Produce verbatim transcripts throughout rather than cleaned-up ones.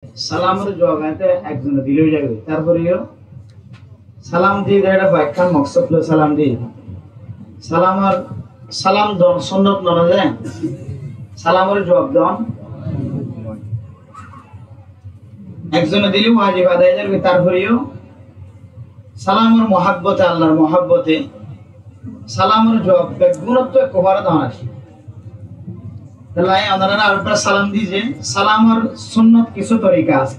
Salamor juab ete ekzone dile ói zagói. Tarfore yó salam di de, ete hoekkán moksod loi salam di. Salamor, salam don sunnot no de, salamor juab don ekzone dile wajib adai ói zagói. Tarfore yó salamor muhabbote, Allahr muhabbote, salamor juab beggúnottú ekku fore don asé. Toile onará arekbar salam di ze, salamor sunnot kissú torika asé.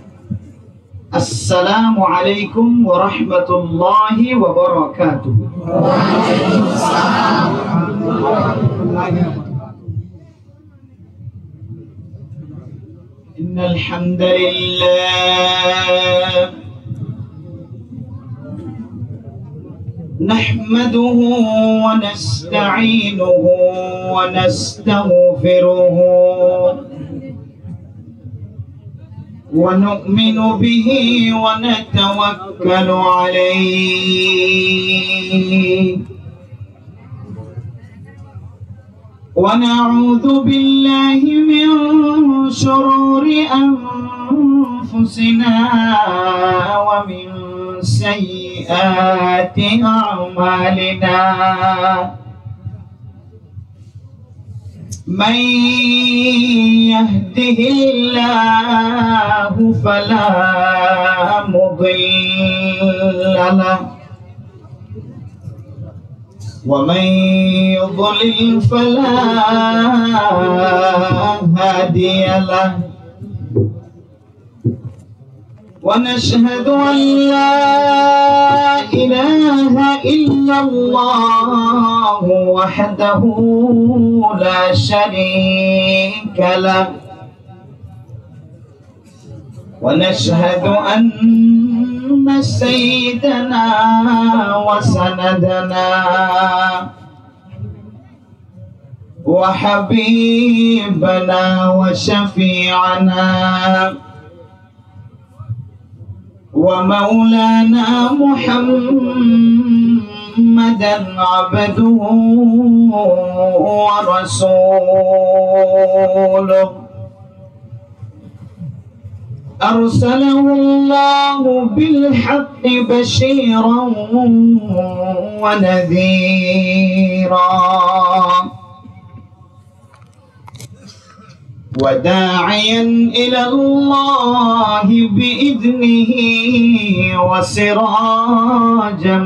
السلام عليكم ورحمة الله وبركاته. إن الحمد لله نحمده ونستعينه ونستغفره ونؤمن به ونتوكل عليه ونعوذ بالله من شرور أنفسنا ومن سيئات أعمالنا. من يهده الله فلا مضل له ومن يضلل فلا هادي له. ونشهد أن لا إله إلا الله وحده لا شريك له. ونشهد أن سيدنا وسندنا وحبيبنا وشفيعنا ومولانا محمدا عبده ورسوله. أرسله الله بالحق بشيرا ونذيرا وداعيا إلى الله بإذنه وسراجا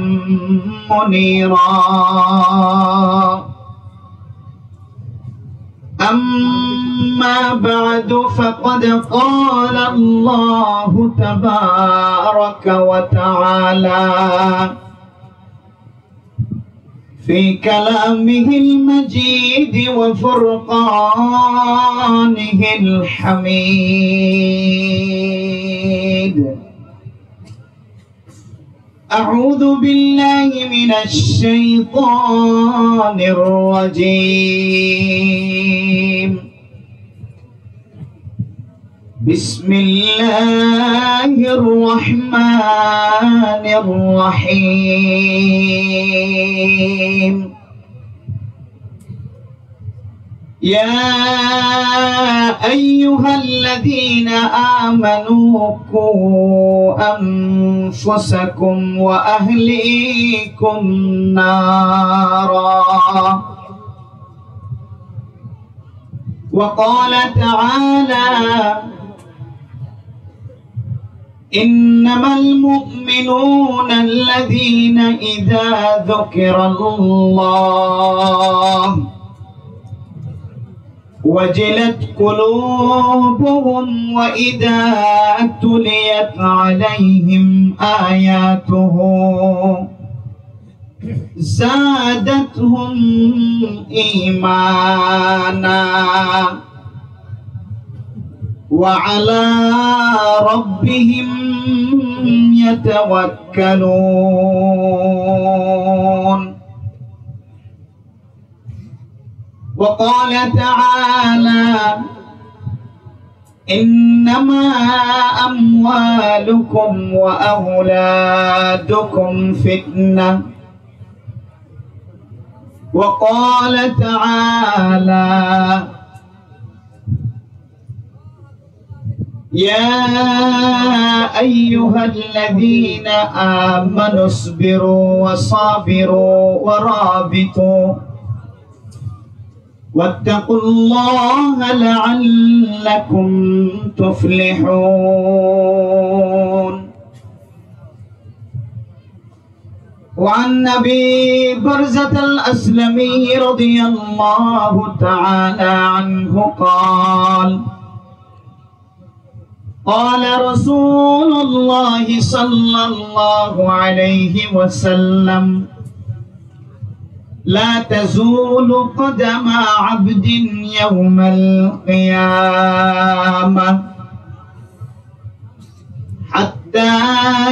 منيرا. أما بعد، فقد قال الله تبارك وتعالى في كلامه المجيد وفرقانه الحميد. أعوذ بالله من الشيطان الرجيم. بسم الله الرحمن الرحيم. يا أيها الذين آمنوا قوا أنفسكم وأهليكم نارا. وقال تعالى: إنما المؤمنون الذين إذا ذكر الله وجلت قلوبهم وإذا تليت عليهم آياته زادتهم إيمانا وعلى ربهم يتوكلون. وقال تعالى: إنما أموالكم وأولادكم فتنة. وقال تعالى: يا أيها الذين آمنوا اصبروا وصابروا ورابطوا واتقوا الله لعلكم تفلحون. وعن أبي برزة الأسلمي رضي الله تعالى عنه قال: قال رسول الله صلى الله عليه وسلم: لا تزول قدم عبد يوم القيامة حتى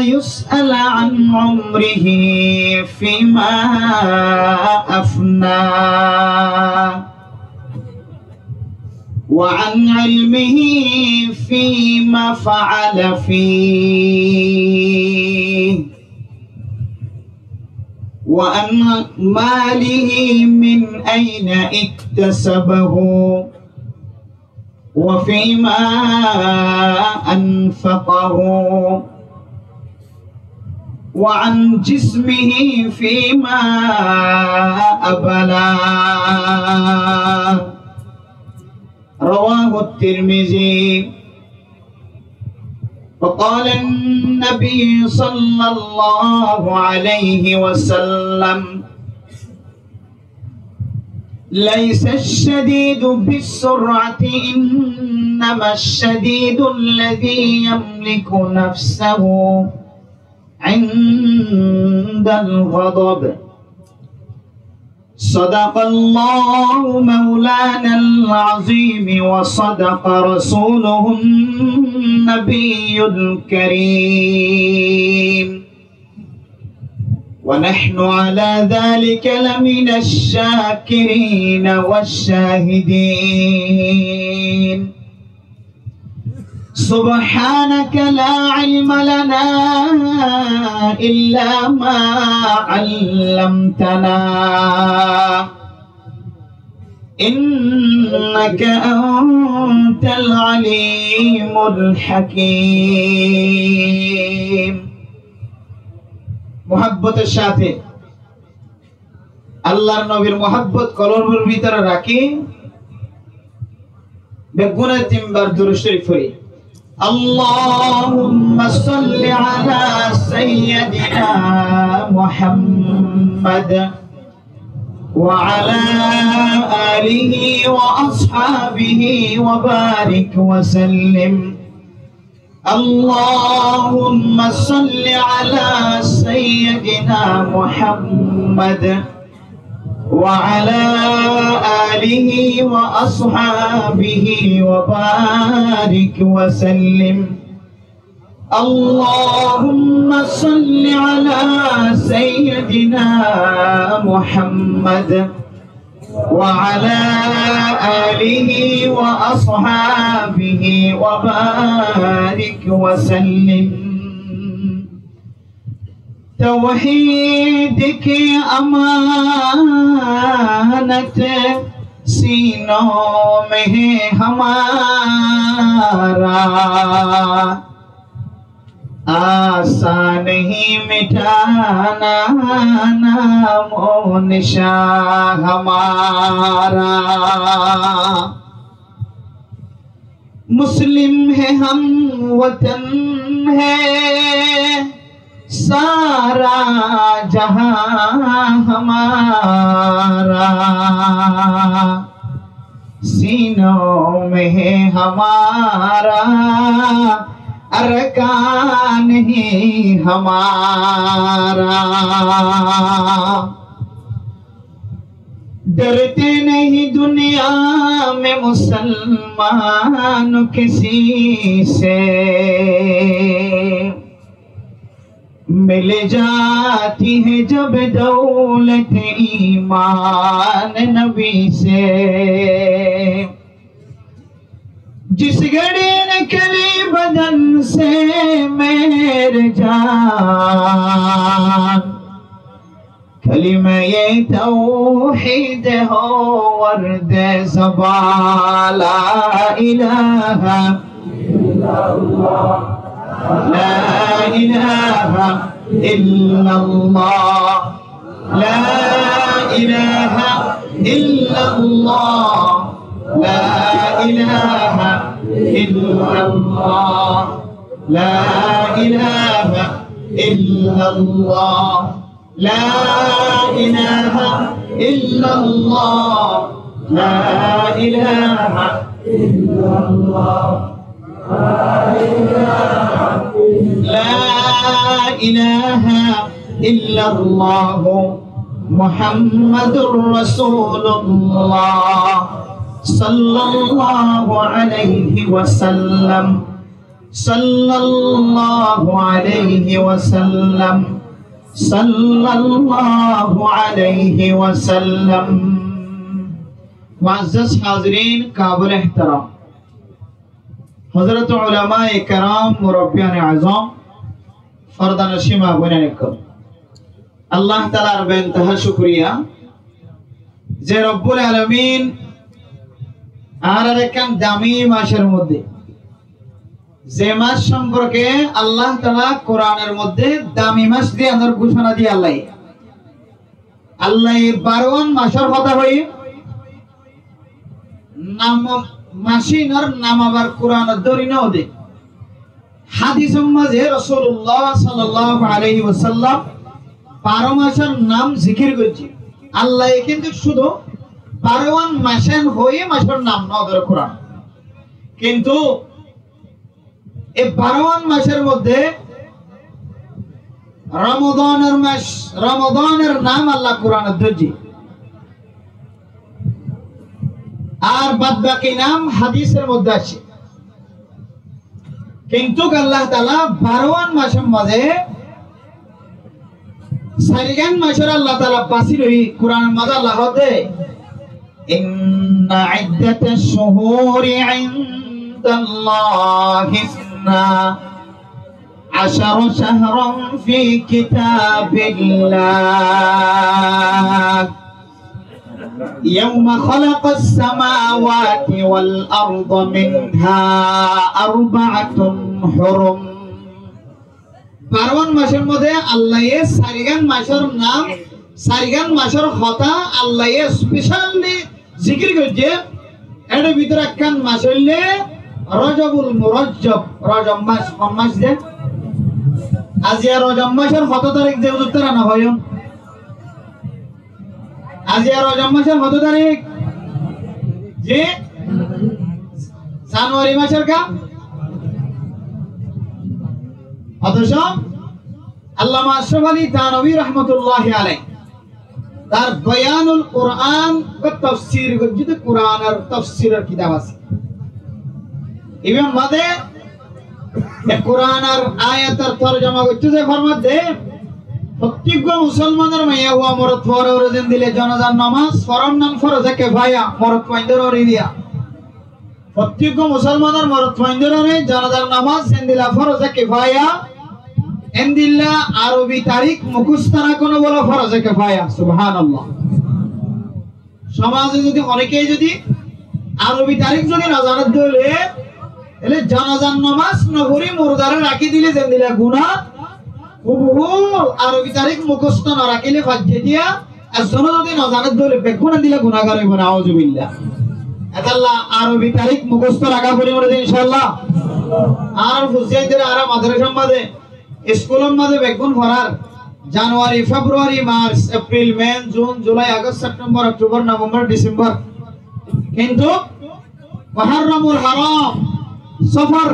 يسأل عن عمره فيما أفناه وعن علمه فيما فعل فيه وعن ماله من أين اكتسبه وفيما أنفقه وعن جسمه فيما أبلاه. رواه الترمذي. وقال النبي صلى الله عليه وسلم: ليس الشديد بالصرعة، إنما الشديد الذي يملك نفسه عند الغضب. صدق الله مولانا العظيم وصدق رسوله النبي الكريم. ونحن على ذلك لمن الشاكرين والشاهدين. سبحانك لا علم لنا إلا ما علمتنا إنك أنت العليم الحكيم. Muhabbotor sáte Allar nobir muhabbot kolbor bútore rakí, beggúne tin bar durud córif fori. اللهم صل على سيدنا محمد وعلى آله وأصحابه وبارك وسلم. اللهم صل على سيدنا محمد وعلى آله وأصحابه وبارك وسلم. اللهم صل على سيدنا محمد وعلى آله وأصحابه وبارك وسلم. توحید کی امانت سینوں میں ہے ہمارا، آساں نہیں مٹانا نام و نشاں ہمارا۔ مسلم ہے، ہم وطن ہے، سارا جہاں ہمارا۔ سینوں میں ہے ہمارا، ارکان ہی ہمارا۔ ڈرتے نہیں دنیا میں مسلمان کسی سے، مل جاتی ہے جب دولت ایمان نبی سے۔ جس گھڑی نکلی بدن سے میرے جان، کلمۂ توحید ہو ورد زباں، لا الہ لا إله إلا الله. لا إله إلا الله. لا إله إلا الله. لا إله إلا الله. لا إله إلا الله. لا إله إلا الله. لا إله إلا الله. محمد رسول الله. صلى الله عليه وسلم. صلى الله عليه وسلم. صلى الله عليه وسلم. معزز حاضرین قابل احترام، حضرات علماء کرام، مربیان اعظم، پردہ نشین ما بوینان اکرام، اللہ تعالیٰ ر بے انتہا شکریہ، زے رب العالمین آرار ایکان دامی ماسر مدھے، زے ماس سمپرکے اللہ تعالیٰ قرآن ر مدھے دامی ماس دے آنر گھوشنا دے اللہ، اللہ بارو وان ماسر ہتھا ہوئی، نام ماسین ر نام آبار قرآن ر دھری نو دے۔ حدیث ر مدھے رسول اللہ صلی اللہ علیہ وسلم بارو ماسر نام ذکر گوججے۔ اللہ کینتو شودھو بارو وان ماسین ہوئی ماسر نام نو دھرے قرآن ر۔ کینتو اے بارو وان ماسر مدھے رمضان ر ماس، رمضان ر نام اللہ قرآن ر دھرجے۔ آر باد باقی نام حدیث ر مدھے آسے۔ کینتو اللہ تعالیٰ بارو وان ماسر مدھے ساریگان ماسر اللہ تعالیٰ باسیر ہوئی قرآن ر مدھے اللہ ہوتھے، إن عدة الشهور عند الله اثنا عشر شهرا في كتاب الله يوم خلق السماوات والأرض منها أربعة حرم. Baro gán macór modé Allaye sairgán macór nam, sairgán macór hotá Allaye specially zikir goijjé. Ér bútore ekkán mac óilde Rajabul Murajjab, Rajab mac. Hon mac de? Aziya Rajab macór hotó tarík de, huzur, tará no hoiyón? Aziya Rajab macór hotó tarík? Ji? Januari macór ká? Othoco Allama Ashraf Ali Thanvi rahmatullahi alaih, tar Bayanul Quran ba tafsir goijjé de, Quranor tafsiror kitab asé. Ibá modé e Quranor ayator torjoma goitté ze formar de, fottíggua musolmanor maiyafua morotfuar uore zendilla jonazar nomaz foron nan foroze kefaya, morotfuaindor uore diya. Fottíggua musolmanor morotfuaindore jonazar nomaz zendilla foroze kefaya, endilla Arobi tarík mukosto rakón bóla foroze kefaya. Subhanallah. Somaze zodi honókiyé zodi Arobi tarík zodi no zane de óile, tóile jonazar nomaz no fori murdare rakí dile zendilla guná, hubuhu Arobi tarík mukosto no rakíle faijje diya, ezzone zodi no zane de óile beggún endilla gunágar óibo, nauzubillah. Etolla Arobi tarík mukosto raká foribo de inshaAllah. Añárar fuain dore añára madrasar modé, iskulor modé beggún forar, January, February, March, April, May, June, July, August, September, October, November, December. Kintu Muharramul Haram, Safar,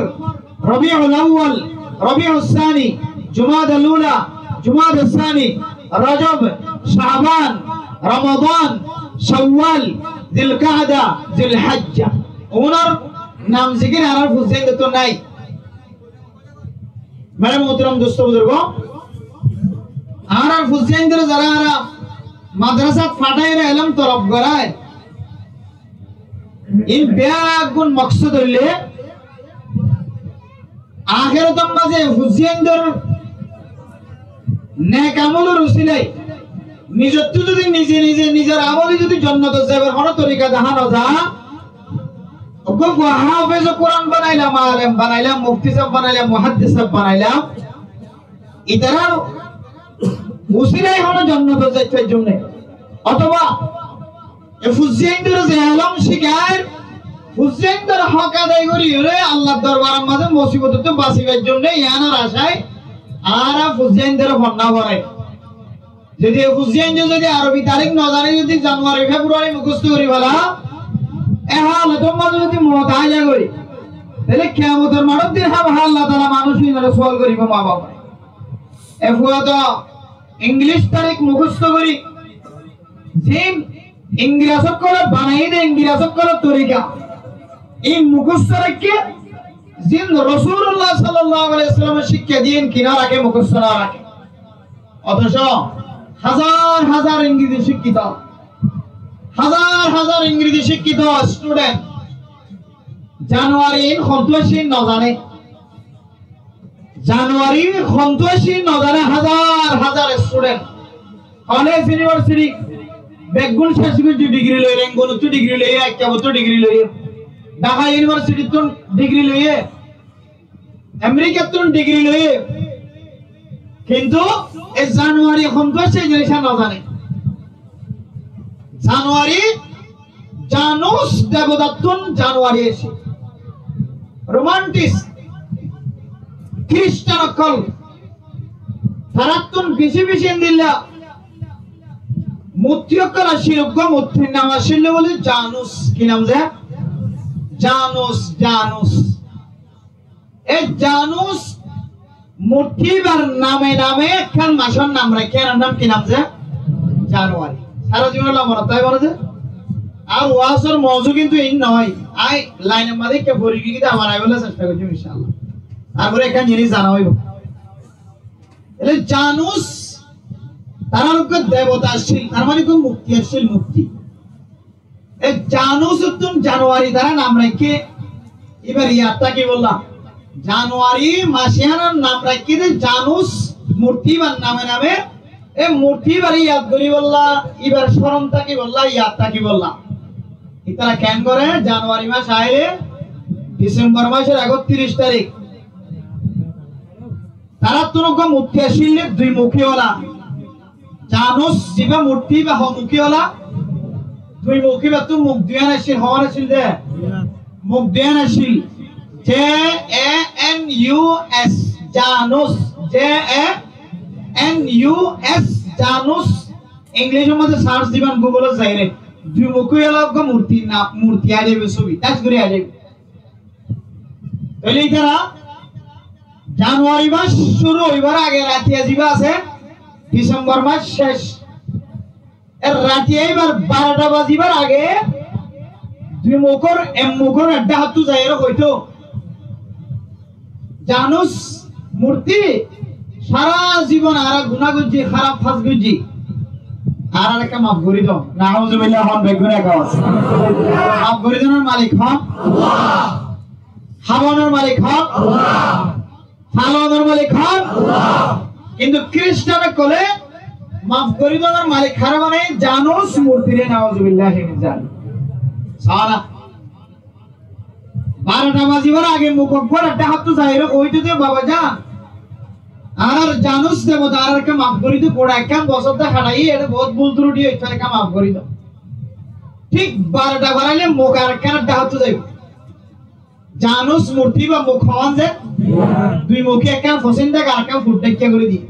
Rabiul Awwal, Rabius Sani, Jumadal Ula, Jumadas Sani, Rajab, Shaban, Ramadan, Shawwal, Zilkada, Zilhijja. Ónor nam zikir añárar fuain dottu nai. Mere muhtaram dosto buzurgo, añárar fuain dore zará añára madrasat fathai re elóm tolob gorai, in beggún moksod óilde ahérator mazé fuain dor nek amolor usilai, nizottú zodi nize nize nizor amole zodi jonnotot zaibar honó torika dahá no za, Uggwá háfeze Kuran banailam, alem banailam, mufti sáb banailam, muhaddis sáb banailam. Itarar usílai hono jonnot zaibar zonne. Otóba e fuainore ze elóm cíkair, fuainor hók adai gorí óre Allar dorbaror maze musibotottú basibar zonne, iánor acai añára fuainore fonná forai. Zodi e fuaine zodi Arobi tarik no zane, zodi Januari, Februari mukosto gorí fela, e halotor maze zodi mot aái za gorí, taile kiyamotor maçor din hámaka Allah taala manúc inore sual goribo, ma bafore. E fua to Inglic tarik mukosto gorí, zin Ingres ókkole banaiye de, Ingres ókkolor torika, in mukosto raikké, zin Rosulullah sallallahu alaihi wasallame cíkka diye, in ki no raké, mukosto no raké. Otoco házar házar Ingrezi cíkkito, házar házar Ingrezi cíkkito student Januari in hontú aiccé no zane. Januari hontú aiccé no zane, házar házar student. College, university beggún céc goijjé, degree loi, Rangoon ottú degree loiye, Aikkabottú degree loiye, Dhaka University ttún degree loiye, Amerikattún degree loiye, kintu e Januari hontú aiccé e zinis no zane. Januari, Janus debotattún Januari aiccé. Romantic Christian ókkol, tarattún beci beci endilla murti ókkol accíl, uggwá murtir nam accíl bóle Janus. Ki nam ze? Janus, Janus. E Janus murti íbar name name ekkán macór nam raikké, enor nam ki nam ze? Januari. Sára zibon ot monot táibo de. Ar waazor mouzu kintu in no. Añí lainor maze ekka fori giyé de, abar aibálla cesta goijjum incállah. Tarfore ekkán zinis zana óibo. Tóile Janus, tarar uggwá debota accíl, tar mane uggwá murti accíl, murti. E Janus ottún Januari tará nam raikké, íbar yad tákibolla. Januari mac iánor nam raikké de Janus, murti íbar name name, e murti íbare yad goríbolla, íbar córon tákibolla, yad tákibolla. Ítara keén goré, Januari mac aile, December macor ektiríc tarik, tarattún uggwá murti accíl de dui mukí wala. Janus zibá murti íba ho mukí wala, dui mukí, íbattú muk duiyán accíl, hoón accíl de? Muk duiyán accíl. J A N U S, Janus, J A N U S, Janus. Inglicor maze search diban, Google ot zaiyóre, dui mukí wala uggwá murti na, murti aái zaibo, sóbi, tais gorí aái zaibo. Tóile ítara Januari mac cúru óibar age ratiya zibá asé, December mac céc, e ratiya íbar barota bazibar age dui mukór ek mukór edde háttú zaiyóre hoitó, Janus murti, sára zibon añára guná goijjí, háraf ham goijjí, añárare ekká maf gorí do. Nauzubillah, hoón beggúne ekká. Maf gorí donor malik hoón? Hábanor malik hoón? Falonor malik hoón? Kintu Kristian ókkole maf gorí donor malik háre banaiye? Janus murtire, nauzubillah min zalik. Sára barota bazibar age muk uggwá edde háttú zaiyóre hoitó de, Baba jan, añárar Janus debota añárare ekká maf gorí do, fura ekkán bosór de háñçaiyi, ede bout bul turuti óiye, añárare ekká maf gorí do. Thík barota faraile muk arekkán edde háttú zaibo. Janus murti íba muk hoón ze? Dui mukí, ekkán fosín táke, arekkán fut táke gorí diye.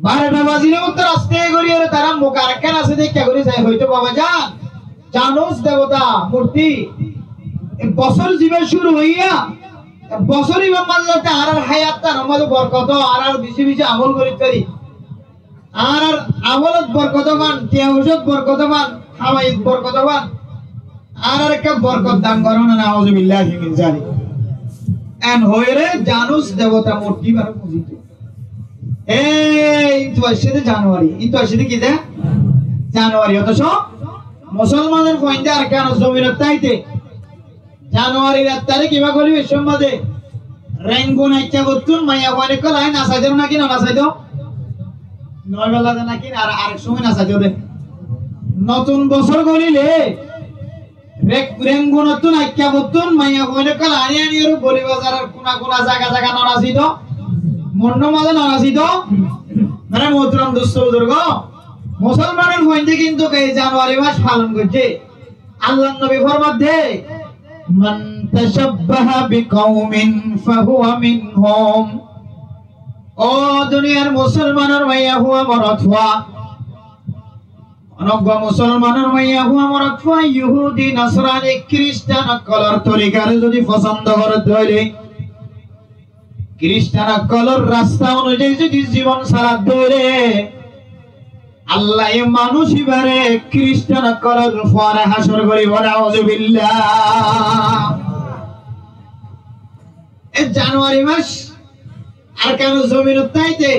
Barota bazile uttó rasta gorí óre tará muk arekkán asé de ekká gorí sai hoitó, Baba jan, Janus debota murti, e bosór zibá cúru óiye, e bosór íbar maze zate añárar háyat tánor maze borkot ó, añára beci beci amol gorí fari, añárar amolot borkot ó fán, tiya foicát borkot ó fán, hamaiyat borkot ó fán, añárare ekká borkot dan goró na, nauzubillah min zalik. En hoiyóre Janus debota murti íbare fuzito. E, íntu aiccé de Januari, íntu aiccé de ki de? Januari. Otoco musolmanor fuain de Arkanor zominot táite Januarir ek tarik ibá goli beccór maze Rengun Aikkabottún maiyafuain ókkol aái nasaidó náki no nasaidó? Noibálla de náki ar, arek somoi nasaidó de. Notun bosór golile Ek Rangunottún, Aikkabottún maiyafuain ókkol aní aní aró Boli Bazaror kuna kuna zaga zaga no nasi do, mondór mazé no nasi do. Mere muhtaram dustó buzurgó, musolmanor fuainde kintu ei Januari mac falon goijjé. Allar nobi formadde, "Man tashabbaha biqaumin fahuwa minhum." Ó duniyar musolmanor maiyafua morotfua, Onoggua musolmanor maiyafua morotfua Yahudi, Nasrani, Kiristan ókkolor torikare zodi fosón goré de óile, Kiristan ókkolor rasta onuzai zodi zibon saladde óile, Allaye manúic ibare Kiristan ókkolor fuare hácor goribo, nauzubillah. E Januari mac Arkanor zominot táite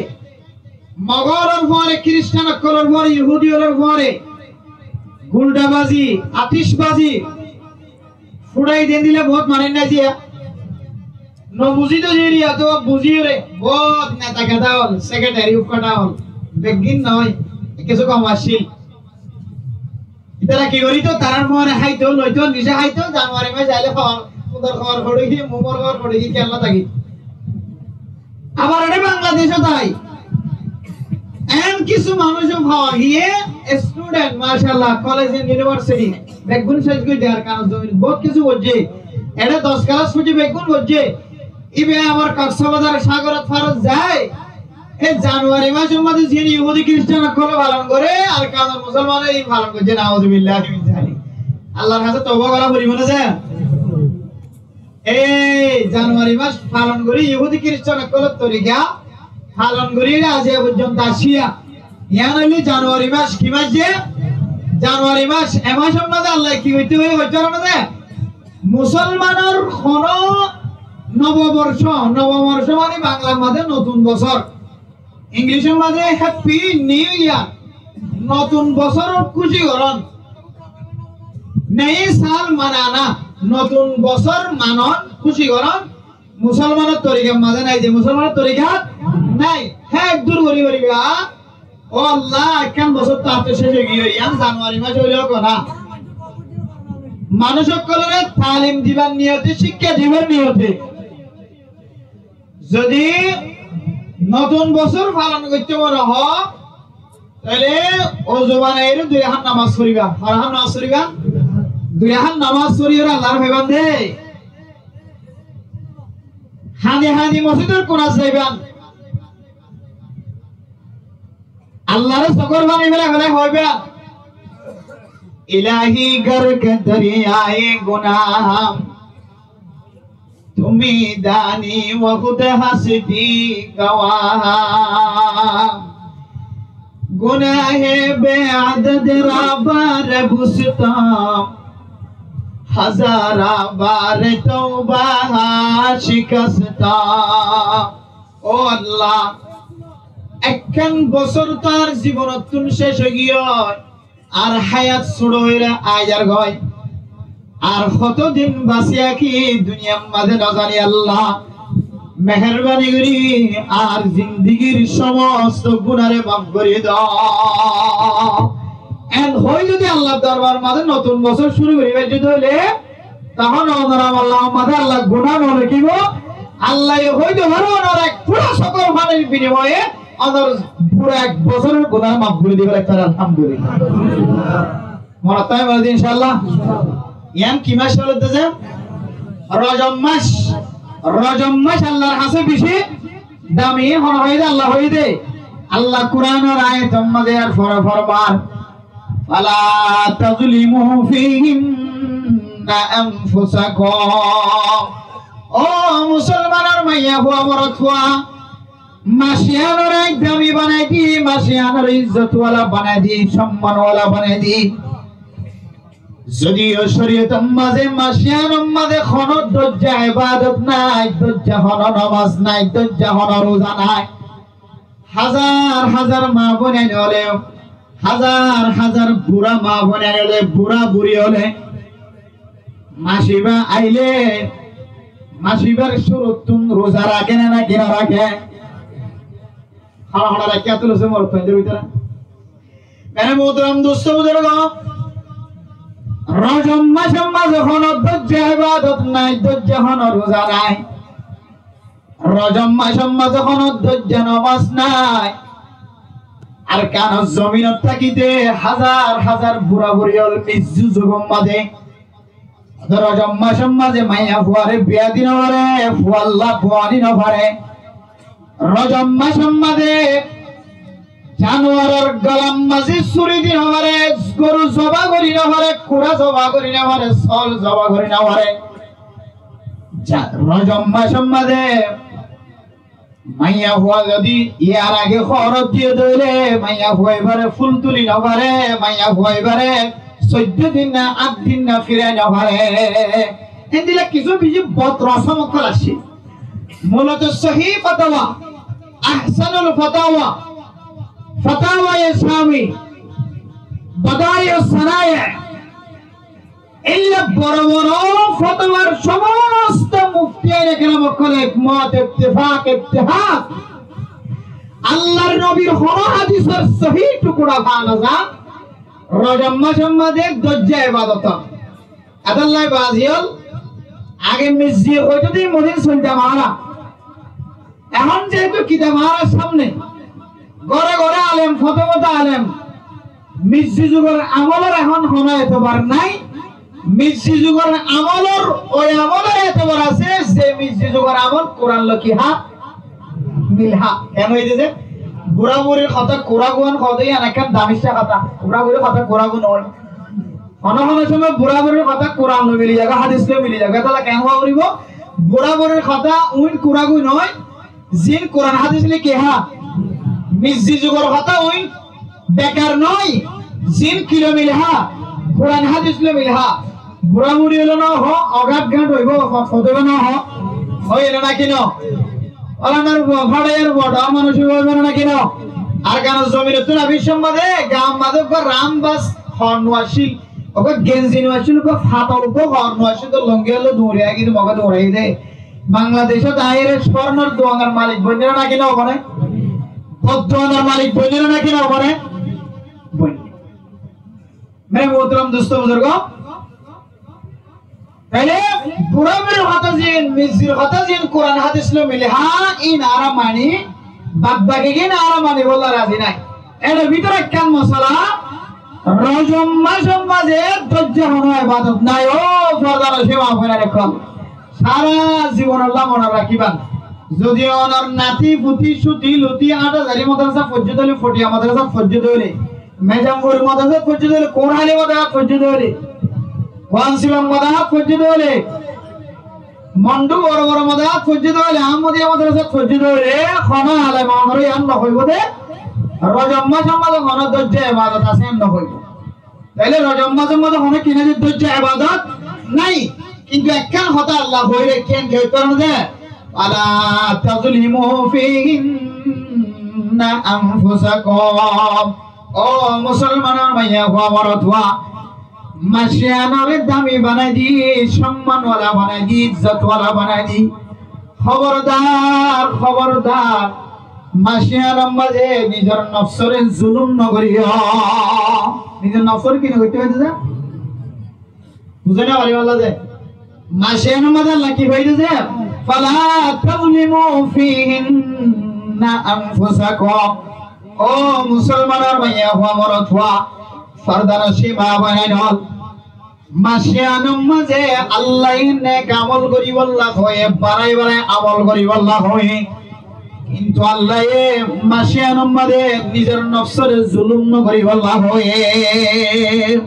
Mogolor fuare, Kiristan ókkolor fuare, Yahudi ókkolor fuare guldabazi, atisbazi furai dendilla bout marer nái ziya. No buzi de ziri, eto buzi re bout neta keta ól, sekretari ukkata ól, beggín no, kessú kom accíl. Itara ki gorito? Tarar fuare háito, loito, nize háito, Januari mac aile far, fudor far fori ki, mumor far fori ki, kiyólla táki. Abar ere Bangladecot ai, en kessú manúic faa giyé, student, mashallah, college and university, beggún cec goijjé, Arkanor zomin bout kessú goijjé. Ere doc kelas foijjé, beggún goijjé. Ibe abar Koksbazar sagorot farot zai, e Januari mac or mazé ziyán Yahudi Kiristan ókkole falon goré, Arkanor musolmane ín falon goijjé, nauzubillahi min zalik. Allar hañsé touba gora foribo na ze? E Januari mac falon gorí, Yahudi Kiristan ókkolor torika falon gorí, aijja foijjonto accíya. Yián óile Januari mac ki mac ze? Januari mac, e mac or mazé Allaye ki goitté hoiyé, hoitté hoiyé na ze? Musolmanor hono noboborco, noboborco mane Banglar mazé notun bosór, Inglicor mazé Happy New Year, notun bosóror kúci gorón, neye sal manana, notun bosór manon, kúci gorón, musolmanor torikar mazé nái de, musolmanor torikat nái. Hé ek dur gorí fariba, ó Allah, ekkán bosór to ar cec ói giyói, yián Januari mac óile ó kona. Manúic ókkolore talim dibar niyote, cíkka dibar niyote zodi notun bosór falon goitté mone hoó, tóile ozu banaiyóre dui rakát namaz foriba. Hoó rakát namaz foriba? Dui rakát namaz foriyóre Allaré faiban de. Hañdi hañdi mosjidor kunat zaiban. Allaré sokór faní félai félai hoiba, "Ilahi, gark daryaye gunah, tum hi dani wa khud hasti gawah. Gunahe beadad ra bar bustam, hazar bar touba shikastam." Ó Allah, ekkán bosór to ar zibonottún cec ói giyói, ar háyat sóço óire aizar goi, ar hoto din basi táki duniyar mazé no zani Allah, meherbani gorí ar zindigir somosto gunare maf gorí do. En hoi zodi Allar dorbar mazé notun bosór cúru gorí faijjó de óile, Tohón onor amolnamar mazé Allah guná no lekibo. Allaye hoito fare onor ek fura sokor fanir binimoye onor fura ek bosóror guná maf gorí dibo, ekkán alhamdulillah. Monot táibo de inshaAllah. Yián ki mac hoilde ze? Rojob mac. Rojob mac Allar hañsé beci dami, hon hoiyé de, Allah hoiyé de. Allah Kuranor ayator mazé ar fore formar, "Fala tazlimu fihinna anfusakum." Ó musolmanor maiyafua morotfua, mac yiánore dami banai di, mac yiánore izzot wala banai di, somman wala banai di. Zodiyo coriyotor mazé mac yiánor mazé hono dórja ebadot nai, dórja hono nomaz nai, dórja hono ruza nai. Házar házar maa boin ain óile, házar házar bura maa boin ain óile, bura buri óile, mac iba aile, mac ibar cúruttún ruza raké né naki no raké? Hára hára raikká tulóse morotfuaindór bútore. Mere muhtaram dustó buzurgó, Rojob mac or maze hono dóijja ebadot nai, dóijja hono ruza nai. Rojob mac or maze hono dóijja nomaz nai. Arkanor zominot tákite házar házar bura buri ól mizzi zugor maze. Rojob mac or maze maiyafuare biya di no fare, fualla fuani no fare. Rojob mac or maze januaror golar maze suri di no fare, goru zoba gori no fare, kura zoba gori no fare, sóol zoba gori no fare. Ja-, Rojob mac or maze maiyafua zodi yar age hoorot diye de óile, maiyafua ibare ful tuli no fare, maiyafua ibare soiddo din na át din na firai no fare. Endilla kissú beci bot rosom ókkol asé. Muloto Sahih Fatawa, Ahsanul Fatawa, Fatawaye Sami, Badaius Sana'i, eilla boro boro fotowar somosto muftiyaine keram ókkol ekmot, ittefak, ittehad. Allar nobir hono hadisor sohi tukura fa no za, Rojob mac or maze dóijja ebadot. Etólla bazi ól, age mizzi hoito de modin solta mara. Ehón jehetu kitab añárar samne, góre góre alem, fóte fóte alem, mizzi zugor amolor ehón hono etobar nai. Mizzi zugor amolor, oi amolor etobar asé, ze mizzi zugor amol Kuran loi ki há? Mil há. Ken hoiye de ze? Bura burir hotá kura gún hoó de, yián ekkán damicca hotá. Bura burir hotá kura gún no. Hono hono somoi bura burir hotá Kuran loi mili zagói, hadis loi mili zagói. Tale ken hoó foribo? Bura burir hotá uin kura gún no, zin Kuran hadis loi ki há? Mizzi zugor hotá uin bekar no, zin ki loi mil há? Kuran hadis loi mil há. Bura buri óile no hoó, ogat gat óibo, fot fot óibo no hoó. Ói elo naki no? Óla nar fo-, fáraiyar fo, dhoóñr manúic óibo no naki no? Arkanor zominot tún abiswar maze, gaar maze uggwá ram bas hoor no accíl, uggwá genzi no accíl, uggwá fatol uggwá hoor no accíl, to longi olo duñri agi de, moge duñri de. Bangladecot aiyóre sórnor duanor malik boinné naki no bone? Bor duanor malik boinné naki no bone? Boinné. Mere muhtaram dosto buzurgo, taile bura burir hotá zin, mizzir hotá zin Kuran hadis loi mile, há, in añára mani, bad baki gin añára mani bolla razi nai. Ere bútore ekkán mosala, Rojob mac or maze dóijja hono ebadot nai, ó forda nosin ma boin ókkol. Sára zibonolla mone rakíba. Zodi onor nati, futi, cuti, luti, Athazari modrasat foijjé de óile, Fotiya modrasat foijjé de óile, Mezamfuri modrasat foijjé de óile, Kounhali modrasat foijjé de óile, Kuansilong modrasat foijjé de óile, Mondu boro boro modrasat foijjé de óile, Ahmodiya modrasat foijjé de óile, hono alem onore yián no hoibo de, Rojob mac or maze hono dóijja ebadot asé yián no hoibo. Taile Rojob mac or maze hono ki nai? Dóijja ebadot nai. Kintu ekkán hotá Allah hoiyé, ken ki hoiyé de? "Fala tazlimu fihinna anfusakum." Ó musolmanor maiyafua morotfua, mac iyanore dami banai di, somman wala banai di, izzot wala banai di. Hobordar, hobordar, mac iyanor maze nizor nofsore zulum no goriyo. Nizor nofsore ki no goitte hoiye de? Buzí no fari bolla de. Mac iyanor maze Allah ki hoiye de? "Fala tazlimu fihinna anfusakum." Ó musolmanor maiyafua morotfua, forda nosin ma boin ókkol, mac iyanor maze Allaye nek amol goribolla hoiye, barai barai amol goribolla hoiye. Kintu Allaye mac iyanor maze nizor nofsore zulum no goribolla hoiye.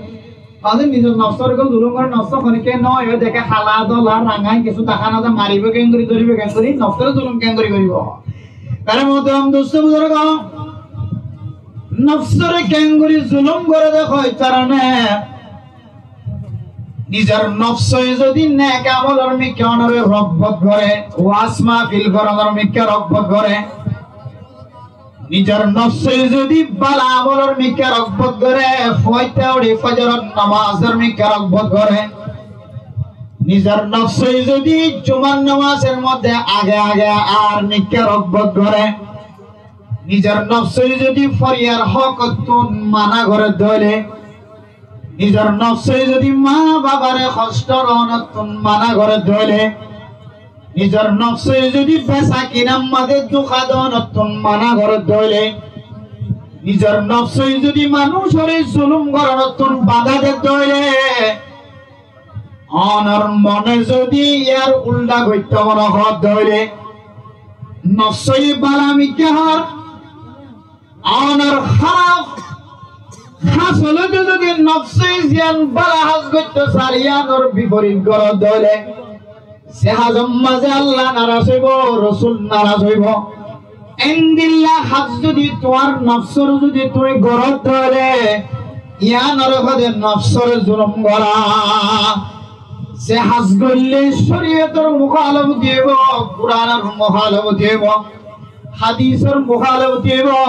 Aze nizor nofsore zulum gore, nofs honikka no, e deke hala dhola ranga, kessú dahá no za, maribo kengori, doribo kengori, nofsore zulum kengori goribo? Mere muhtaram dosto buzurgo, nofsore kengori zulum gore de hoi tarane, nizor nofse zodi nek amolor mikká onore rogbot gore, waz mahfil goronor mikká rogbot gore, nizor nofse zodi bala amolor mikká rogbot gore, foitta uri fojoror nomazor mikká rogbot gore, nizor nofse zodi jumar nomazor modde age age ar mikká rogbot gore, nizor nofse zodi foriyar hókottún mana gore de óile, Nizor nofsói zodi maa babare hosto ronottún mana goré dóile, nizor nofsói zodi besa kinar mazé duka donottún mana goré dóile, nizor nofsói zodi manúcore zulum gorónottún bada de dóile, onor mone zodi yar ulda goittó mone hoó dóile, nofsói bala mikká hoór, onor háraf hás óile zodi nofsói ziyán bala hás goittó sar, yíanor biforit goró dóile, se hásor mazé Allah naraz óibo, Rosul naraz óibo. Endilla hás zodi tuáñr nofsóre zodi tuñí goró dóile, yíanore hoó de nofsóre zulum gorá. Se hás goille córiyotor muhálafoti óibo, Kuranor muhálafoti óibo, hádisor muhálafoti óibo.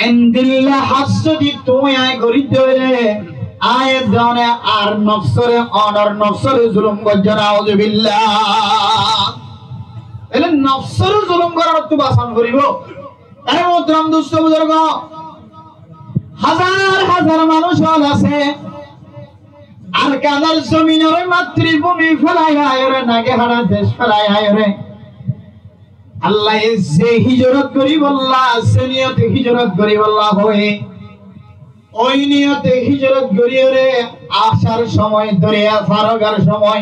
Endilla hás zodi tuñí añí gorí dóile, añí edde one ar nofsóre, onor nofsóre zulum goijjó, nauzubillah. Tóile nofsóre zulum gorárottú basan foribó. Aré muhtaram dustó buzurgó, házar házar manúc ól asé Arkanor zominore, matribhumi félaiyoré, nage hára dec félaiyoré, Allaye ze hijrot goríbolla, ze niyote hijrot goríbolla hoiyé, ói niyote hijrot goríyoré asár cómoi, doriya far óibar cómoi,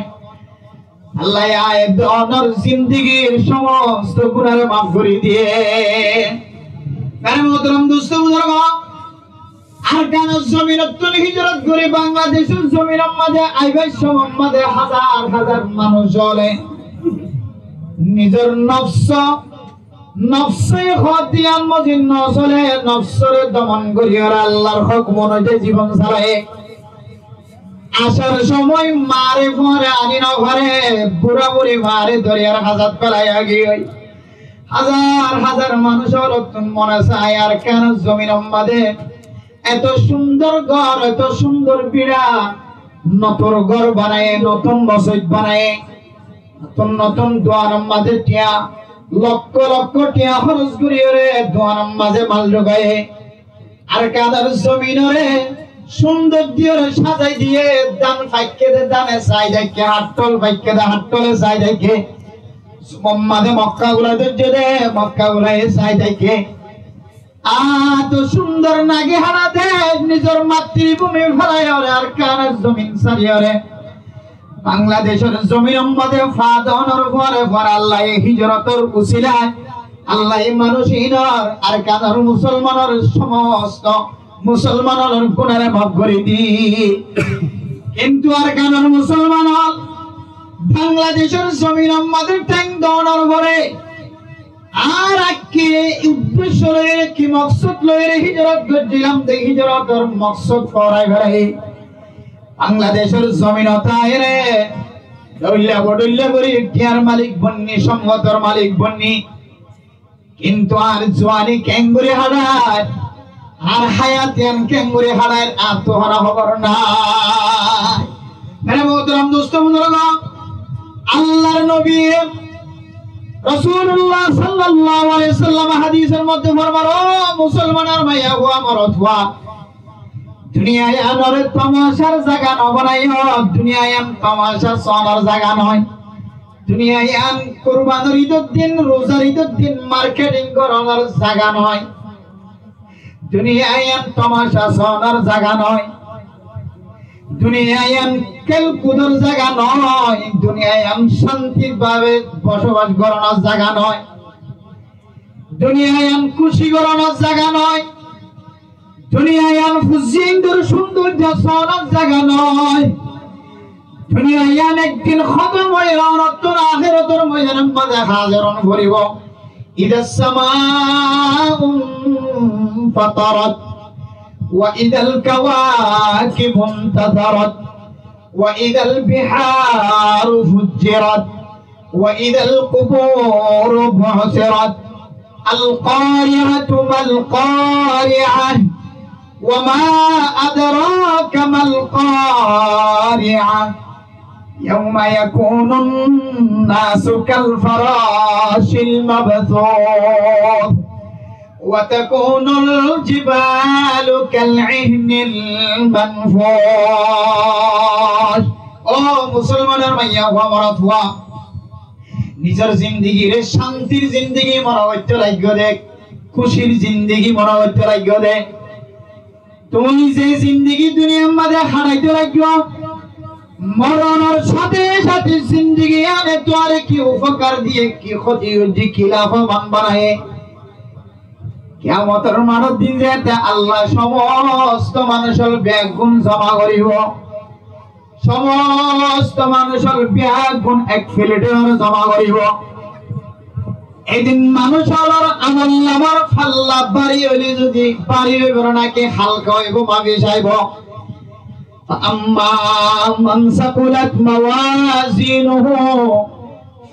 Allaye añí edde onor zindigir somosto gunáre maf gorí diyé. Aré muhtaram dustó buzurgó, Arkanor zominottún hijrot gorí Bangladecór zominor mazé aibar cómor mazé házar házar manúc óle nizor nofsó, nofsói hoddiyán mozin no sóle, nofsóre domon goríyoré Allar hókum onuzai zibon sálaiye. Asár cómoi maare fuare aní no fare, bura buri maare doriyar házat félaiya giyói. Házar házar manúc ólottún mone sai Arkanor zominor mazé eto cúndor gór, eto cúndor bíça, notun gór banaiye, notun mosóit banaiye, notun notun duanor mazé thiañ, lokko lokko thiañ hóros goríyoré duanor mazé mal dhukaiye. Arkanor zominore cúndor diyóre sazai diyé, dan faikké de dane sai táikke, haththól faikké de haththóle sai táikke, cúmor mazé mokká gula dóijje de mokká gulaye sai táikke. Eto cúndor nage hára dec nizor matribhumi félaiyoré, Arkanor zomin sáriyoré Bangladecór zominor mazé fa donor fuare fuare Allaye hijrotor usilai Allaye manúc inor, Arkanor musolmanor, somosto musolmanor gunáre maf gorí diyé. Kintu Arkanor musolman ól Bangladecór zominor mazé theng donor fuare ar ki uddecco loiyóre, ki moksód loiyóre hijrot goijjílam de hijrotor moksód forai ferai Bangladecór zominot aiyóre dhoilla bodhoilla gorí thiañr malik bonni, somfotor malik bonni. Kintu ar zuani kengori háçair, ar háyat yián kengori háçair, ar to hono hóbor nai. Mere muhtaram dustó buzurgó, Allar nobi Rosulullah sallallahu alaihi wasallam hádisor modde formar, ó musolmanor maiyafua morotfua, duniya yiánore tamacár zaga no banaiyo, duniya yián tamacá sonor zaga noó. Duniya yián kurbanir idor din, ruzar idor din marketing goronor zaga noó. Duniya yián tamacá sonor zaga noó. Duniya yián kélkudor zaga noó. Duniya yián cánti bábe bosobas goronor zaga noó. Duniya yián kúci goronor zaga noó. Duniya yián fuzíndor cúndorjo sonor zaga noó. Duniya yián ek din hótom óiye, onottún ahérotor moidanor mazé házir óna foribó. إذا السماء انفطرت، وإذا الكواكب انتثرت، وإذا البحار فجرت، وإذا القبور بعثرت. القارعة ما القارعة. وما أدراك ما القارعة. يوم يكون الناس كالفراش المبثوث. وتكون الجبال كالعهن المنفوش. Ó musolmanor maiyafua, morotfua, nizor zindigire cántir zindigi mone goittó laiggó de, kúcir zindigi mone goittó laiggó de. Tuñí ze zindigi duniyar maze hátaitó laiggó, moronor sáte sáte zindigi yíane tuáñre ki ufokar diye, ki kóti goijje, ki lafoban banaiye, kiyamotor maçor din zeéñtte Allah somosto manúcor beggún zoma goríbo, somosto manúcor beggún ek filete zoma goríbo. Edin manúcor amolnamar falla bari óile zodi bari óibo naki halka óibo, mafi saibo. فأما من ثقلت موازينه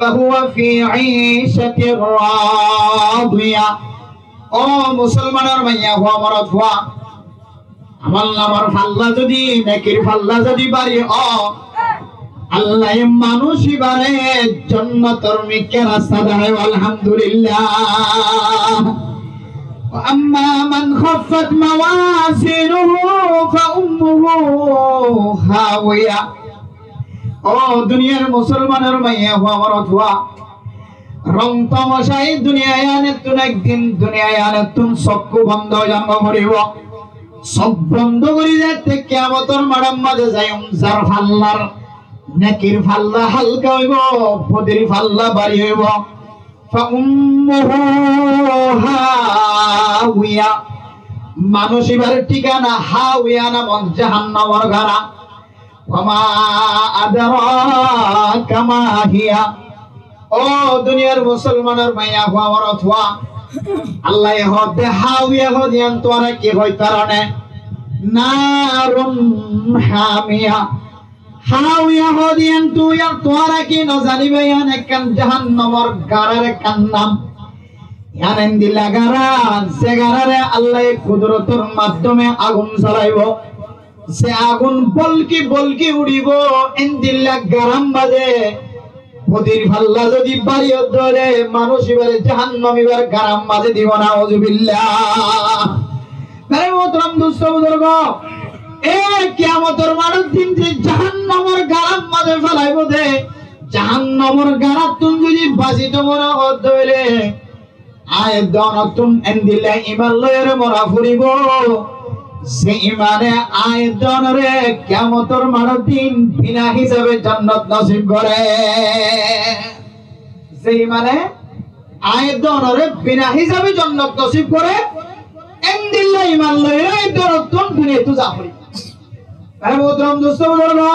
فهو في عيشة راضية. Ó musolmanor maiyafua, morotfua, amolnamar falla zodi, nekir falla zodi bari ó, Allaye manúc ibare jonnotor mikká rasta dahaibo, alhamdulillah. وأما من خفت موازينه فأمه هاوية. Ó duniyar musolmanor maiyafua, morotfua, rong tomacá, e duniya yíanettún ekdin duniya yíanettún sokku bondo ói zaibo, moribo. Sokku bondo gorí zeéñtte kiyamotor maçor maze zaiyum, zar fallar, nekir falla halka óibo, bodir falla bari óibo. فأمه هاوية. Manúc ibar thíkana Hawiya namor jahannamor gara. وما أدراك ما هي. Ó duniyar musolmanor maiyafua, morotfua, Allaye hoódde Hawiya hoóde yían tuáñra ki hoitar né? نار حامية. Hawiya hoóde yían tuáñra ki nozaniba, yían ekkán jahannamor garar ekkán nam. Yían endilla gara, ze garare Allaye kudurotor maddome agun solaibo. Ze agun bolki bolki uçíbo, endilla garar maze bodir falla zodi bari ódde óile manúc ibare jahannam ibar garar maze dibo, nauzubillah. Mere muhtaram dustó buzurgo, e kiyamotor maçor din ze jahannamor garar maze felaibo de, jahannamor garattún zodi basito mone ódde óile, aññí e dónottún endilla iman loiyóre mora foribo, ze imane aññí e dónore kiyamotor maçor din bina hisabe jonnot nosib gore. Ze imane aññí e dónore bina hisabe jonnot nosib gore, endilla iman loiyóre e dónottún duniyattú za foribo. Mere muhtaram dustó buzurgo,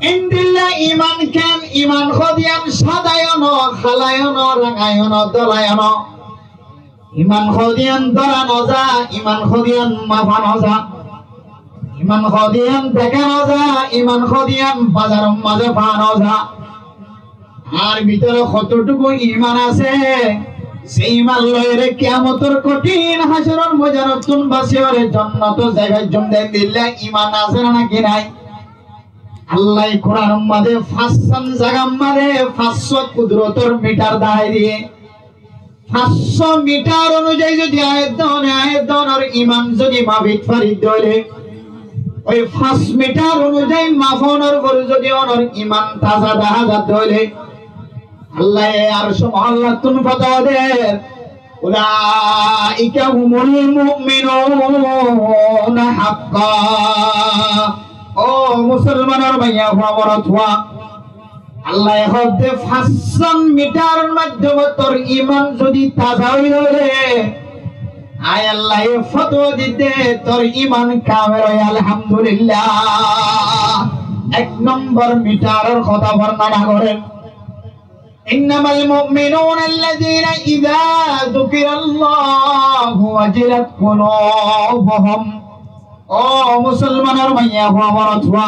endilla iman ken? Iman hoóde yían sadayo no, halayo no, rangayo no, dolayo no. Iman hoóde yían dóra noza, iman hoóde yían mafa noza. Iman hoóde yían deká noza, iman hoóde yían bazaror maze fa noza. Añár bútore hotótuku iman asé, ze iman loiyóre kiyamotor kothin hácoror moidanottún basiyóre jonnotot zai faijjum de, endilla iman asé né náki nái? Allaye Kuranor maze fañssán zagar maze fañssó kudurotor mitar dahái diye. Fañssó mitar onuzayi zodi aññí e dóne, aññí e dónor iman zodi mafit fari de óile, ói fañs mitar onuzayi mafonor uore zodi onor iman taza dahá za de óile, Allaye Arcór mohollattún fotwa der, أولئك هم المؤمنون حقا. Ó musolmanor maiyafua, morotfua, Allaye hoódde fañssán mitaror maddome tor iman zodi taza ói óile, aññí Allaye fotwa didde tor iman kamel ói, alhamdulillah. Ek nombor mitaror hotá bornona gorer. إنما المؤمنون الذين إذا ذكر الله وجلت قلوبهم. Ó musolmanor maiyafua, morotfua,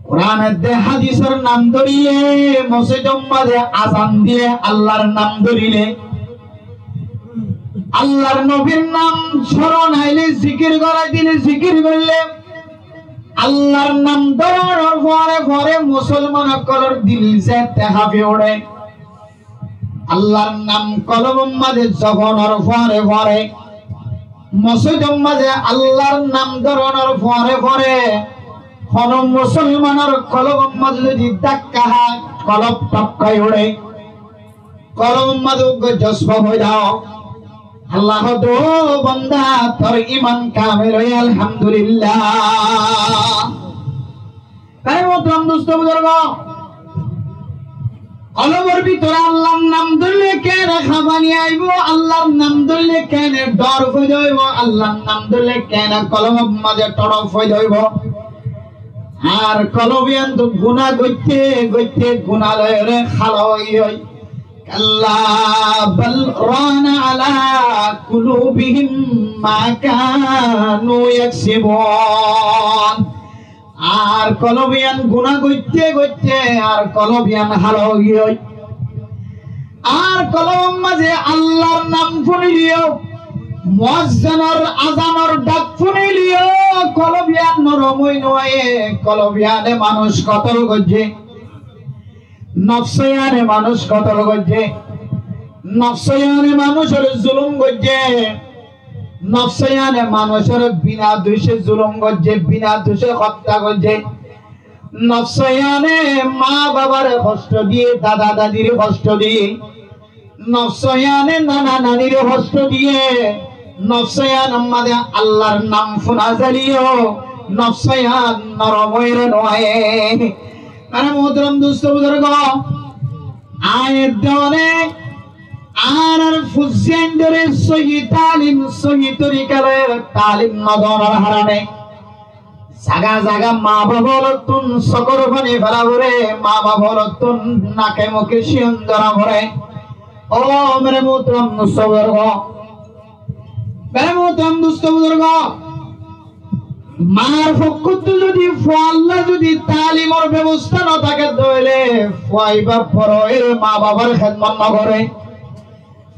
Kuran edde hadisor nam dórile, mosjidor maze azan dile, Allar nam dórile, Allar nobir nam smoron aile, zikir gorai dile, zikir goille, Allar nam dóronor fore fore musolman ókkolor dil zeéñtte háfi uçe. Allar nam kolbor mazé zofonor fore fore, mosóidor mazé Allar nam dóronor fore fore, hono musolmanor kolbor mazé zodi dakka há, kolb tokkai uçé, kolbor mazé uggwá jozba foida ó, Allah hoó de, "Ó banda, tor iman kamil óiye, alhamdulillah." Añárar muhtaram dustó buzurgó, kolbor bútore Allar nam dóille kene háfani aibó, Allar nam dóille kene dor foida óibo, Allar nam dóille kene kolbor mazé torop foida óibo. Ar kolb iyan to guná goitté goitté guná loi re hála ói ói. كلا بل ران على قلوبهم ما كانوا يكسبون. Ar kolb iyan guná goitté goitté ar kolb iyan hála ói ói. Ar kolbor mazé Allar nam fúnileyó, muazzinor azanor dhak fúnileyó, kolb iyan norom ói nuaiyé, kolb iyane manúc kotol goijjé. Nofs iyane manúc kotol goijjé, nofs iyane manúcore zulum goijjé, nofs iyane manúcore bina duce zulum goijjé, bina duce hottá goijjé, nofs iyane ma babare hosto diyé, dada dadire hosto diyé, nofs iyane nana nanire hosto diyé, nofs iyanor mazé Allar nam fúna zaileyó, nofs iyan norom ói re nuaiyé. Añárar muhtaram dustó buzurgó, añí edde one añárar fuain dóre sóhi talim, sóhi torika loi talim no donor harone zaga zaga ma baf ókkolottún sókor fani fela foré, ma baf ókkolottún nake muke cíyon dóra foré. Ó mere muhtaram dustó buzurgó, mere muhtaram dustó buzurgó, mar fokkóttu zodi fualla zodi talimor bebosta no táke de óile, fua ibá boro óile ma bafor hédmot no goré.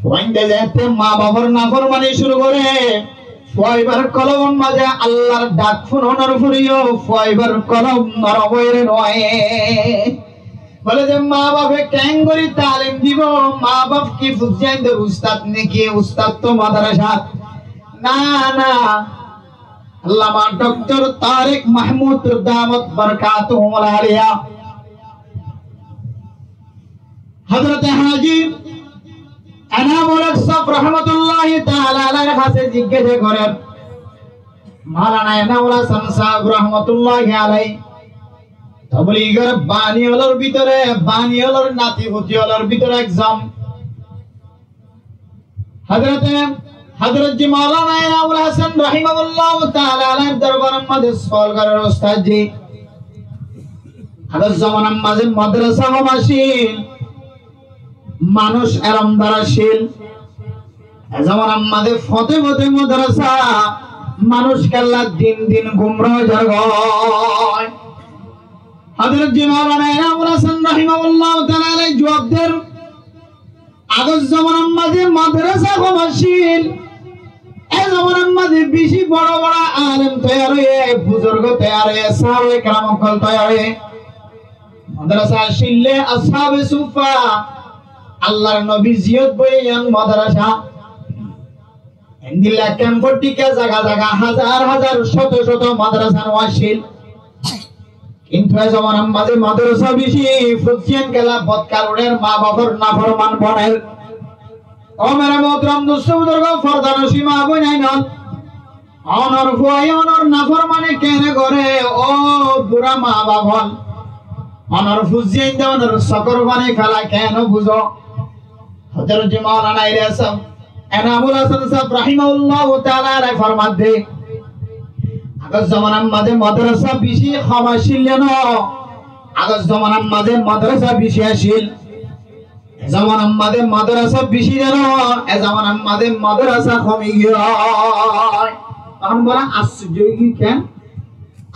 Fuainde zeéñtte ma bafor naformani cúru goré, fua ibár kolbor mazé Allar dhak fúnonor foreyó fua ibár kolb norom ói re nuaiyé. Bóle de ma bafe keéngorí talim dibo, ma baf ki fuaindor ustad niki? Ustad to madrasat. Na, na. Allama doktor Tarek Mahmud damat barakatuhumul aliya, Hazrate Haji Enamul Haq sáb rahmatullahi taala alaihir hañsé jiggésa gorér, Maulana Enamul Hasan sáb rahmatullahi alaih tobligor bani ólor bútore, bani ólor nati futi ólor bútore ekzon. Hazrate, Hazrat ji Maulana Enamul Hasan rahimahullahu taala alaihir dorbaror mazé sual gorér, ustad ji, agor zomanar mazé madrasa hom accíl, manúc elomdar accíl. E zomanar mazé fóte fóte madrasa, manúc kiyólla din din gumra ói zargói. Hazrat ji Maulana Enamul Hasan rahimahullahu taala alaih juab der, agor zomanar mazé madrasa hom accíl, e zomanar mazé beci boro boro alem toiyar óiye, buzurg toiyar óiye, sáhabaye keram ókkol toiyar óiye. Madrasa accíl de ashabe suffa, Allar nobi ziyot boiye yián madrasa. Endilla kemfor dhíka zaga zaga házar házar cóto cóto madrasa no accíl. Kintu e zomanar mazé madrasa beci, fuain kiyólla bodkar uçér, ma bafor naforman boner. Ó mere muhtaram dustó buzurg, fordanocin ma boinain ól, onor fuaye onor naformani kene goré, ó bura ma baf ól, onor fuainde onor sokor fani fela kene buzo? Hazrat ji Maulana Ilyas sáb, Enamul Hasan sáb rahimahullahu taala alaih format de, agor zomanar mazé madrasa beci hom accíl de no, agor zomanar mazé madrasa beci accíl. E zomanar mazé madrasa beci de no, e zomanar mazé madrasa homi giyói. Tohón boro assorjo ói giyé, ken?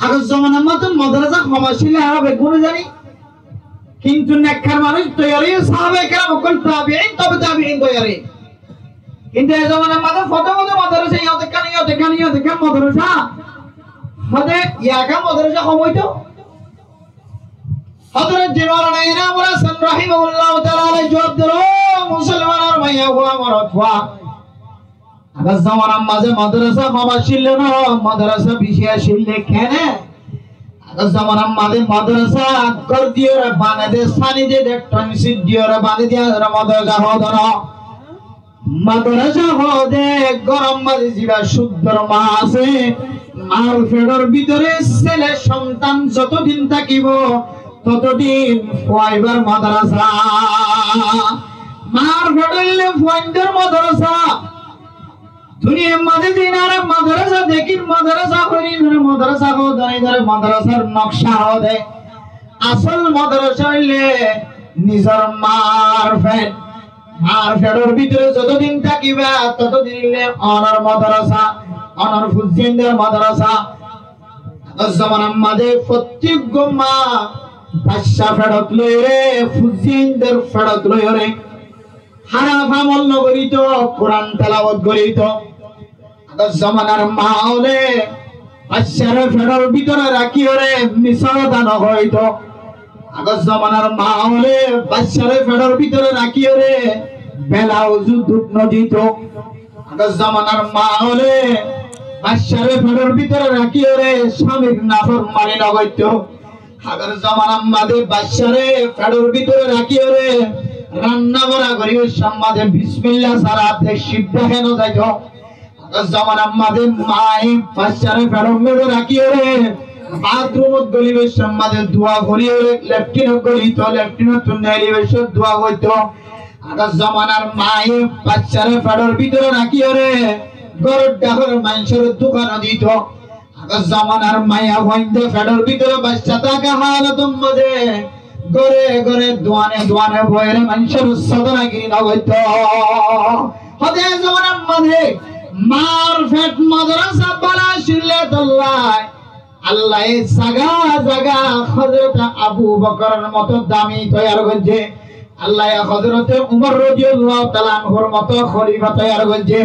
Agor zomanar mazé madrasa hom accíl de, añára beggúne zani. Kintu nekkar manúc toiyar óiye, sáhabaye keram ókkol, tabiin, tobe tabiin toiyar óiye. Kintu e zomanar mazé fóte fóte madrasa, iyót ekkán, iyót ekkán, iyót ekkán madrasa. Fóte iyán ekkán madrasa hom óito. Hozrot Maulana Inamul Hasan rahimahullahu taala alaihi juwab der, ó musolmanor maiyafua, morotfua, agor zomanar maze madrasa hom accíl no, madrasa beci accíl. Kene? Agor zomanar maze madrasa gór diyóre bane de, sáni de de, tonsil diyóre bane de, ar madrasa hoó de no. Madrasa hoó de góror maze ziba cúddor ma asé, mar feçor bútore sele sontan zotodin tákibo, totodin fua íbar madrasa. Mar feçor óile fuaindor madrasa. Duniyar maze dinare madrasa dekír, madrasa hoór, inore madrasa hoó de, inore madrasar nokca hoó de. Asól madrasa óile nizor mar feç. Mar feçor bútore zotodin tákiba, totodin óile onor madrasa, onor fuaindor madrasa. Agor zomanar maze fottí gumma bacca feçot loiyóre, fuaindor feçot loiyóre, háraf amol no gorito, Kuran telawot gorito. Agor zomanar ma óile baccare feçor bútore rakíyóre misá hotá no hoito. Agor zomanar ma óile baccare feçor bútore rakíyóre belauzu dud no dito. Agor zomanar ma óile baccare feçor bútore rakíyóre samir naformani no goitto. Agor zomanar maze baccare feçor bútore rakíyóre ranna bora goribar somot bismillah sára te sidda hé no zaito. Agor zomanar maze maye baccare feçor bútore rakíyóre bathrumot golibar somot dua goriyóre, leftinot golito, leftinot tun nelibar somot dua goitto. Agor zomanar maye baccare feçor bútore rakíyóre góror dhákor maincóre dúka no dito. Agor zomanar maiyafuainde feçor bútore bacca táka halotor maze góre góre duane duane boiyóre maincór sodoragiri no goitto. Hoó de zomanar maze mar feç madrasa bála accíl de tolla Allaye zaga zaga Hozrot Abu Bokoror moto dami toiyar goijje. Allaye Hozrot Umar rodiyallahu taala anhur moto kholifa toiyar goijje.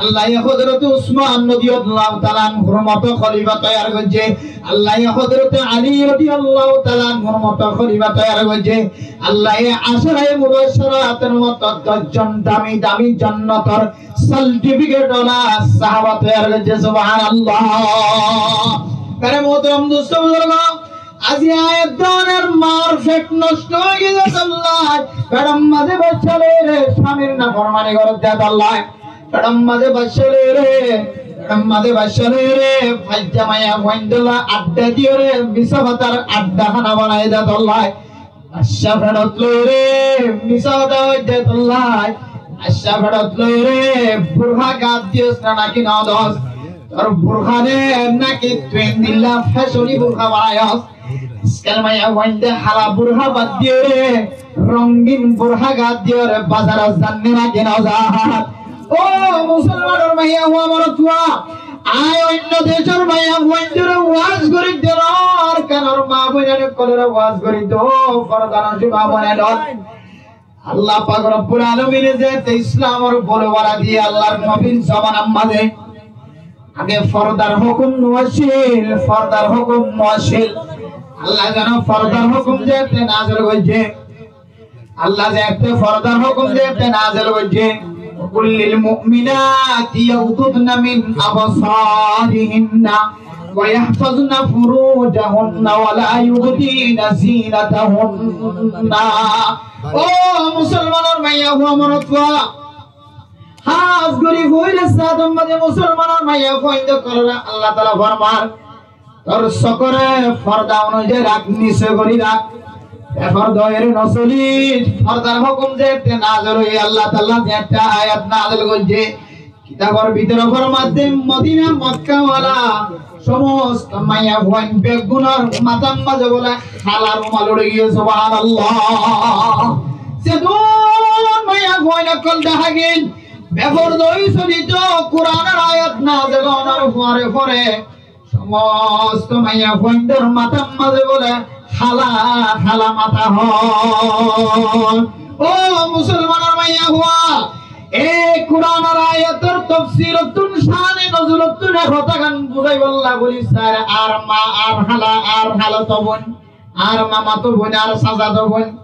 Allaye Hozrot Usman rodiyallahu taala anhur moto kholifa toiyar goijje. Allaye Hozrot Ali rodiyallahu taala anhur moto kholifa toiyar goijje. Allaye asharaye mubashsharator moto doc zon dami dami jonnotor certificate ola sahaba toiyar goijje. Subhanallah. Mere muhtaram dost buzurg, aijja e dóronor mar feç nosto ói giyé de tolla, feçor maze bacca loiyóre samir naformani gorer de tolla, feçor maze bacca loiyóre, feçor maze bacca loiyóre faijja maiyafuain dóla adda diyóre misá hotar adda hána banai de tolla. Bacca feçot loiyóre misá hotá hoór de tolla. Bacca feçot loiyóre burka gat diyós na naki no dos? Tor burkare naki tui endilla feconi burka banaiyós? Ajkal maiyafuainde hala burka bad diyóre rongin burka gat diyóre bazarot zan né naki no zan? Ó musolmanor maiyafua morotfua, añí oinno decor maiyafuaindóre waz gorí de, Arkanor maboin ókkolore waz gorí de, ó fordanocin maboin ókkol. Allah pak Rabbul Alamine zeéte Islamor bolobala diye, Allahr nobir zomanar maze age fordar hókum no accíl, fordar hókum no accíl. Allah zeén fordar hókum zeéte nazel goijje, Allah zeéte fordar hókum zeéte nazel goijje, "Qul lil mu'minati yaghdudna min absarihinna wa yahfazna furujahunna wa la yubdina zinatahunna." Ó musolmanor maiyafua morotfua, hás gorí foila saádor maze musolmanor maiyafuain ókkolore Allah taala formar, tor sokore forda onuzai rak, nise gorí rak. Beforda óiyore no solis. Fordar hókum zeéte nazel óiye, Allah taala zeéte ayat nazel goijje, kitabor bútore formar de, Modina Mokka wala somosto maiyafuain beggúnor matár maze bóle hala rumal uri giyé. Subhanallah. Zedún maiyafuain ókkol dahá giyé beforda ói solito, Kuranor ayat nazel ónar fore fore somosto maiyafuaindór matár maze bóle hala hala mata hoó. Ó musolmanor maiyafua, e Kuranor ayator tofsirottún, cáne nozulottún e hotágan buzáibolla buli sair, ar ma, ar hala, ar halato boin. Ar mamato boin, ar sasado boin.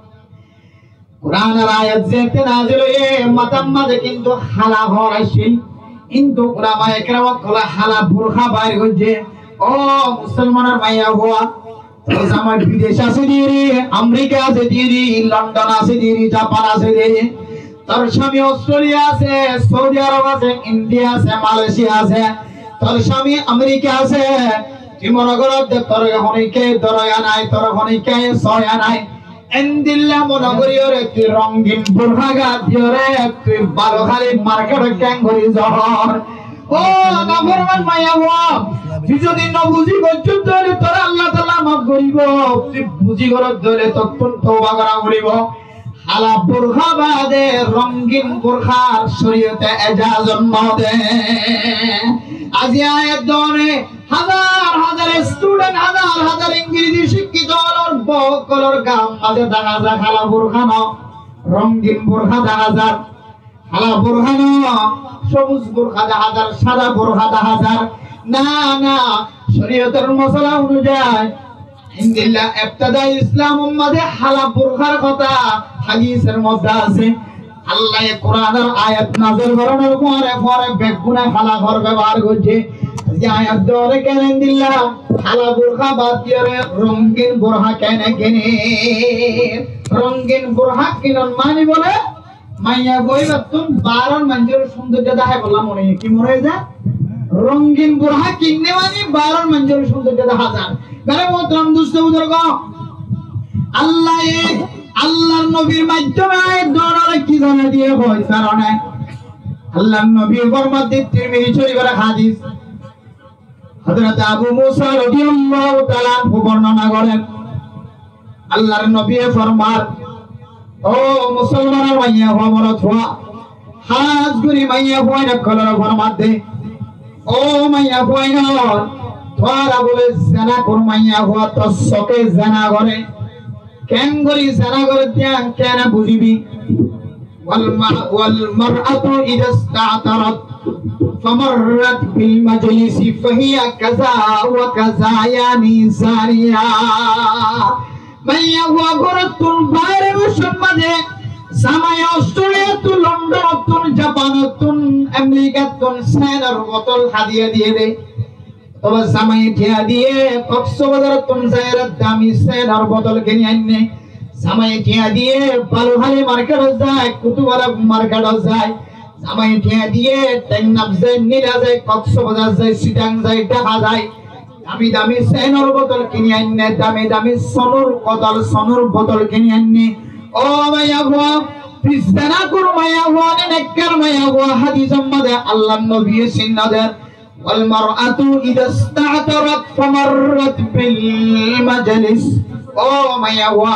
Kuranor ayat zeéñtte nazil óiye, matár mazé kintu hala hór accíl. Kintu ulamaye keram ókkole hala burká bair goijjé. Ó musolmanor maiyafua, tor zamai bidec asé deri, Amerika asé deri, London asé deri, Japan asé deri. Tor cami Australia asé, Saudi Arab asé, India asé, Malaysia asé, tor cami Amerika asé. Tui mone goródde tor honikka doroya nai, tor honikka soya nai. Endilla mone goríyore tui rongin burká gat diyore tui Baluháli market ot keén gorí zor? Ó naforman maiyafua, tui zodi no buzí goijjós de óile tore Allah taala maf goríbo, tui buzí goijjós de óile tottún touba gorá foribo. Hala burká bade rongin burkár córiyote ejazot no de. Aijja e dóne házar házar student, házar házar Ingreji cíkkito ókkolor bou ókkolor gat mazé dehá zar hala burká no, rongin burká dehá zar. Hala burká no, sobuz burká dehá zar, sáda burká dehá zar. Na, na, córiyotor mosola onuzai endilla ebtedai Islamor mazé hala burkár hotá hadisor modde asé. Allaye Kuranor ayat nazil gorónor fore fore beggúne hala hór bebohár goijjé. Ze ayat dóne keén endilla hala burká bad diyore rongin burká keén kine? Rongin burká kinon mani bóle maiyafua íbattún baáror maincór cúndorjo dehái bolla mone, ki mone hoó ze? Rongin burká kinne mani baáror maincór cúndorjo dehá zar. Mere muhtaram dustó buzurgo, Allaye, Allar nobir maiddome e dónore ki zanai diye hoói tarane? Allar nobiye formadde, Tirmizi córifor hadis, Hozrot Abu Musa rodiyallahu taala anhu bornona goren. Allar nobiye formar, ó musolmanor maiyafua, morotfua, hás gorí maiyafuain ókkolore formadde, ó maiyafuain, tuáñra bóle zenakór maiyafua, tor sóke zena gore, keén gorí zena gore, tiyan keén buzibi? والم-، والمرأة إذا استعطرت فمرت بالمجلس فهي كذا وكذا، يعني زانية. Maiyafua górttún bairor somot de zamai Australia ttún, London ttún, Japan ttún, Amerika ttún senor botol hádiya diye de. Toba zamai thiañ diye Koksbazar ttún zaiyóre dami senor botol kini ainne. Zamai thiañ diye Baluháli market ot zai, Kutubala market ot zai. Zamai thiañ diye Teknaf zai, Nila zai, Koksbazar zai, Sitang zai, Dhaka zai. Dami dami senor botol kini ainne, dami dami sonur botol, sonur botol kini ainne. Ó maiyafua, tui zenakór maiyafua ne nekkar maiyafua, hadisor modde Allar nobiye sinno der. والمرأة إذا استعطرت فمرت بالمجلس. Ó maiyafua,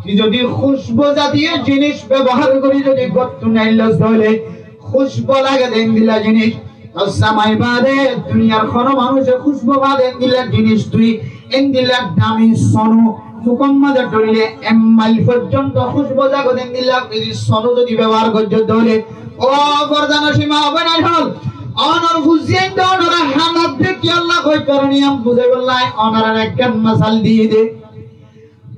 tui zodi kúcbu zatiyo jinis bebohár gorí zodi górttún aillos de óile, kúcbu lage de endilla jinis, tor zamai bade duniyar hono manúce kúcbu bade endilla jinis tui, endilla dami sonu, mukór modde dóille ek mail foijjonto kúcbu zagóde endilla zodi sonu zodi bebohár goijjós de óile, ó fordanocin ma boin ókkol, onor fuzziyain de onore hanat de kiyólla hoi faron yián buzáibolla onorare ekkán masal diyé de.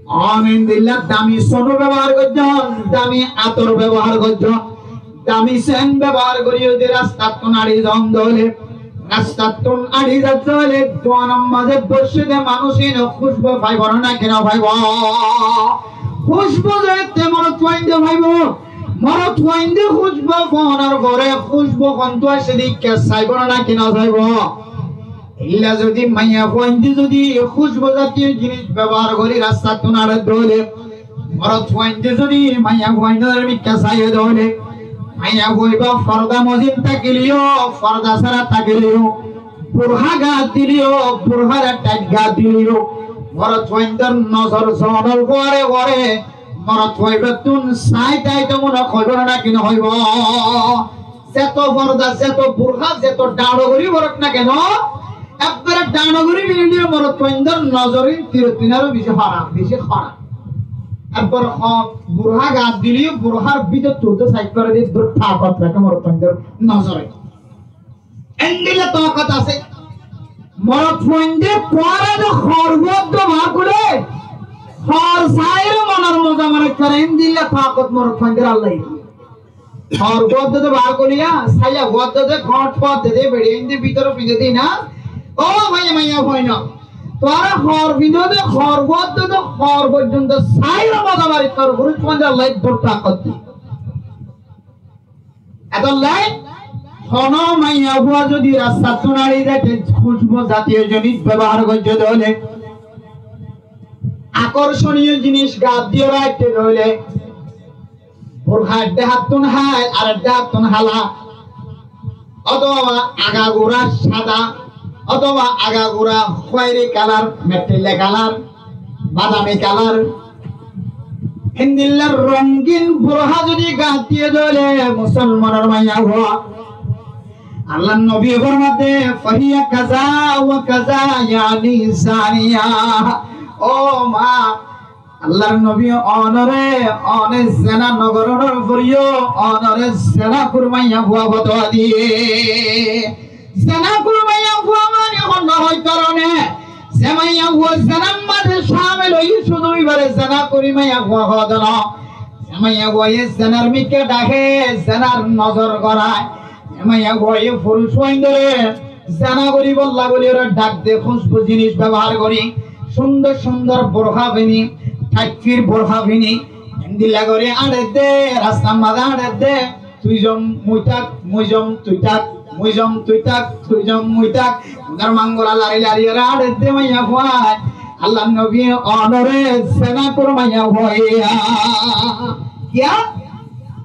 On endilla dami sonu bebohár goijjón, dami ator bebohár goijjón, dami sen bebohár gorí zodi rastattún añçi zon de óile, rastattún añçi zat de óile, duanor mazé boiccé de manúic ín kúcbu faibo né náki no faibo? Kúcbu de te morotfuain de faibo. Morotfuain de kúcbu fonor fore kúcbu hontú aiccé de ikká saibo né náki no saibo? Illa zodi maiyafuain de zodi kúcbu zatiyo jinis bebohár gorí rastattún añçé de óile, morotfuain de zodi maiyafuain de ikká saiyé de óile, maiyafua ibá forda mozin tákileyó, forda sára tákileyó, burká gat dileyó, burkáre tait gat dileyó, morotfuain de nozor zonor fore fore morotfua ibáttún sai táito mone hoibo né náki no hoibo? Zeto forda, zeto burká, zeto dhañr gorí forok na keno, ekbare dhañr gorí félaileyo morotfuain de nozor ín tirottún aró beci háraf, beci háraf. Ekbar ho-, burká gat dileyó burkár bútottu sai fare de dór takot raké morotfuain de nozore. Endilla takot asé. Morotfuain de kuára de horbot de bar gorí, Hoor saáire monor moza mone goré, endilla taakot morotfuaindóre Allah ye diyé. Hoor fuaddé de baá goliya, saiya fuaddé de, goñth fuaddé de, beçi ende bútore findé de na. Ó maiya, maiyafuain, tuáñra hoor findó de, hoor fuaddé de, hoor foijjonto saáire moza mari goró, furusfuaindóre Allah ye dór taakot diyé. Etollá honó maiyafua zodi rastattún ári zaite, kúcbu zatiyo jinis bebohár goijjé de óile, akorsoniyo jinis gaat diyóre aitté de óile, burka ek dhákettún hái, ar ek dhákettún hala, otóba agagura sada, otóba agagura kóiri kalar, mettilla kalar, badami kalar, héndilla rongin burka zodi gaat diyé de óile musolmanor maiyafua, Allar nobiye formaidde, "Fahiya kaza wa kaza, yani zaniya." Ó ma, Allar nobi, ónore, óne zena no gorónor foriyó, ónore zenakur maiyafua fotuwa diyé. Zenakur maiyafua mani honnúa hoi karone, ze maiyafua zenar maze camil óiye cúdu ibare zena gorí maiyafua hoó de no. Ze maiyafuaye zenar mikká dhaké, zenar nozor goráy, ze maiyafuaye furusfuaindóre zena goríbolla bóli óre dhak de, kúcbu jinis bebohár gorí, cúndor cúndor burka fini, thaithir burka fini, endilla gorí áñçer de, rastar maze áñçer de, tui zom mui tak, mui zom tui tak, mui zom tui tak, tui zom mui tak, mudar mangura lari lari óre áñçer de maiyafuain. Allar nobi, ónore zenakur maiyafua hoiyé. Kiyá?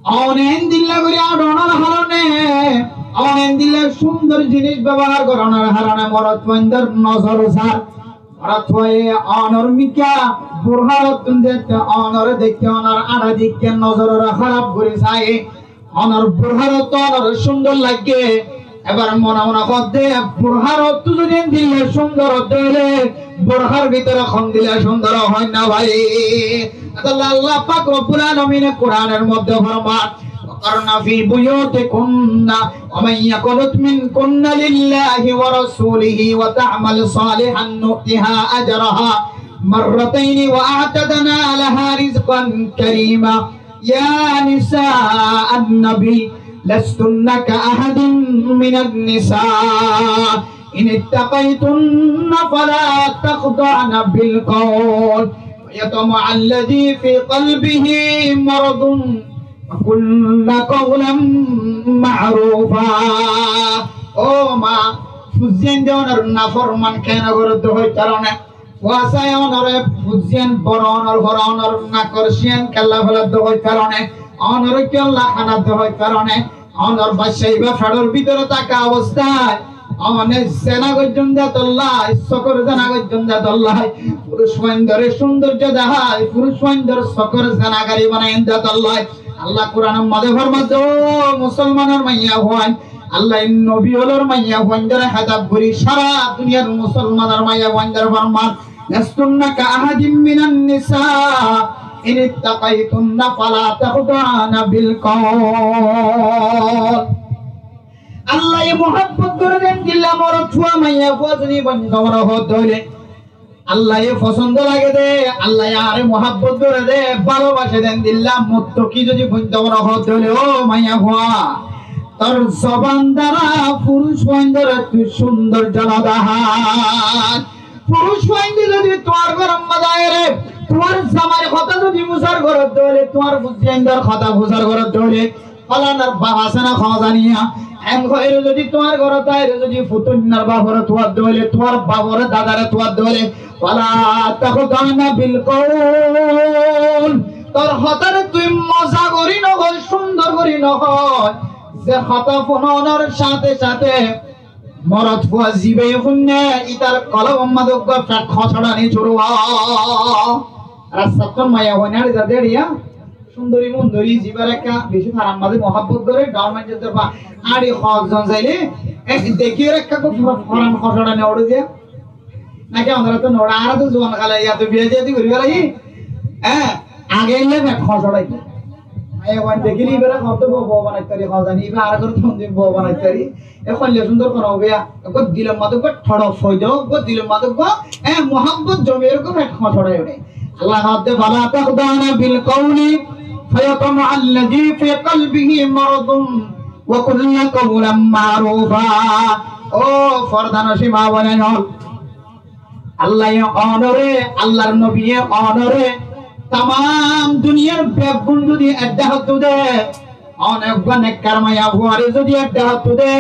Óne endilla gorí áñçonor harone, óne endilla cúndor jinis bebohár gorónor harone morotfuaindór nozor sar. Morotfuaye ónor mikká burkar ottún zette ónore deikké, ónor áñça deikké, nozorore háraf gorí saiyé. Ónor burkar ottú ónore cúndor laiggé. Ebar mone mone hoódde, burkar ottú zodi endilla cúndor ódde óile, burkar bútore hondilla cúndor hoóin na bái. Etolla Allah pak Rabbul Alamine Kuranor modde formar, "Wa qarna fi buyutikunna wa man yaqnut minkunna lillahi wa rasulihi wa ta'mal salihan nu'tiha ajraha marratayni wa a'tadna laha rizqan karima." يا نساء النبي لستن كأحد من النساء إن اتقيتن فلا تخضعن بالقول فيطمع الذي في قلبه مرض وقلن قولا معروفا. Ó ma, fuain de ónor naforman kene goródde hoitar ne? Fuasaye ónore fuain boro ónor fore ónor nakor cíyan kella feladde hoitar ne? Ónore kiyólla hanadde hoitar ne? Ónor bacca ibá feçor bútore táka obostát óne zena goijjón de tolla, sokor zena goijjón de tolla, furusfuaindóre cúndorjo dehái, furusfuaindór sokor zenakari banaiyón de tolla. Allah Kuranor modde formadde, ó musolmanor maiyafuain, Allah nobi ólor maiyafuaindóre hétab gorí sára duniyar musolmanor maiyafuaindóre formar, لستن كأحد من النساء إن اتقيتن فلا تخضعن بالقول. Allaye muhábbot goré de endilla morotfua maiyafua zodi bointo mone hoódde óile, Allaye fosóndo lage de, Allaye añáre muhábbot goré de, bálobacé de endilla muttaki zodi bointo mone hoódde óile, ó maiyafua, tor zoban dara furusfuaindóre tui cúndorjo no dehás. Furusfuainde zodi tuáñr góror maze aiyóre tuáñr zamair hotá zodi fusár goródde óile, tuáñr fuaindór hotá fusár goródde óile, falanar baf asé né hoó zaniya, en hoiyóre zodi tuáñr górot aiyóre zodi futuinnar bafore tuadde óile, tuáñr bafore dadare tuadde óile, فلا تخضعن بالقول, tor hotáre tui moza gorí no hoóis, cúndor gorí no hoóis, ze hotá fúnonor cáñte cáñte morotfua zibá fúinne, ítar kolbor maze uggwá feth hoñsoçani cúru ói. Rastattún maiyafuain áñçi zade eriya, cúndori mundori zibár ekká beci farar maze muhábbot goré, gaór maincór zibá áñçi hoók zon sailé, e, dekíyore ekká uggwá faran hoñsoçani uçé de. Náki onoráttu no uçé, añára to zuan hále, yáto biya cadi gorí félaiyi. Hé, age aile feth hoñsoçai. Maiyafuain dekíle ibáre hoódde bou, bou banaittári, hoó zani ibá añára górot hondin bou banaittári. E hoille cúndor hono óibo, uggwá dilor maze uggwá todop foida, uggwá dilor maze uggwá, e, muhábbot zomiyóre uggwá feth hoñsoçai uçé. Allah hoódde, "Fala taxda'na bil qawli fayatma'a allazi fi qalbihi maradun wa qulna qawlan ma'rufa." Ó fordanocin maa boináin ól, Allaye onóre, Allar nobiye onóre, tamam duniyar beggún zodi ekdháke ottu de, one uggwá nekkar maiyafuare zodi ekdháke ottu de,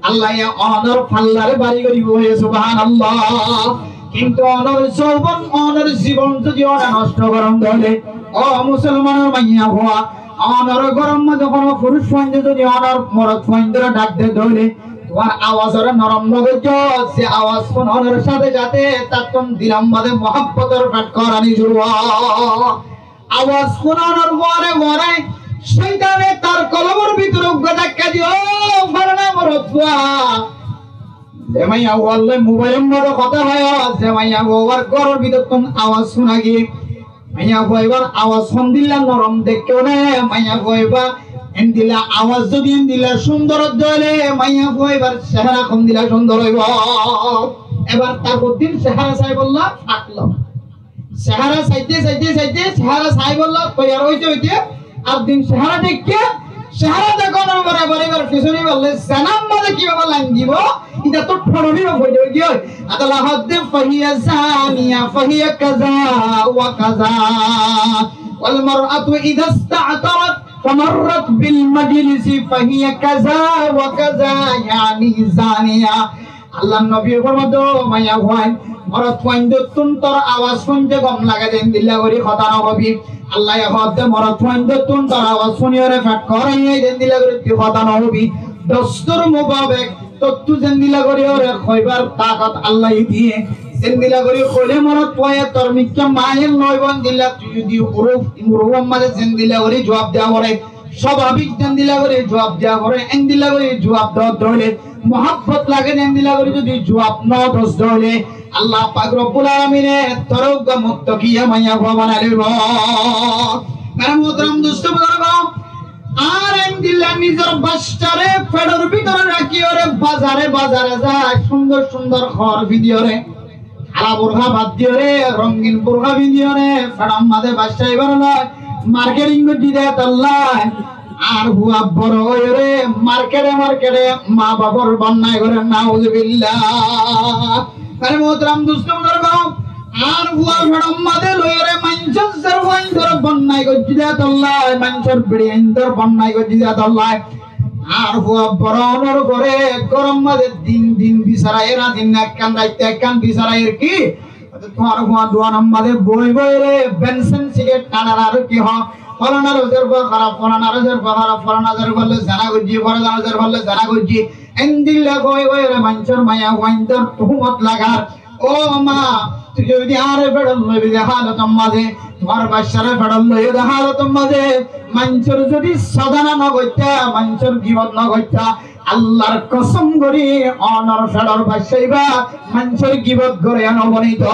Allaye onór fallaré bari goríbo, subhanallah. Kintu onór zoubon, onór zibon zodi one nosto goron de óile, ó musolmanor maiyafua, onór góror mazé hono furuc fuainde zodi onór morot fuaindoré dhak de óile, tuáñr awazoré norom no goijjó, ze awaz fúnonor sáte sáte tattún dilor mazé muhabbotor fetkorani cúru ó. Awaz fúnonor fore fore cóitane tar kolbor bútore uggwá dhakka diye, ó falana morotfua. Ze maiyafuar loi mobailor mazé hotá hoó, ze maiyafuar góror bútottún awaz fúna giyé. Maiyafua ibár awaz hondilla norom deikkó né, maiyafua ibár endilla awaz zodi endilla cúndor óile, maiyafua ibár cehera hondilla cúndor óibo. Ebar tar hoddin cehera saibolla fak ló. Cehera saite, saite, saite, cehera saibolla toiyar óite, óite, ar din cehera deikké, cehera deikkonor fore fore ibár fisóni bolle, zenar mazé kibábe lain dibo, ita to thorori foida ói giyói. Allah hoódde, "Fahiya zaniya, fahiya kaza wa kaza. Wal mar'atu idha ista'tarat famarrat bil majlisi fahiya kaza wa kaza, yani zaniya." Allar nobiye formadde, ó maiyafuain, morot fuaindottún tor awaz fúnte gom lage de endilla gorí hotá no hobi. Allaye hoódde, morot fuaindottún tor awaz fúniyóre fetkorani de endilla gorí tui hotá no hobi. Dostur mubabek tottú zendilla gorí óre hoibar takot Allaye diye, zendilla gorí hoile morotfuaye tor mikká mail no óibo, endilla tui zodi uruf, urufor mazé zendilla gorí juab diya fore, swababik zendilla gorí juab diya fore, endilla gorí juab dót dóile, muhabbot lage de endilla gorí zodi juab no dós dóile, Allah pak Robbul Alamine toré uggwá muttakiya maiyafua banai loibo. Mere muhtaram dustó buzurgo, ar endilla nizor baccáre feçor bútore rakíyore bazare bazare zai, cúndor cúndor hoor findiyore, hala burka bad diyore, rongin burka findiyore, feçor mazé baccá ibár loi marketing goijjé de tolla. Ar fua boro óiyore markete markete maa bafor bonnai gore, nauzubillah. Mere muhtaram dustó buzurgo, ar fua feçor mazé loiyore maincór zerfuaindor bonnai goijjé de tolla, maincór biriaindor bonnai goijjé de tolla. Ar fua boro ónor fore góror mazé din din bisaraiyé, rait din ekkán, rait ekkán bisaraiyé ki? Tuáñr fua duanor mazé boi boi re bensin sigaret tanar ar ki hoó? Folanar zerfua hóraf, folanar zerfua hóraf, folanar zerfua loi zena goijjé, folanar zerfua loi zena goijjé. Endilla hoi hoi re maincór maiyafuaindor tuhumot lagar. Ó ma, tui zodi añáre feçot loibi de halotor mazé, tuáñr baccáre feçot loibi de halotor mazé, maincór zodi sodana no goittá, maincór gibot no goittá, Allar kosom gorí, onor feçor baccá ibá maincór gibot goré no bonito.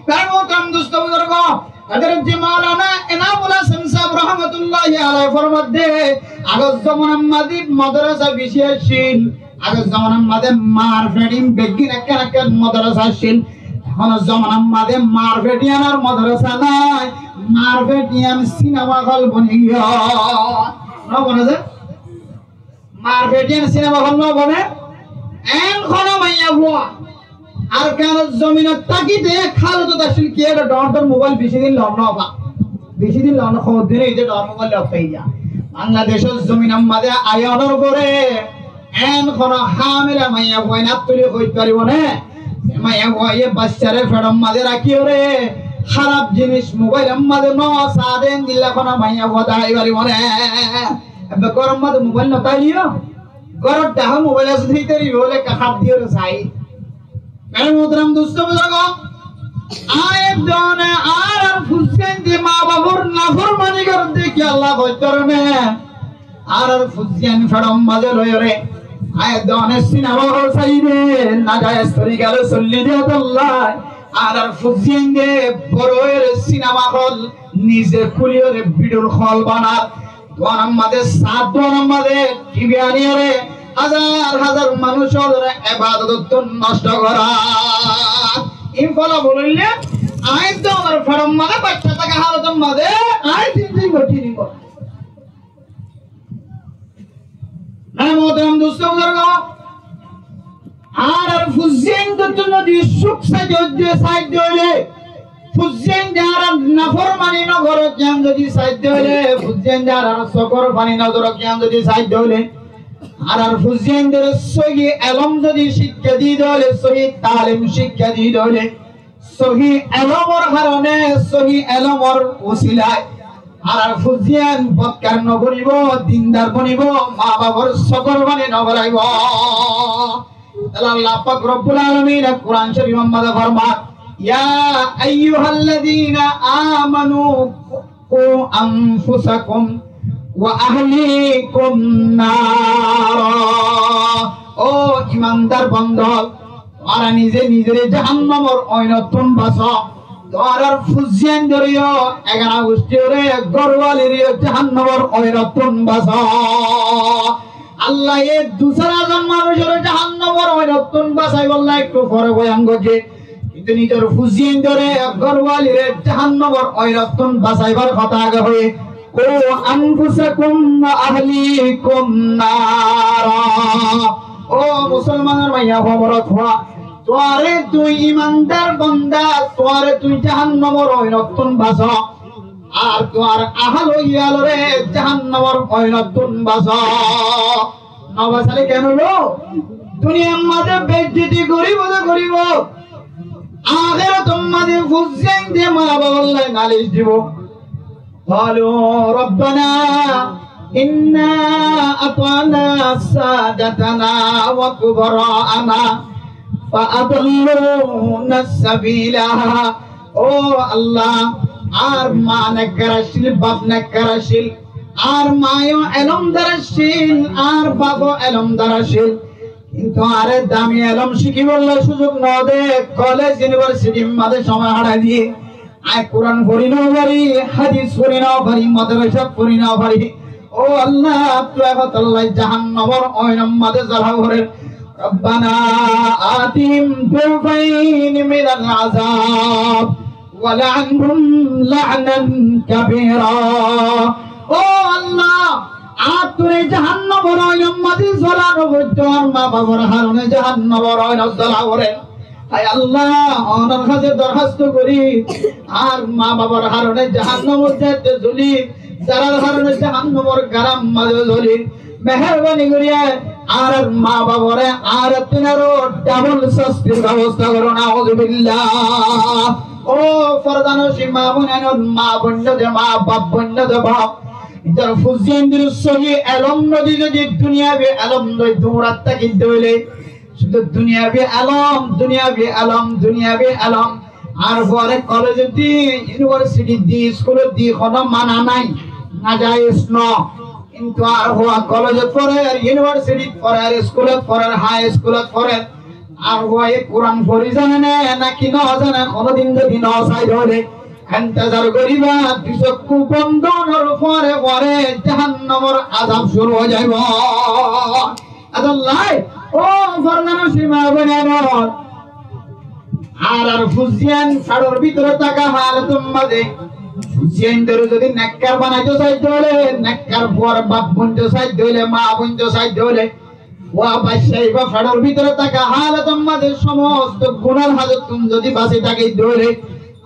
Mere muhtaram dustó buzurgo, Hazrat Maulana Enamul Hasan sáb rahmatullahi alaihi formadde, agor zomanar mazé madrasa beci accíl, agor zomanar mazé marfet in beggín ekkán ekkán madrasa accíl. Ehón zomanar mazé marfet iyanor madrasa nai, marfet iyan sinema hol boni giyé. No bone de? Marfet iyan sinema hol no bone? En hono maiyafua Arkanor zominot tákite ek halotot accíl, ki ekka dhoóñr dhoóñr mobail beci din lon no fa. Beci din lon no, hoddin óiye de dhoóñr mobail lon faiya. Bangladecor zominor mazé aiyonor fore en hono hamela maiyafuain át tuli hoi faribo né? Maiyafuaye baccáre feçor mazé rakíyore háraf jinis mobailor mazé no saá de endilla hono maiyafua dahái faribo né? Ebbe góror mazé mobail no táileyo, górot dahá mobail asé de, hítare bóle ekka hát diyore sai. Mere muhtaram dustó buzurgo, aññí done añárar fuain de maa bafor naformani gorer de ki Allah hoitó né? Añárar fuain feçor mazé loiyore aññí done sinema hol sai de, najayez torika loi solli de tolla. Añárar fuain de boro óiyore sinema hol nize kúliyore bidur hol banar. Duanor mazé, sat duanor mazé tibi aniyore házar házar manúic ólore ebadotottún nosto gorá. Ín fola bolille, Aññí to añár feçor maze baiccá táka hálotor maze aññí tin din gorí dibo. Mere muhtaram dustó buzurgo, añárar fuain dóttu zodi cúk saidde óile, fuain de añárar naformani no goré yián zodi saidde óile, fuain de añárar sókor faní no goré yián zodi saidde óile, añárar fuain dóre sóhi elóm zodi cíkka diyé de óile, sóhi talim cíkka diyé de óile, sóhi elómor haroné, sóhi elómor usilai añárar fuain botkar no bonibo, dindar bonibo, ma bafor sókor faní no goraibo. Tóile Allah pak Rabbul Alamine Kuran Córifor maze formar, يا أيها الذين آمنوا قوا أنفسكم وأهليكم نارا. Ó imandar banda, tuáñra nize nizeré jahannamor oinottún basó. Tuáñrar fuain dóre yó, egana gucthí ore, górwali re yó jahannamor oinottún basó. Allah ye dui sar zon manúicoré jahannamor oinottún basaibolla ekku fore boyan goijjé. Kintu nizor fuain dóre, górwali re jahannamor oinottún basaibar hotá age hoiyé. قوا أنفسكم وأهليكم نارا. Ó musolmanor maiya fua, morot fua, tuáñre tui imandar banda, tuáñre tui jahannamor oinottún basó. Ar tuáñr ahal iyalore jahannamor oinottún basó. No basaile ken óibo? Duniyar maze beizzoti goribo de goribo, ahérator maze fuain de ma bafor lá nalic dibo. قالوا ربنا إنا أطعنا سادتنا وكبراءنا فأضلونا السبيلا. Ó Allah, añár ma nekkar accíl, baf nekkar accíl, añár ma yó elómdar accíl, añár baf ó elómdar accíl. Kintu añáre dami elóm cíkibolla suzuk no de, kolej, iunivarsitir maze cómoi hárai diye. Aññí Kuran fori no fari, hádis fori no fari, modrasat fori no fari. Ó Allah, tuáñr hotá lla jahannamor oinor maze zala gorer. ربنا آتهم ضعفين من العذاب ولعنهم لعنا كبيرا. Ó Allah, añáre jahannamor oinor maze zala no goijjó, añár ma bafor haroné jahannamor oinot zala gorer. Hái Allah, onor hañsé dorhasto gorí, añár ma bafor haroné jahannamot zaite zoli, zarar haroné jahannamor garam maze zoli, meherbani gorí añárar ma baforé añárattún aró dabol sastir bebosta goró, nauzubillah. Ó fordanocin ma boin, ma boin de ma, baf boin de baf, nizor fuain dóre sóhi elóm no di zodi duniyabi elóm loi durat táki de óile, cúdu duniyabi elóm, duniyabi elóm, duniyabi elóm. Ar fore kolejot di, iunivarsitit di, iskulot di, hono mana nai, najaiz no. Kintu ar fore kolejot forer, iunivarsitit forer, iskulot forer, hái iskulot forer, ar fore Kuran fori zane né, naki no zane, hono din zodi no sai de óile, intezar goriba, dui sokku bondo ónar fore fore jahannamor azab cúru ói zaibo. Adollai, ó fordanocin ma boin, añárar fuain feçor bútore táka halotor maze, fuain dóre zodi nekkar banaito sai de óile, nekkar fuar baf bointo sai de óile, ma bointo sai de óile, fua baiccá ibá feçor bútore táka halotor maze somosto gunar hazottún zodi basi táki de óile,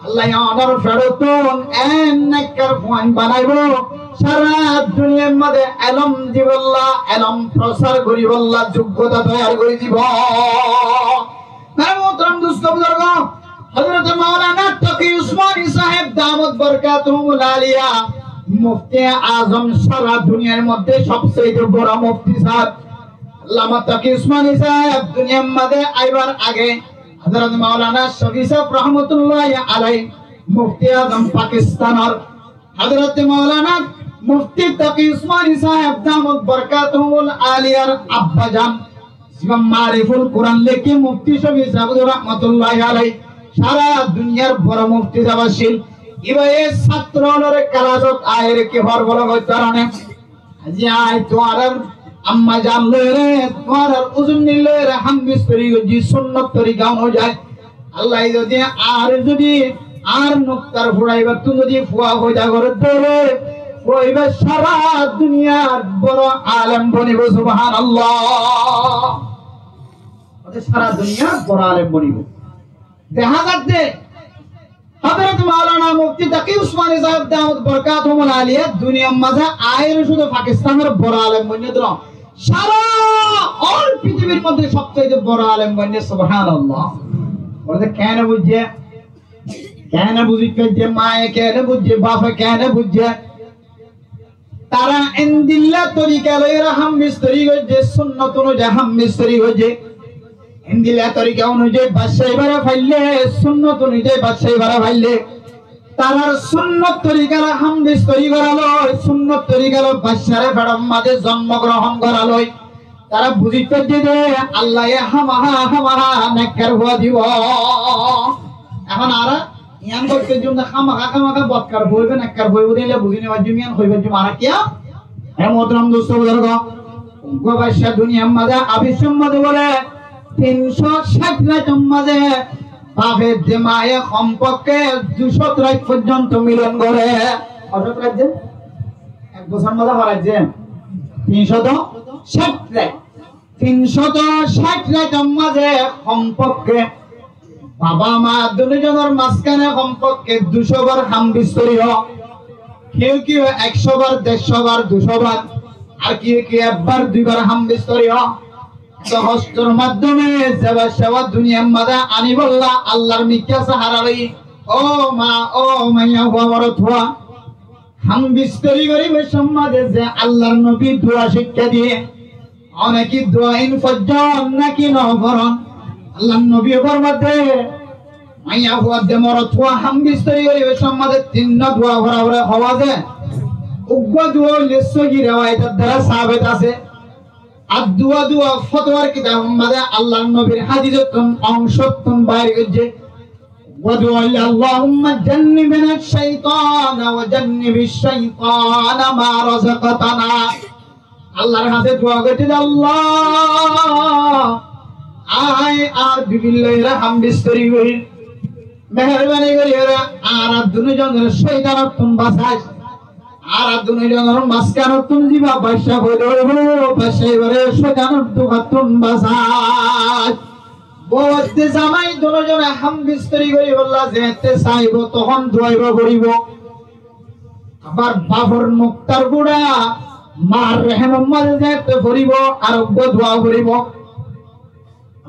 Allah ye onor feçottún en nekkar fuain banaibo, sara duniyar maze elóm dibolla, elóm prosar goribolla zoggota toiyar gori dibo. Mere muhtaram dustó buzurgo, Hazrat Maulana Taqiy Usmani Saheb damat barkatuhumul aliya, Mufti Azam sara duniyar maze sobse boro mufti saheb. Allama Taqiy Usmani Saheb duniyar maze aibar age Hazrat Maulana Shafi Saheb rahmatullahi alaihi, Mufti Azam Pakistanor, Hazrat Maulana Mufti Taqiy Usmani Saheb damat barkatuhumul aliyar abbajan, Imam Mariful Kuran lekí Mufti Shafi Saheb rahmatullahi alaihi, sara duniyar boro mufti saheb accíl. Ibá ye satro ónore kelasot aiyóre ki fore bole hoito karone, aijja añí tuáñrar ammajan loiyóre, tuáñrar uzunni loiyóre ham bistori goijjí sunnot torika onuzai. Allah ye zodi añáre zodi Añár nuktar furaibattún zodi fua foida goré de óile, fua ibá sára duniyar boro alem bonibo, subhanallah. Sára duniyar boro alem bonibo. Dehá zadde, Hozrot Maulana Mufti Taqiy Usmani sáheb damat barkatuhumul aliya duniyar mazé aiyóre cúde Pakistanor boro alem boinné de no, sára all fitibir modde sobsaite boro alem boinné, subhanallah. Bole de kene buijjé? Kene buzit faijjé? Maye kene buijjé? Bafe kene buijjé? Tará endilla torika loiyóre ham bistori goijjé, sunnot onuzai ham bistori goijjé. Endilla torika onuzai bacca ibáre faille, sunnot onuzai bacca ibáre faille. Tarár sunnot torikar ham bistori gorá loi, sunnot torikar baccaré feçor mazé zonmo grohon gorá loi. Tará buzit faijjé de Allaye hámaha, hámaha nekkar fua dibo. Ehón añára yián goittó de hámaha, hámaha bodkar fua óibo, nekkar fua óibo de illa buzi no faijjum, yián hoi faijjum añára kiyá? Hé muhtaram dustó buzurgo, uggwá bacca duniyar mazé abicor mazé bole tin cót cáit raitor mazé bafe de maye hompokké dui cót rait foijjonto milon goré. Hó cót rait de? Ek bosór mazé hó rait de? Tin cót cáit rait. Tin cót cáit raitor mazé hompokké baba ma duní zonor mazkáne hompokké dui cót bar ham bistori ó. Kiyó kiyó ek cót bar, der cót bar, dui cót bar, ar kiyó kiyó ek bar dui bar ham bistori ó. Toó hostor maddome ze bacca duniyar mazé aníbolla Allar mikká sahara loi, ó ma, ó maiyafua, morotfua, ham bistori goríbar somot de ze Allar nobi dua cíkka diyé, one ki dua ín foijjon náki no foron? Allar nobi formar de, maiyafua de morotfua ham bistori goríbar somot de tinnwá dua fora fore hoó ze. Uggwá dua óilde sóhi rewayetor duara sabit asé. Ar duwá duwá fotowar kitab mazé Allar nobir hádis ottún ongcó ottún bair goijjé. Uggwá duwá óilde, اللهم جنبنا الشيطان وجنب الشيطان ما رزقتنا. Allar hañsé duwá goijjé de, Allah, añí añár bibir loi ham bistori gorí, meherbani gorí añára duní zonore cóitan ottún basái. Añára duní zonor mazkán ottún zibá bacca foida óibo, bacca ibáre cóitanor dóka ottún basái. Bou de zamai duní zone ham bistori goríbolla zeéñtte saibo, tohón duwá ibá foribo. Abar bafor nuktar gura mar rehemor mazé zeéñtte foribo, ar uggwá duwá foribo.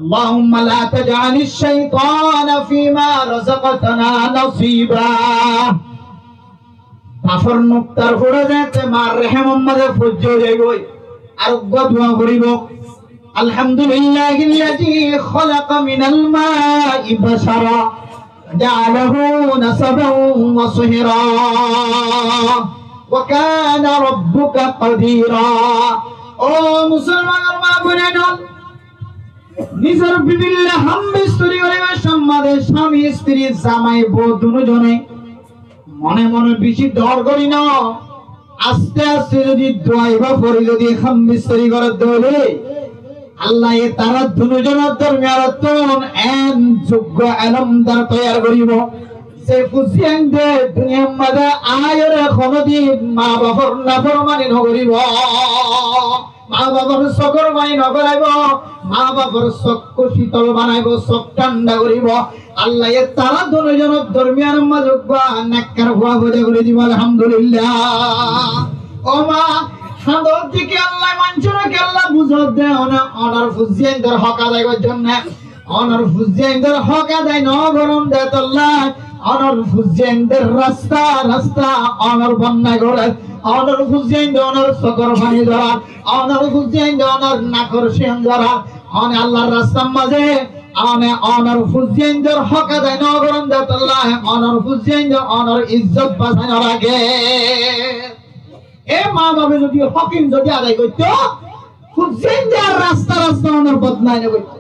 اللهم لا تجعل الشيطان فيما رزقتنا نصيبا. Bafor nuktar gura zeéñtte mar rehemor mazé foijjé ói zaibói, ar uggwá duwá foribo. الحمد لله الذي خلق من الماء بشرا جعله نسبا وصهرا وكان ربك قديرا. Ó musolmanor ma boin ókkol, nizor bibir loi ham bistori goríbar somot de cami istri zamai bou duní zone mone mone beci dor gorí no, aste aste zodi duwá ibá fori zodi ham bistori gorer de óile, Allaye tará duní zonor dormiyan ottún en zuggo elomdar toiyar goríbo, ze fuain de duniyar mazé aiyóre honodin ma bafor naformani no goríbo, ma bafor sókor bani no goraibo, ma bafor sókku citol banaibo, sók thánda goríbo. Allaye tará duní zonor dormiyan mazé uggwá nekkar fua foida gorí dibo, alhamdulillah. Ó ma, hádor de kiyólla, manúcore kiyólla buzor de, one onor fuain dor hók adai goijjón né? Onor fuain dor hók adai no goron de tolla, onor fuain dor rasta rasta onor bonnai gorer, onor fuain de onor sókor bani zorar, onor fuain de onor nakor cíyon zorar, one Allar rastar mazé, one onor fuain dor hók adai no goron de tolla, onor fuain de onor izzot basai no raker. E ma bafe zodi hók ín zodi adai goitto, fuain de ar rasta rasta onor bodnam no goitto.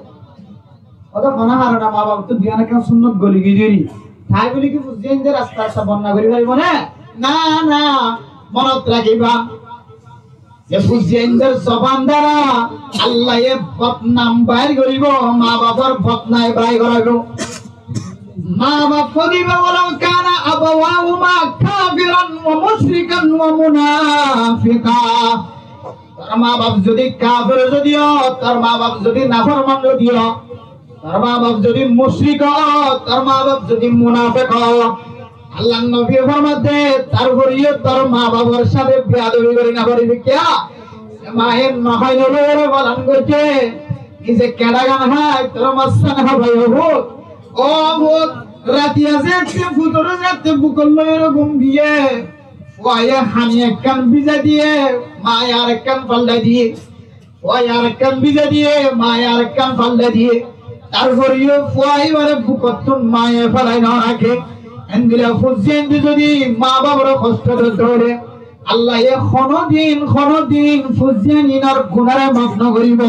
Óto hono harone ma bafe to diyan ekkán sunnot goli giyói, tai buli ki fuain de rasta rasta bodnam gorí faribo né? Na, na, monot rakíba. Ze fuain dor zoban dara Allaye bodnam bair goríbo, ma bafor bodnam bair goráibo. Mabaf foribo, "Walaw kana abawahuma kafiran wa mushrikan wa munafiqa." Tor mabaf zodi kafer zodi ó, tor mabaf zodi naforman zodi ó, tor mabaf zodi mushrik ó, tor mabaf zodi munafik ó, Allar nobiye formadde, tarfore yó tor mabafor sáte beyadobi gori no faribi. Kiyá? Maye no háile lore falan goijje, nize keñçagan hái, tor massán hábai ó fut. Ó fut, rati asé, te futore zette bukot loi ore gum diye, fuaye hani ekkán bizai diye, maye ar ekkán faldai diye. Fuaye ar ekkán bizai diye, maye ar ekkán faldai diye. Tarfore yó fua ibare bukottún maye felai no raké. Endilla fuzziyain de zodi mabafore hosto dito óile, Allaye honodin, honodin fuzziyain inor gunare maf no goribo.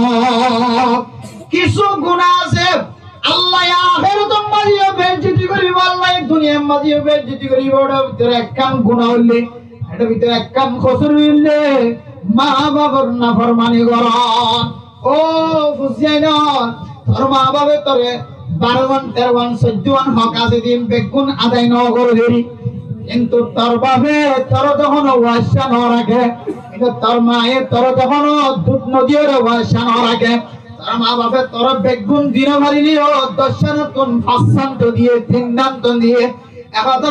Kissú guna asé, Allaye ahérator maze yó beizzoti goribo, Allaye duniyar maze yó beizzoti goribo. Etar bútore ekkán guna óile, etar bútore ekkán kosur óile, mabafor naformani goron. Ó fuzziyain, tor mabafe tore barowan, terowan, soiddowan hók asé de beggún adai no goré deri. Kintu tor bafe tore tohón uassá no raké. Kintu tor maye tore tohón dud no diyore uassá no raké. Tor mabafe tore beggún di no farileyó doccán ottún fañssán to diye, tinnán to diye. Ehón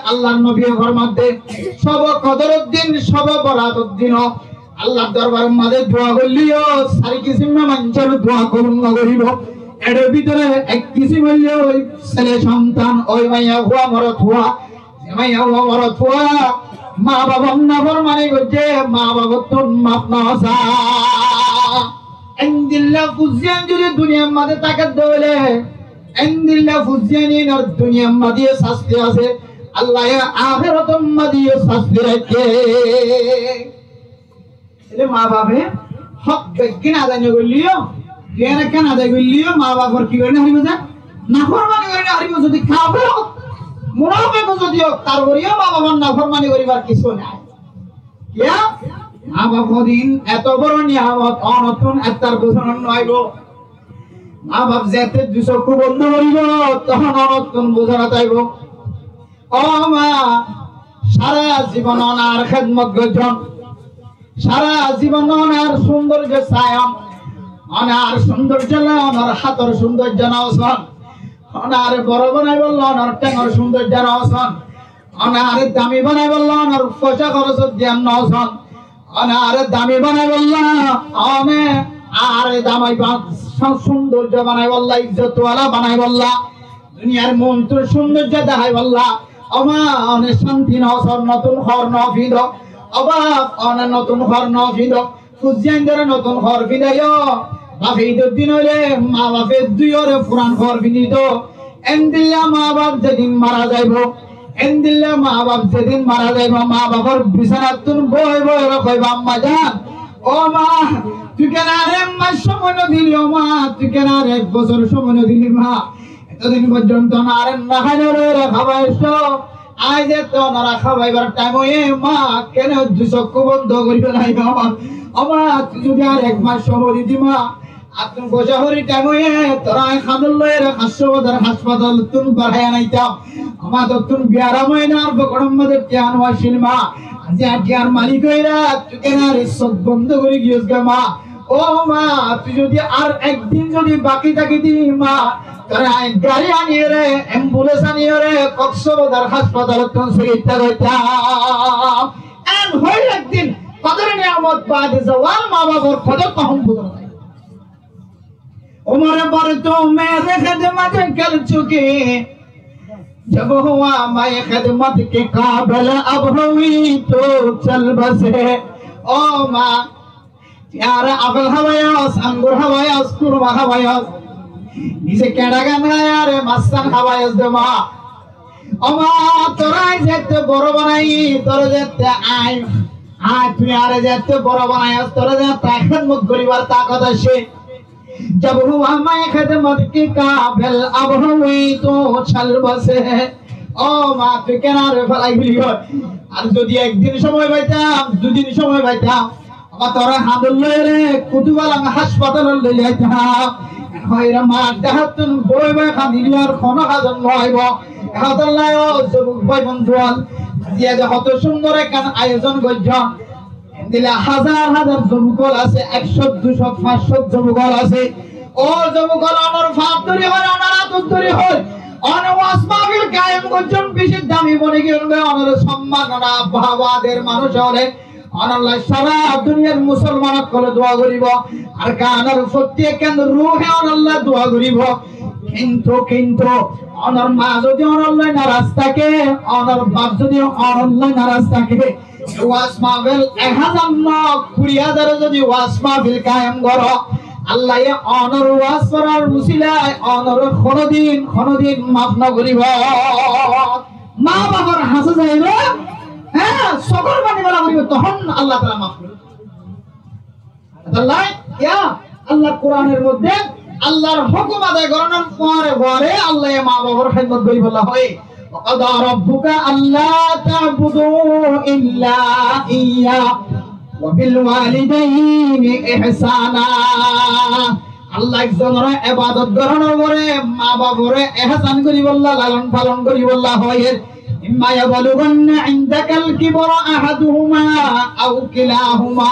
Allar nobiye formadde, sobe kodoror din, sobe borator din ó Allar dorbaror maze dua goilleyó sair kisim maincór dua kobul no goribo. Etar bútore ek kisim óilde ói sele sontan, ói maiyafua morotfua. Ze maiyafua morotfua mabafor naformani goijje, mabafottún maf no sa. Endilla fuzziyain zodi duniyar maze táke de óile, endilla fuzziyain inor duniyar maze yó sasti asé, Allaye ahérator maze yó sasti raikké. Tóile mabafe hók beggín adai no goilleyó, dui ekkán adai goilleyó, mabafor ki gori no faribo ze? Naformani gori no faribo. Zodi kafer ó, munafik ó zodi ó, tarfore yó mabafor naformani goribar kissú nai. Kiyá? Mabaf hodin eto boro niyamot, onottún ettar buzon no aibo. Mabaf zette dui sokku bondo goribo, tohón onottún buzon aibo. Ó ma, sára zibon onar hédmot goijjón, sára zibon onar sundorjo saiyón, onar sundorjo loi onar hátor sundorjo no són, onare boro banaibolla onar théngor sundorjo no són, onare dami banaibolla onar foisa hóros diyan no són, onare dami banaibolla, one are dami ba-, sundorjo banaibolla, izzot wala banaibolla, duniyar muúntu sundorjo dahaibolla. Ó ma, one cánti no són, notun hór no fiñdo. Ó baf, one notun hór no fiñdo. Fuzziyain dore notun hór fiñdaiyo, bafe idor din óile mabafe duiyore furan hór fiñdito. Endilla mabaf zedin mara zaibo, endilla mabaf zedin mara zaibo, mabafor bisanattún boi boi ore hoibo, "Amma zan, ó ma, tui kene are ek mas somoi no dili, ó ma, tui kene are ek bosor somoi no dili ma? Etodin forzonto onare no háiye, onare hábaiyo. Aijja to onare hábaibar thaim óiye ma, kene dui sokku bondo gori felaiyo. Ó ma, tui zodi ar ek mas somoi dito ma, attún foisa hóri thaim óiye, toré añí kandor loi ore Hassabadar haspatalottún barái anaitam. Ó ma, tottún biyaram óiye, ar fokoror maze thiañ no accíl ma. Aijja thiañr malik óiyore tui kene are sók bondo gori giyos goi ma. Ó ma, tui zodi ar ek din zodi baki táki de ma, toré añí gari aniyore, embulens aniyore Koksbazar haspatalottún sikitsa goittam." En hoil ek din kodore niyamot baade zowal, mabafor kodor tohón buzon nai. عمر بھر تو میرے خدمت کر چکے، جب ہوا میں خدمت کے قابل، اب ہوئی تو چل بسے۔ Ó ma, tui añáre afel hábaiyos, angur hábaiyos, kurma hábaiyos, nize keñçagan hái añáre massán hábaiyos de ma. Ó ma, toré añí zette boro banai, toré zette añí, añí tui añáre zette boro banaiyos, toré zette hédmot goribar takot accíl. جب ہوا میں خدمت کے قابل، اب ہوئی تو چل بسے۔ Ó ma, tui kene are felai geli goi? Ar zodi ek din somoi faitam, dui din somoi faitam, Ó ma, toré kandor loi ore Kutubalang haspatalot loi zaitam. Hoór, maddá háttun boi boi kandilé ar honó hazot no aibó. Ehón Allah, ó zobuk bái bondú ól, aijja de hoto cúndor ekkán ayozon goijjón. Endilla házar házar zobuk ól asé, ekcót, duicót, fañscót zobuk ól asé. Ó zobuk ól, onor fat dóri hoór, onor át dóri hoór, one waz mahfil kayem goijjón, beci dami boni giyón, onor somman, onor abba, abba, der manúc ókkole onolla sára duniyar musolman ókkole dua goríbo, Arkanor fottí ekkán ruhe onolla dua goríbo. Kintu, kintu onor ma zodi onolla naraz táke, onor baf zodi onolla naraz táke, waz mahfil ek házar no, kuri házare zodi waz mahfil kayem goró, Allaye onor waz gorar usilai onore honodin, honodin maf no goríbo. Ma bafor hañsé zaiba, há, sokor faní fela foribo, tohón Allah taala maf goríbo. Ettolla, ya, Allah Kuranor modde Allahr hókum adai gorónor fore fore Allaye ma bafor hédmot goríbolla hoó. وقضى ربك ألا تعبدوا إلا إياه وبالوالدين إحسانا. Allah ekzonor ebadot gorónor fore ma bafore ehsán goríbolla, lalon falon goríbolla hoó. إما يبلغن عندك الكبر أحدهما أو كلاهما.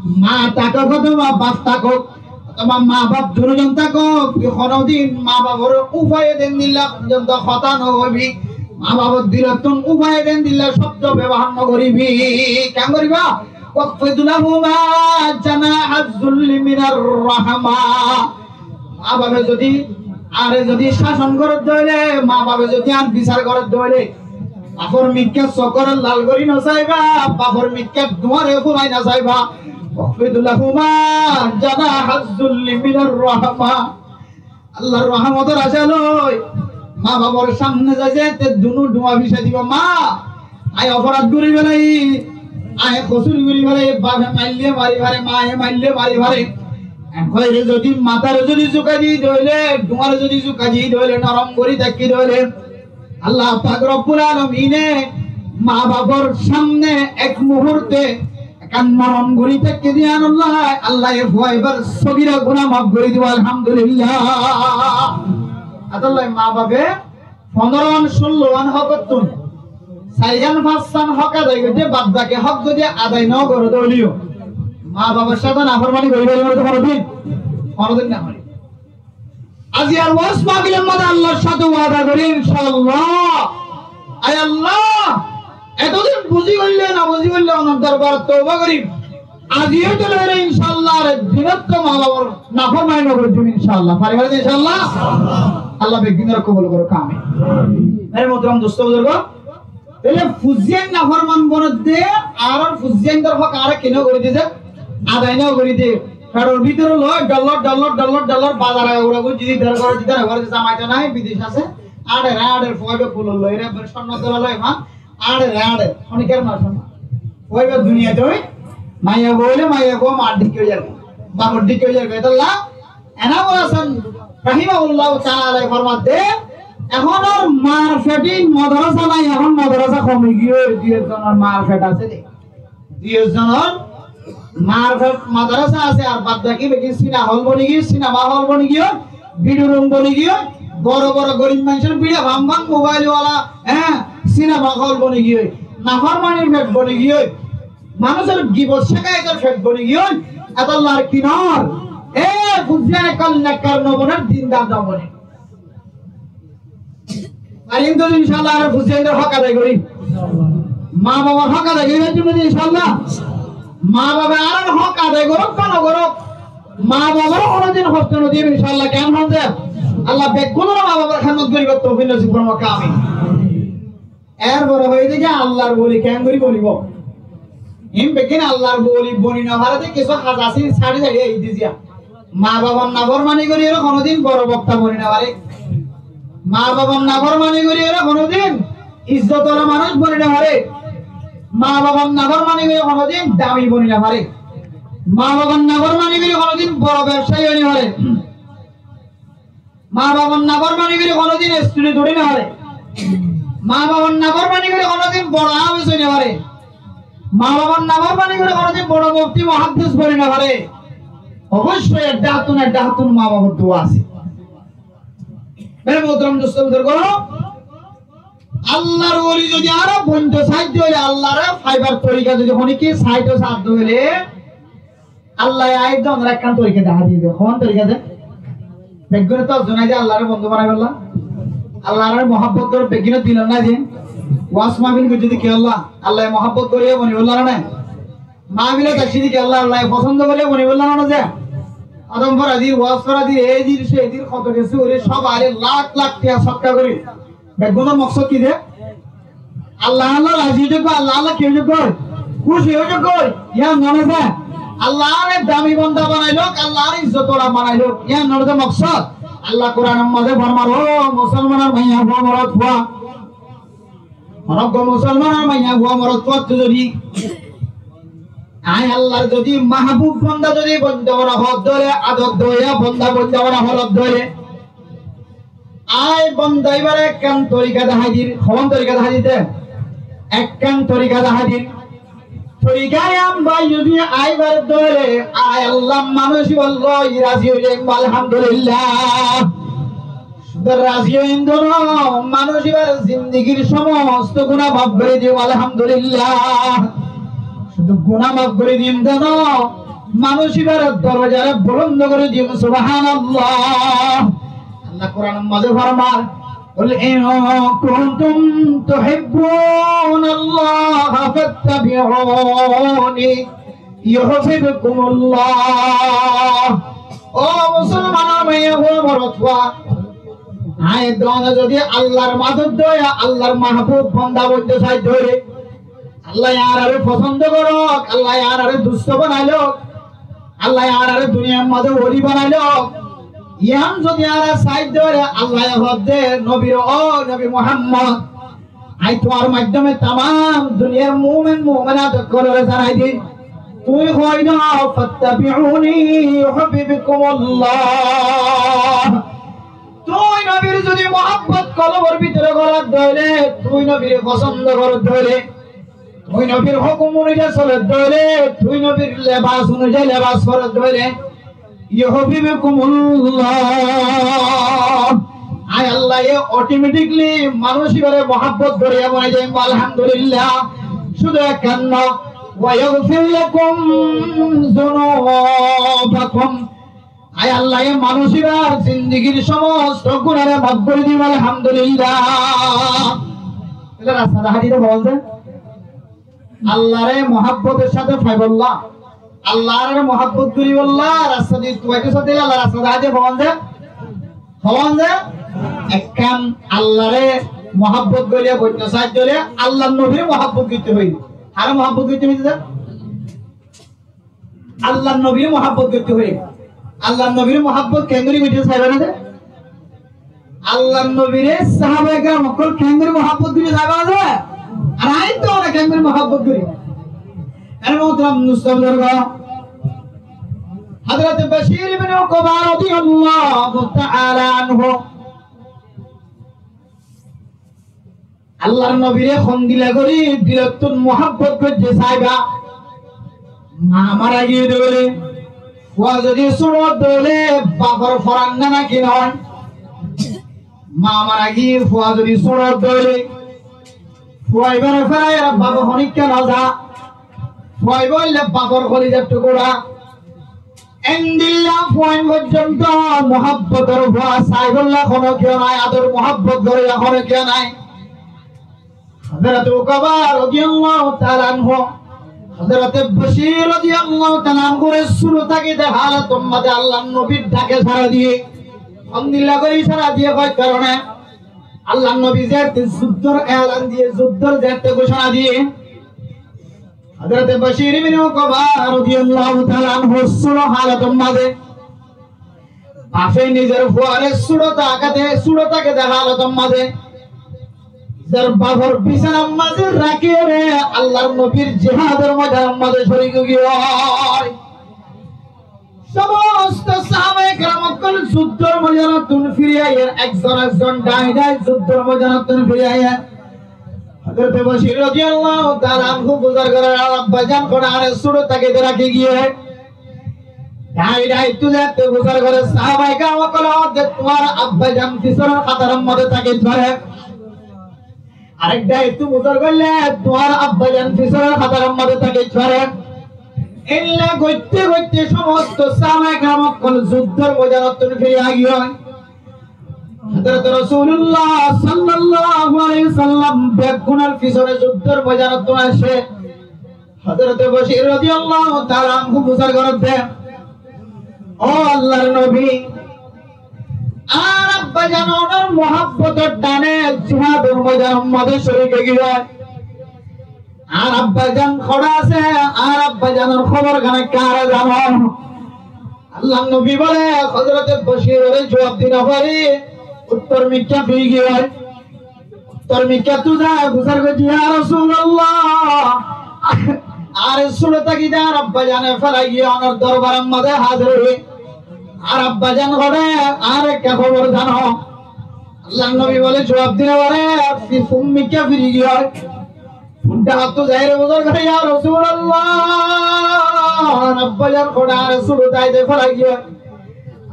Ma tákok otóba baf tákok, otóba ma baf duizon tákok, tui honodin ma bafore ufaye dendilla forzonto hotá no hoibi. Ma bafor dilottún ufaye dendilla cobdo bebohár no goríbi. Keén goríba? واخفض لهما جناح الذل من الرحمة. Ma bafe zodi añáre zodi cácon gorédde óile, ma bafe zodi añár bisar gorédde óile, bafor mikká sokore lal gorí no saiba, bafor mikká duáre fúrai no saiba. واخفض لهما جناح الذل من الرحمة. Allahr rohmotor acá loi ma bafor samne zai zai te dunú duá fisái diba, ma, añí oforad gorí félai, añí kosúr gorí félai, bafe maille mari fare, maye maille mari fare. Hoiyóre zodi matare zodi zukai diyé de óile, duáre zodi zukai diyé de óile, norom gorí táki de óile, Allah pak Robbul Alamine ma bafor samne ek muhurte ekkán norom gorí táki de yián olla, Allaye fua ibar sogira guná maf gorí dibo, Alhamdulillah. Ettolla ma bafe fondoro án, cúllo án hókottún sairgán fañssán hók adai goijjé, bad baki hók zodi adai no goré de óileyo, ma bafor sáte naformani gorí faribo né honodin? Honodin no gorí. Aijjar waz mahfilor modde Allahr sáte wada gorí, inshaAllah. Ai Allah, etodin buzí goillé, no buzí goillé, onor dorbarot touba gorí. Aijja óite loire, inshaAllah, ar dinottu ma bafor naformani no goijjum, inshaAllah. Fari fari de, inshaAllah. Allah beggúnore kobul gorouk, amin. Mere muhtaram dustó buzurgo, tóile fuain naforman bonedde, ar fuaindor hók añára ki no gorí de, adai no gorí de. Fedor bútore loi, dollor, dollor, dollor, dollor, bazar agagura gorí de, dor gorí de, dor gorí de, zamai to nai, bidec asé, añçer, añçer, fuaibá kulor loi, ere, sonno dolla loi, ma, añçer, añçer, honikar no sonno. Fuaibá duniyait ói, maiya bou óile, maiya bou mar dikka ói zar, bafor dikka ói zar, ettolla Enam ul Hasan rahimahullahu taala formadde, ehón ar mar feti madrasa nai, ehón madrasa homi giyói, dui ekzonor mar fet asé de. Dui ekzonor mar fet madrasa asé, ar bad baki beki sinema hol boni giyói, sinema hol boni giyói, video room boni giyói, boro boro gorib manúcor video, bang bang mobile wala, há, sinema hol boni giyói, naformanir fet boni giyói. Manúcor gibot cekayetor fet boni giyói, ettolla ar ki no? E, fuain ekkán nekkar no bone, dindar no bone. Ar íntu, inshaAllah, añára fuaindor hók adai gorí. Ma bafor hók adai gorí, íntu, inshaAllah. Ma bafe añárar hók adai gorouk ba no gorouk, ma bafore honodin hosto no diyum, inshaAllah. Keén hoón de? Allah beggúnore ma bafor hédmot goríbar toufik nosib forouk, amin. Erfore hoiyé de ki Allahr woli keéngorí bonibo? Hín beggín Allahr woli boni no fare de kessú haz asé, sári sári aiyé de ziya. Ma bafor naformani goríyore honodin boro bokta boni no fare. Ma bafor naformani goríyore honodin izzot ola manúc boni no fare. Ma bafor naformani gorí honodin dami boni no fare. Ma bafor naformani gorí honodin boro bebsayi ói no fare. Ma bafor naformani gorí honodin student ói no fare. Ma bafor naformani gorí honodin boro hafez ói no fare. Ma bafor naformani gorí honodin boro mufti muhaddis boni no fare. Oboicco ek dháttun ek dháttun maa bafor dua asé. Mere muhtaram dustó buzurgo, Allar woli zodi añára bointo saidde óile, Allaré faibar torika zodi honikka saidde óile, Allaye añára ekkán torika dahái diyé de. Hon torika de? Beggúne to zunai de Allaré bondu banaibolla. Allaré muhabbot gorer beggúne dilot nai de. Waz mahfil goijjé de kiyólla? Allaye muhabbot gorer boni bolla na? Mahfilot aiccí de kiyólla? Allaye fosondo gorer boni bolla na de? Adom fora dir, waz fora dir, ei dir, sei dir, hoto kessú gorí, sóbare lak lak tiya sodaka gorí. Beggúnor moksod ki de? Allah, Allah razi ói zagói, Allah, Allah ki ói zagói? Kúci ói zagói. Yián no de? Allaré dami bonda banailók, Allaré izzot wala banailók. Yián no de moksod? Allah Kuranor mazé formar, ó musolmanor maiya fua, morot fua. Honó uggwá musolmanor maiya fua, morot fua ttu zodi añí Allar zodi mahbub bonda zodi bonda bana hoó de óile, ador doiya bonda bonda bana hoó de óile, añí bonda ibáre ekkán torika dahái dir, hon torika dahái dir de? Ekkán torika dahái dir. Torika yián bái zodi añí ibáre dóre, añí Allah manúic ibár loi razi ói zaiyum, alhamdulillah. Cúdu razi óiyum de no, manúic ibár zindigir somosto guná maf gorí diyum, alhamdulillah. Cúdu guná maf gorí diyum de no, manúic ibár dorozare bulond gorí diyum, subhanallah. Allah Kuranor mazé formar, قل إن كنتم تحبون الله فاتبعوني يحببكم الله. Ó musolmanor maiya fua, morot fua, añí dóna zodi Allar madot dóiya, Allar mahbub bonda bointo saidde óile, Allah añáráre fosondo gorók, Allah añáráre dusto banailók, Allah añáráre duniyar mazé woli banailók. Yián zodi añára saidde óile, Allah hoó de nobire, ó nobi Muhammod, añí tuáñr maiddome tamam duniyar mumin muminat ókkolore zanai di. Tuñí hoói no, فاتبعوني يحببكم الله. Tuñí nobir zodi muhabbot kolbor bútore goródde óile, tuñí nobire fosondo goródde óile, tuñí nobir hókum onuzai soledde óile, tuñí nobir lebas onuzai lebas foredde óile, يحببكم الله. Añí Allaye automatically manúic ibáre muhabbot gorí banai diyum, alhamdulillah. Cúdu ekkán no, ويغفر لكم ذنوبكم. Añí Allaye manúic ibár zindigir somosto gunáre maf gorí diyum, alhamdulillah. Tóile rasta dahái diyé de hoó de, Allaré muhabbotor sáte faibolla, Allaré muhabbot goríbolla rasta di tuaitó sáte Allah rasta dahái diyé de hoó de, hoó de, ekkán Allaré muhabbot gorí bointo saidde óile Allar nobire muhabbot goittó hoibo. Haré muhabbot goittó hoibo de? Allar nobire muhabbot goittó hoibo. Allar nobire muhabbot keéngorí goittó saiba na de? Allar nobire sahabaye keram ókkol keéngorí muhabbot gorí saiba na de? Ar añí tuáñra keéngorí muhabbot gorí? Ere muhtaram dustó buzurgo, Hazrat Bashir ibn Uqba radiyallahu ta'ala anhu Allar nobire hondilla gorí dilottún muhabbot goijjé saiba. Maa mara giyé de óile, fua zodi sóñço de óile, bafor foran naki no? Maa mara giyé fua zodi sóñço de óile, fua ibáre félai ar bafe honikka no za. Fua ibá óilde bafor holizar tukura. Endilla fuain foijjonto muhabbotor fua saibolla hono kiyó nai, ador muhabbot goríbolla hono kiyó nai. Hazrat Uqba radiyallahu ta'ala anhu, Hazrat Bashir radiyallahu ta'ala anhure cúru tákite halotor mazé Allar nobir dhake sára diyé. Endilla gorí sára diyé hoói karone Allar nobi zeéñtte zuddor elan diyé, zuddor zeéñtte gúcona diyé, Hazrat Bashir ibn Uqba radiyallahu ta'ala anhu cúru halotor mazé bafe nizor fuare cúru tákite, cúru tákite halotor mazé nizor bafor bisánar mazé rakíyore Allar nobir jihador moidanor mazé córik ói giyé. Somosto sahabaye keram ókkol zuddor moidanottún firi aiyér, ekzon ekzon dháñi dháñi zuddor moidanottún firi aiyér. Hazrat Bashir radiyallahu ta'ala anhu fusár gorér, ar abbajan, hoçé añáre cúru tákite rakí giyé? Dái dái tú zette fusár goré, sahábaye keram ókkole hoódde, tuáñr abbajan fisónor hátaror modé tákit fare. Arek dái tú fusár goillé, tuáñr abbajan fisónor hátaror modé tákit fare. Éilla goitté goitté somosto sahábaye keram ókkol zuddór moidanottún firi aigiyói. Hozorot Rosulullah sallallahu alaihi wasallam beggúnor fisóne zuddór moidanottún aiccé. Hozorot Bashir rodiyallahu taala anhu fusár gorédde, "Ó Allar nobi, añár abbajan onor muhábbotor dháne jihádor moidanor modé córik óigiyói. Añár abbajan hoçé asé, añár abbajanor hóbor gán ekká añáre zano." Allar nobi bóle, Hozorot Bashiroré juab di no fari, uttor mikká firi giyói. Uttor mikká tú zai fusár goijjé, "Ya Rosulallah, añáre cúru tákite añár abbajane félai giyé onor dorbaror modé házir óiye. Añár abbajan hoçé, añáre ekká hóbor zano." Allar nobi bóle, juab di no fare, fi-, fúm mikká firi giyói. Fúnta hañttú zaiyóre fusár goré, "Ya Rosulallah, añár abbajan hoçé, añáre cúru tákite félai giyé."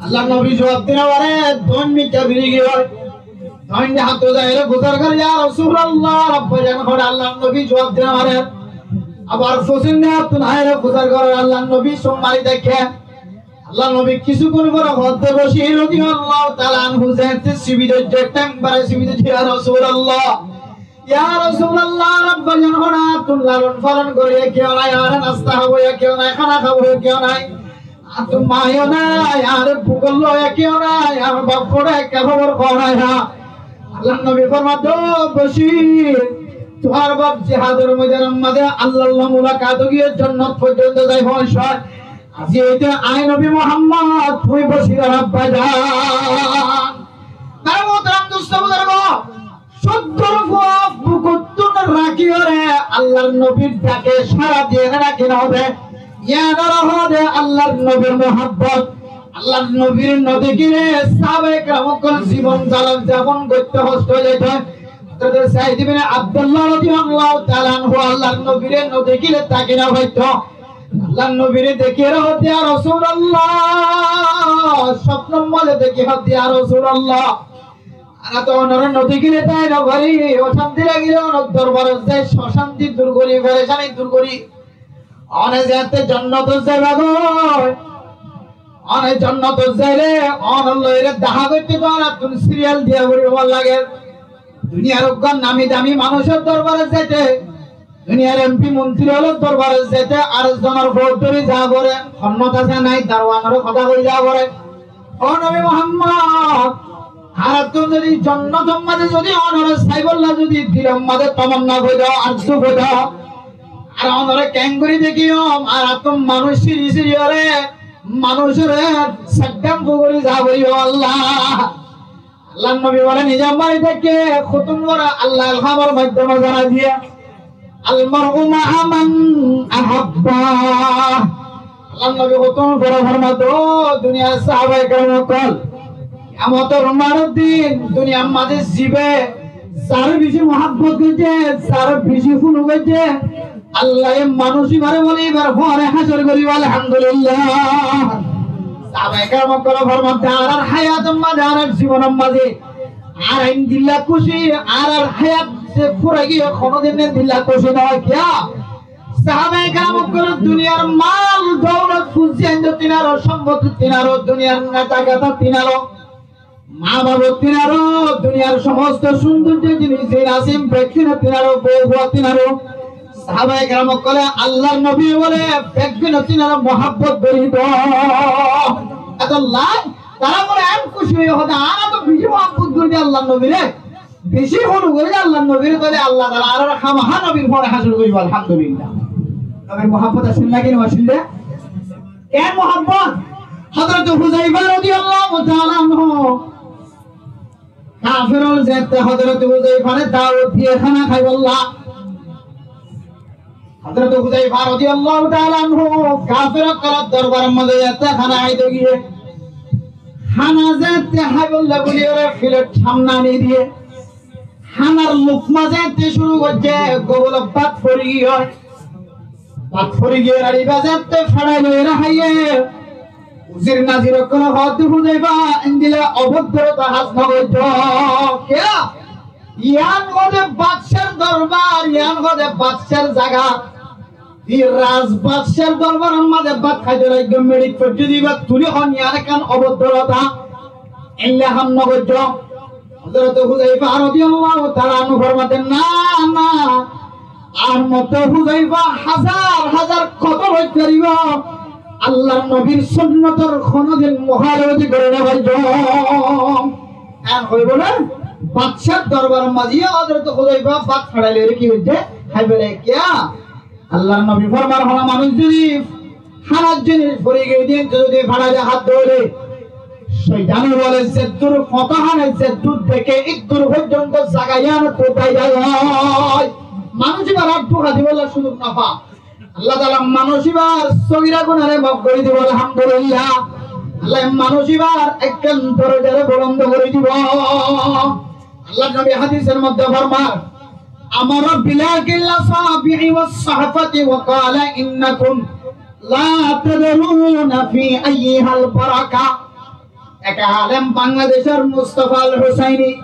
Allar nobi juab di no fare, doin mikká firi giyói. Doin hañttú zaiyóre fusár goré, "Ya Rosulallah, añár abbajan hoçé?" Allar nobi juab di no fare. Abar focín hañttú zaiyóre fusár goré, Allar nobi sum mari daikke. Allar nobi kissúkkon fore hoódde, Bashir rodiyallahu taala anhu zette sibi dóijje, théng bari sibi dóijje, "Ya Rosulallah, ya Rosulallah, añár abbajan hoçé, añáttún lalon falon goríye kiyó nai, añáre nasta háboiye kiyó nai, hána háboiye kiyó nai, añáttún maiyó nai, añáre bukót loiye kiyó nai, añár baf hoçé, ekká hóbor hoó nai há." Allar nobi formaidde, "Ó Bashir, tuáñr baf jihádor moidanor modé Allar loi mulakat óigiyé, jonnot foijjonto zai foóñsiyé. Aijja óite añí nobi Muhammod, tuñí Bashiror abbajan." Mor muhtaram dustó buzurgó, cúddor fua bukottún rakíyore Allar nobir dake sára diye né naki no de? Yián ore hoó de Allar nobir muhabbot. Allar nobire no dekíle sahabaye keram ókkol zibon zalon zafon goitté hosto ói zaito. Hozorot Said ibne Abdullah rodiyallahu taala anhu Allar nobire no dekíle táki no faitto. Allar nobire dekíyore hoódde, "Ya Rosulallah," sópnor modé dekí hoódde, "Ya Rosulallah, añára to onore no dekíle tái no fari, ocánti lagile onor dorbarot zai ocánti dur gorí, ferecáni dur gorí. One zeéñtte jonnotot zaiba goi, one jonnotot zaile onor loi ere dahá goitté to añárattún siriyal diya foribó, añár lage duniyar uggwá nami dami manúicor dorbarot zaite, duniyar em pi montiri ólor dorbarot zaite ar zonor fout dóri za fore, honnot asé nai, darowanore hotá hoi za fore. Ó nobi Muhammod, añárattún zodi jonnotor mazé zodi onore saibólla zodi dilor mazé tomanna foida, arzu foida, ar onore keéngorí dekíyum, añárattún manúic siri siri ore, manúicore saddam fugori za foribo Allah." Allar nobi bole, nize mari táke, hotún fore Allah elhamor maiddome zanai diye, "Al mar'u ma'a man ahabba." Allar nobi hotún fore formaidde, "Ó duniyar sahabaye keram ókkol, kiyamotor maçor din duniyar mazé zibe zare beci muhabbot goijje, zare beci fúlu goijje, Allaye manúic ibare bole ibar fore hácor goribo, Alhamdulillah." Sahabaye keram ókkole formaidde, "Añárar hayator mazé, añárar zibonor mazé añára endilla kúci, añárar hayat ze fúrai giyé, honodin endilla kúci no ói." Kiyá? Sahabaye keram ókkol duniyar mal doulot, fuzi ainto tinaro, sombotti tinaro, duniyar neta geta tinaro, ma baf tinaro, duniyar somosto sundorjo jinis zin asé beggín tinaro, bou fua tinaro. Sahabaye keram ókkole Allar nobi bole beggín tinaro muhabbot gori do. Etolla tará bole en kúci ói hoó de, "Añára to beci muhabbot gori de Allar nobire, beci fúlu gori de Allar nobire, tóile Allah taala añárar hamaha nobir fore hácor goribo, Alhamdulillah." Nobir muhabbot asíl naki no asíl de? Ken muhabbot? Hozorot Huzaifa rodiyallahu taala anhu, kafer ókkol zeéñtte Hozorot Huzaifare dawot diye hána háibolla. Hozorot Huzaifa rodiyallahu taala anhu kafer ókkolor dorbaror mazé zeéñtte hána háito giyé, hána zeéñtte háibolla buli ore filet samne ani diye, hánar lukma zeéñtte cúru goijje, gobolot bát fori giyé, bát fori giyé, ar iba zeéñtte feçai loi ere háiye, Uzir nazir ókkole hoódde Huzaifa, endilla obodorota ham no goijjó. Kiyá? Yián hoódde badcár dorbar, yián hoódde badcár zaga. Zi raz badcár dorbaror mazé bát háito laiggó, meçi foijjé de ibá tuli hon, yián ekkán obodorota. Endilla ham no goijjó. Hozorot Huzaifa rodiyallahu taala anhu formaite, na, na, ar mottó Huzaifa házar házar kotol ói faribó, Allar nobir sunnotor honodin muhálafoti gorí no faijjum. Ar hoibo na, badcár dorbaror mazé Hozorot Huzaifa bát façai loi ki goijjé, hái félaiye. Kiyá? Allar nobi formar, hono manúic zodi hánar jinis fori giyé de zodi façai de hát dóre, coitane bole zeddur fotó háne zeddur deké, eddur foijjonto zaga yiánottú dai dai ói. Manúic ibár ar dúka dibolla suzuk no fa. Allah taala manúic ibár sogira gunare maf gorí dibo, alhamdulillah. Allah manúic ibár ekkán dorozare bulond gorí dibo. Allar nobi hádisor modde formar, أمر بلعق الأصابع والصحفة وقال: إنكم لا تدرون في أيها البركة. Ek alem Bangladecor Mustafa Al Husaini,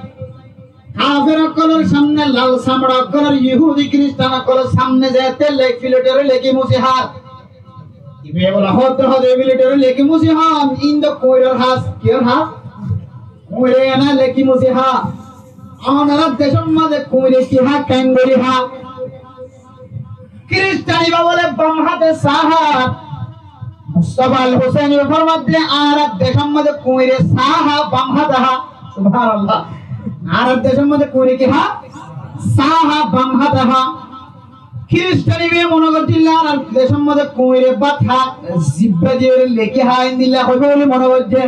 kafer ókkolor samne, lal samra ókkolor, Yahudi Kristan ókkolor samne zete le-, filetore leki musi hár. Ibe bola hoódde hoódde filetore leki musi hán, indo kuñiror hás, kiyór hás? Kuñire ena leki musi há. Onorar decór mazé kuñire ki há, kengori há? Kiristani ba bole bam háte saá há. Mustafa Al Husaini formaidde, añárar decór mazé kuñire saá há, bam háte há. Subhanallah. Añárar decór mazé kuñire ki há? Saá há, bam háte há. Kiristani be mone goijjé de añárar decór mazé kuñire bát há, zibba diyóre leki há, endilla hoibo buli mone goijjé.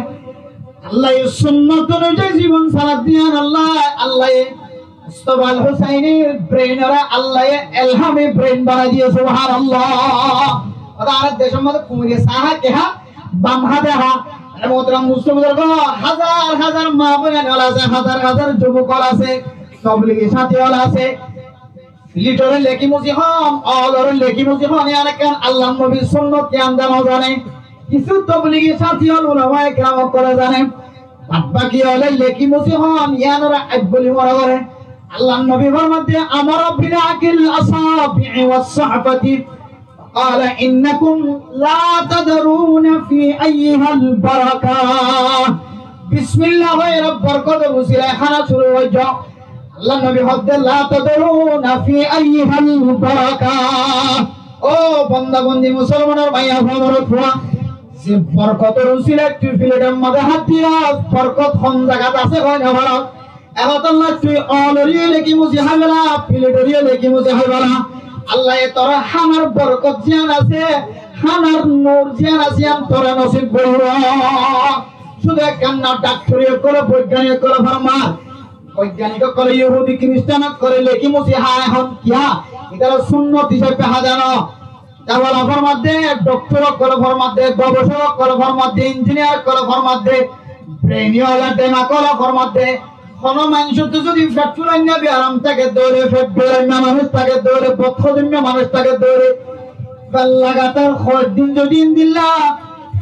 Allaye sunnot onuyai zibon saladde yián Allah, Allaye Mustafa Al Husainir brain ore Allaye elhami brain banai diye, subhanallah. Óta añárar decór mazé kuñire saá há, ki há? Bam háte há. Are muhtaram dustó buzurgo, házar házar maa boin ókkol asé, házar házar juwok ókkol asé, tobligi sáñti ókkol asé. Filetore leki musi hon, oolore leki musi hon, yián ekkán Allar nobir sunnot, yián de no zane. Kissú tobligi sáñti ókkol, ulamaye keram ókkole zane. Bad baki óole leki musi hon, yián ora aib buli mone gore. Allar nobi formaidde, أمر بلعق الأصابع والصحفة وقال: إنكم لا تدرون في أيها البركة. Bismillah hoiyóre borkotor usilai hána cúru goijjó. Allar nobi hoódde, لا تدرون في أيها البركة. Ó bonda bondi, musolmanor bái, añárar fua, ze borkotor usilai tui filetor mazé hát diyós, borkot hon zagat asé hoi no faros. Ehón tolla tui ooloreyó leki musi hái fela, filetoreyó leki musi hái fela. Allaye tor hánar borkot ziyán asé, hánar nur ziyán asé, yián tore nosib goríbo. Cúdu ekkán no, daktori ókkole, boigyanik ókkole formar, boigyanik ókkole, Yahudi Kiristan ókkole leki musi há, ehón kiyá? Itará sunnot hísabe há de no. Tar bade formaidde, doktor ókkole formaidde, gobesok ókkole formaidde, injiniyar ókkole formaidde, brain ola demak ola formaidde, hono maincóttu zodi fet fulainna biyaram táke de óile, fet biyaramma manúic táke de óile, bothozoimma manúic táke de óile, bes lagatar hoddin zodi endilla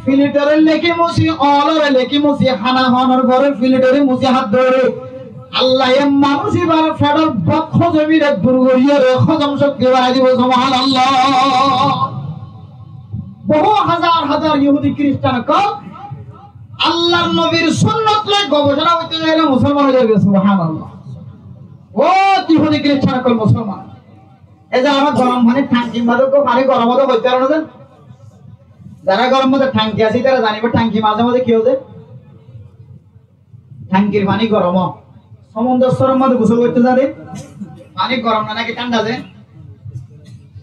filetore leki musi, oolore leki musi, hána honor fore filetore musi hát de óile, Allaye manúic ibar fetor bothozoimire dur goríyore hozom cokti banai dibo, subhanallah. Bohú házar házar Yahudi Kiristan ókkol Allar nobir sunnot loi gobesona goitté zaiyóre musolman ói zaibou, subhanallah. Ó Yahudi Kiristan ókkol, musolman. Ei ze añára gorom faní thanki mazé, faní gorom óile hoitó faro na zan? Zará gorom mazé thanki asé, tará zanibo thanki mazé mazé ki ói ze? Thankir faní gorom ó. Somondor sóror mazé gusól goitté zade, faní gorom na naki thánda ze?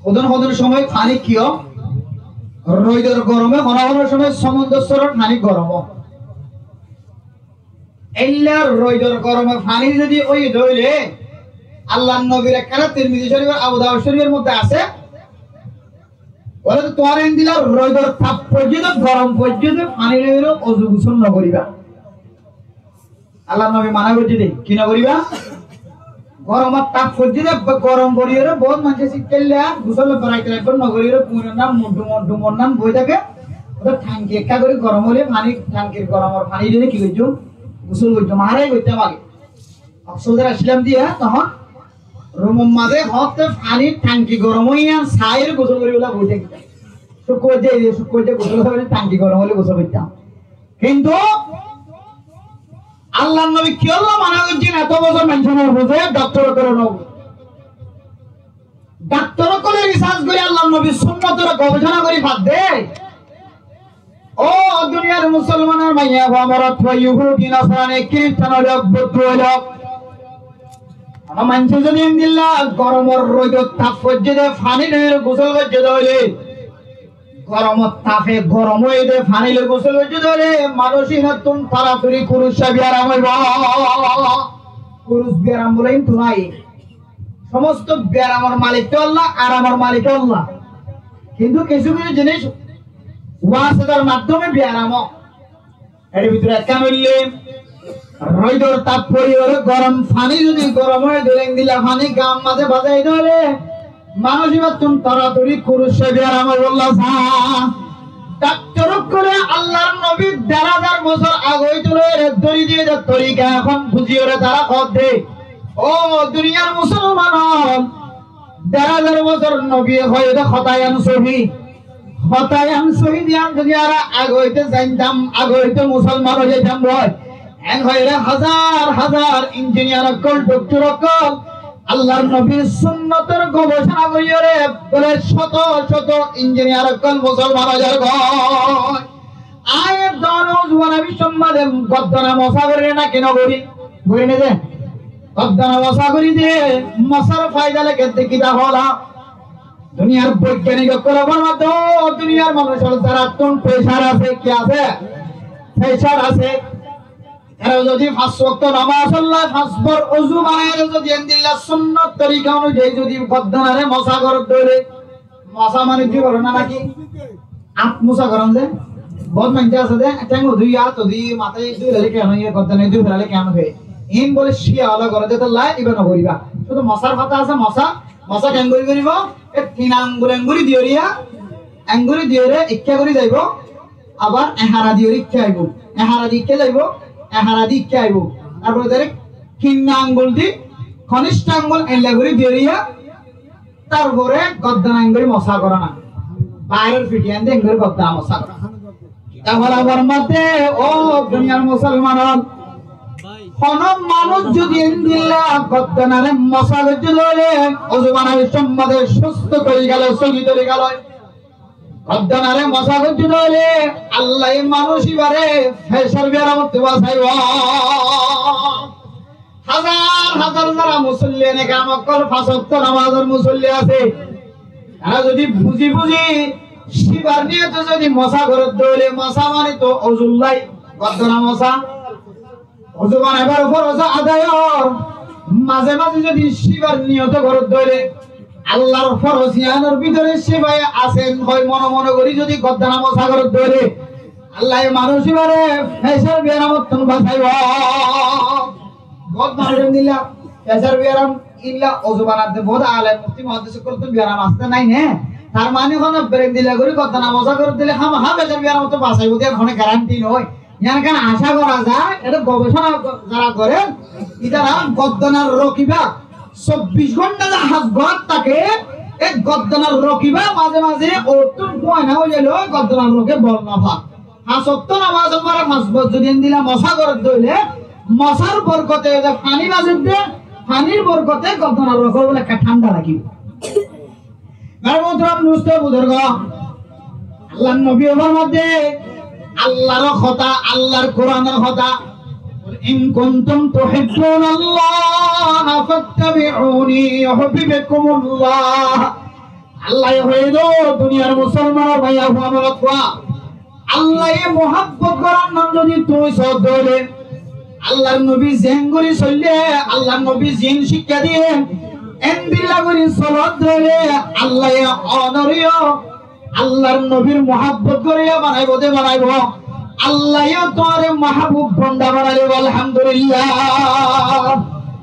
Hodún hodún somoi faní ki ó? Roidor gorome hono hono somoi somondor sóror faní gorom ó. Eilla roidor gorome faní zodi óiye de óile, Allar nobir ekkán Tirmizi Córifor, Abu Dawud Córifor modde asé, bole, tuáñra endilla roidor tap foijjé de, gorom foijjé de, faní loiyóre ozu gusól no goríba. Allar nobi mana goijjé de, ki no goríba? Goromor tap foijjé de, gorom goríyore, bout maincé sikkáilla, gusól baraite raibba no goríyore, kuinor nan, muddu muddu mor nan boi táke. Thanki ekká gorí gorom óile faní, thankir goromor faní diyóre ki goijjum? Gusól goijjum. Añára goittám age. Oxfordot accílam de, tohón rumor mazé hoótte faní thanki gorom óiye, saiyóre gusól gorí bóla boi tákitam. Cúkkur de, cúkkur de gusól gorí, thanki gorom óile gusól goittám. Kintu Allar nobi kiyólla mana goijjé, eto bosór maincé no buzé, daktor ókkole no buzé. Daktor ókkole research gorí Allar nobir sunnotore gobecona gorí fadde. Ó duniyar musolmanor maiya fua, morot fua, yuhudi, nasrani, kiristan óilok, buddu óilok, hono maincé zodi endilla goromor roidor tap foijjé de faní loi gusól goijjé de óile, goromor tafe gorom óiye de faní loi gusól goijjé de óile, manúic ínottún toratori kurusca biyaram óibo. Kurus biyaram bóle kintu nai. Somosto biyaramor malik to Allah, aramor malik Allah. Kintu kissú kissú jinis wasetar maddome biyaram ó. Ér bútore ekkán óilde, roidor tap fori óre gorom faní zodi gorom óiye de óile, endilla faní gaar mazé bazai de óile, manúic íbattún toratori kurusca biyaram óibolla sa. Daktor ókkole Allar nobir der házar bosór age óite loi dóri diyé de torika ehón buzí óre tará hoódde, ó duniyar musolman ókkol, der házar bosór nobiye hoiyé de hotá yián sóhi. Hotá yián sóhi de yián zodi añára age óite zaintam, age óite musolman ói zaitam boi. Eén hoiyóre házar házar injiniyar ókkol, doktor ókkol Allar nobir sunnotor gobecona goríyóre bóle cóto cóto injiniyar ókkol musolman ói zargói. Añí e dóno zuban abí sommade goddana mosa gorí né náki no gorí? Gorí né de? Goddana mosa gorí de, mosar faida lage de ki dá hola? Duniyar boigyanik ókkole formar de, ó duniyar manúic ókkol, zarattún pressure asé, ki asé? Pressure asé. Tará zodi fañs wokto nomaz olla, fañs bar uzu banai zodi endilla sunnot torika onujayi zodi goddanare mosa gorer de óile, mosa mane dui baro na náki? Át mosa goron ze, bout maincé asé de, théng dui, át dui, matá dui, lale kiyá no, iye goddana dui, lale kiyá no hoó. Iín bóle Ciya ókkole gore de, tolla iba no goriba. Cúdu mosar hotá asé, mosa, mosa keéngori goribo? E tin angul engori diyóre, engori diyóre ikká gori zaibo, abar ehara diyóre ikká aibo, ehara di ikká zaibo, ehara di ikká aibo. Tarfore dare kinna angul di, konisto angul eilla gori diyóre, tarfore goddana engori mosa gorana, bairor fiti ende engori goddana mosa gorana. Kitab ot formar de, ó duniyar musolman ókkol, hono manúic zodi endilla goddanare mosa goijjé de óile, uzu banai sommade susto torika loi, sóhi torika loi, goddanare mosa goijjé de óile, Allaye manúic ibare fecor biyaram ottú basaibo. Házar házar zara musolli ene kam ókkol, fañs wokto nomazor musolli asé, tará zodi buzi buzi cíbar niyote zodi mosa gorer de óile, mosa mane to uzulla, goddana mosa. Uzu banaibar foroz adayor maze maze zodi cíbar niyote gorer de óile, Allar foroz yiánor bútore cíba asé hoi mone mone gori zodi goddana mosa gorer de óile, Allaye manúic ibare fecor biyaram ottún basaibo. Bout manúic endilla fecor biyaram illa uzu banadde bout alem, mufti, muhaddis ókkol ottún biyaram asé nái né? Tar mane hono berendilla gori goddana mosa gorer de óile hámaha fecor biyaram ottún basaibo de yián hono guarantee no. Yián ekkán acá gora za, ete gobecona zara gorer, itara goddanar rokiba, sobbic gonta ze hás gorat táke, e goddanar rokiba maze maze ottún fuaina ói zaile goddana roke bol no fa. Fañs wokto nomaz fore fañs bar zodi endilla mosa gorer de óile, mosar borkote ze faní bazar de, fanir borkote goddanar roke bóle ekka thánda rakibo. Mere muhtaram dustó buzurgo, Allar nobi formar de, Allar hotá, Allar Kuranor hotá, "قل إن كنتم تحبون الله فاتبعوني يحببكم الله." Allaye hoiyé de, duniyar musolmanor bái, fua, morot fua, Allaye muhabbot goron zodi tuñí só de óile, Allar nobi zeén gori soille, Allar nobi zeén cíkka diye, endilla gori solo de óile, Allaye onóre yó Allar nobir muhabbot goriya banaibo de banaibo. Allaye yó tuáñre mahbub banda banai dibo, alhamdulillah.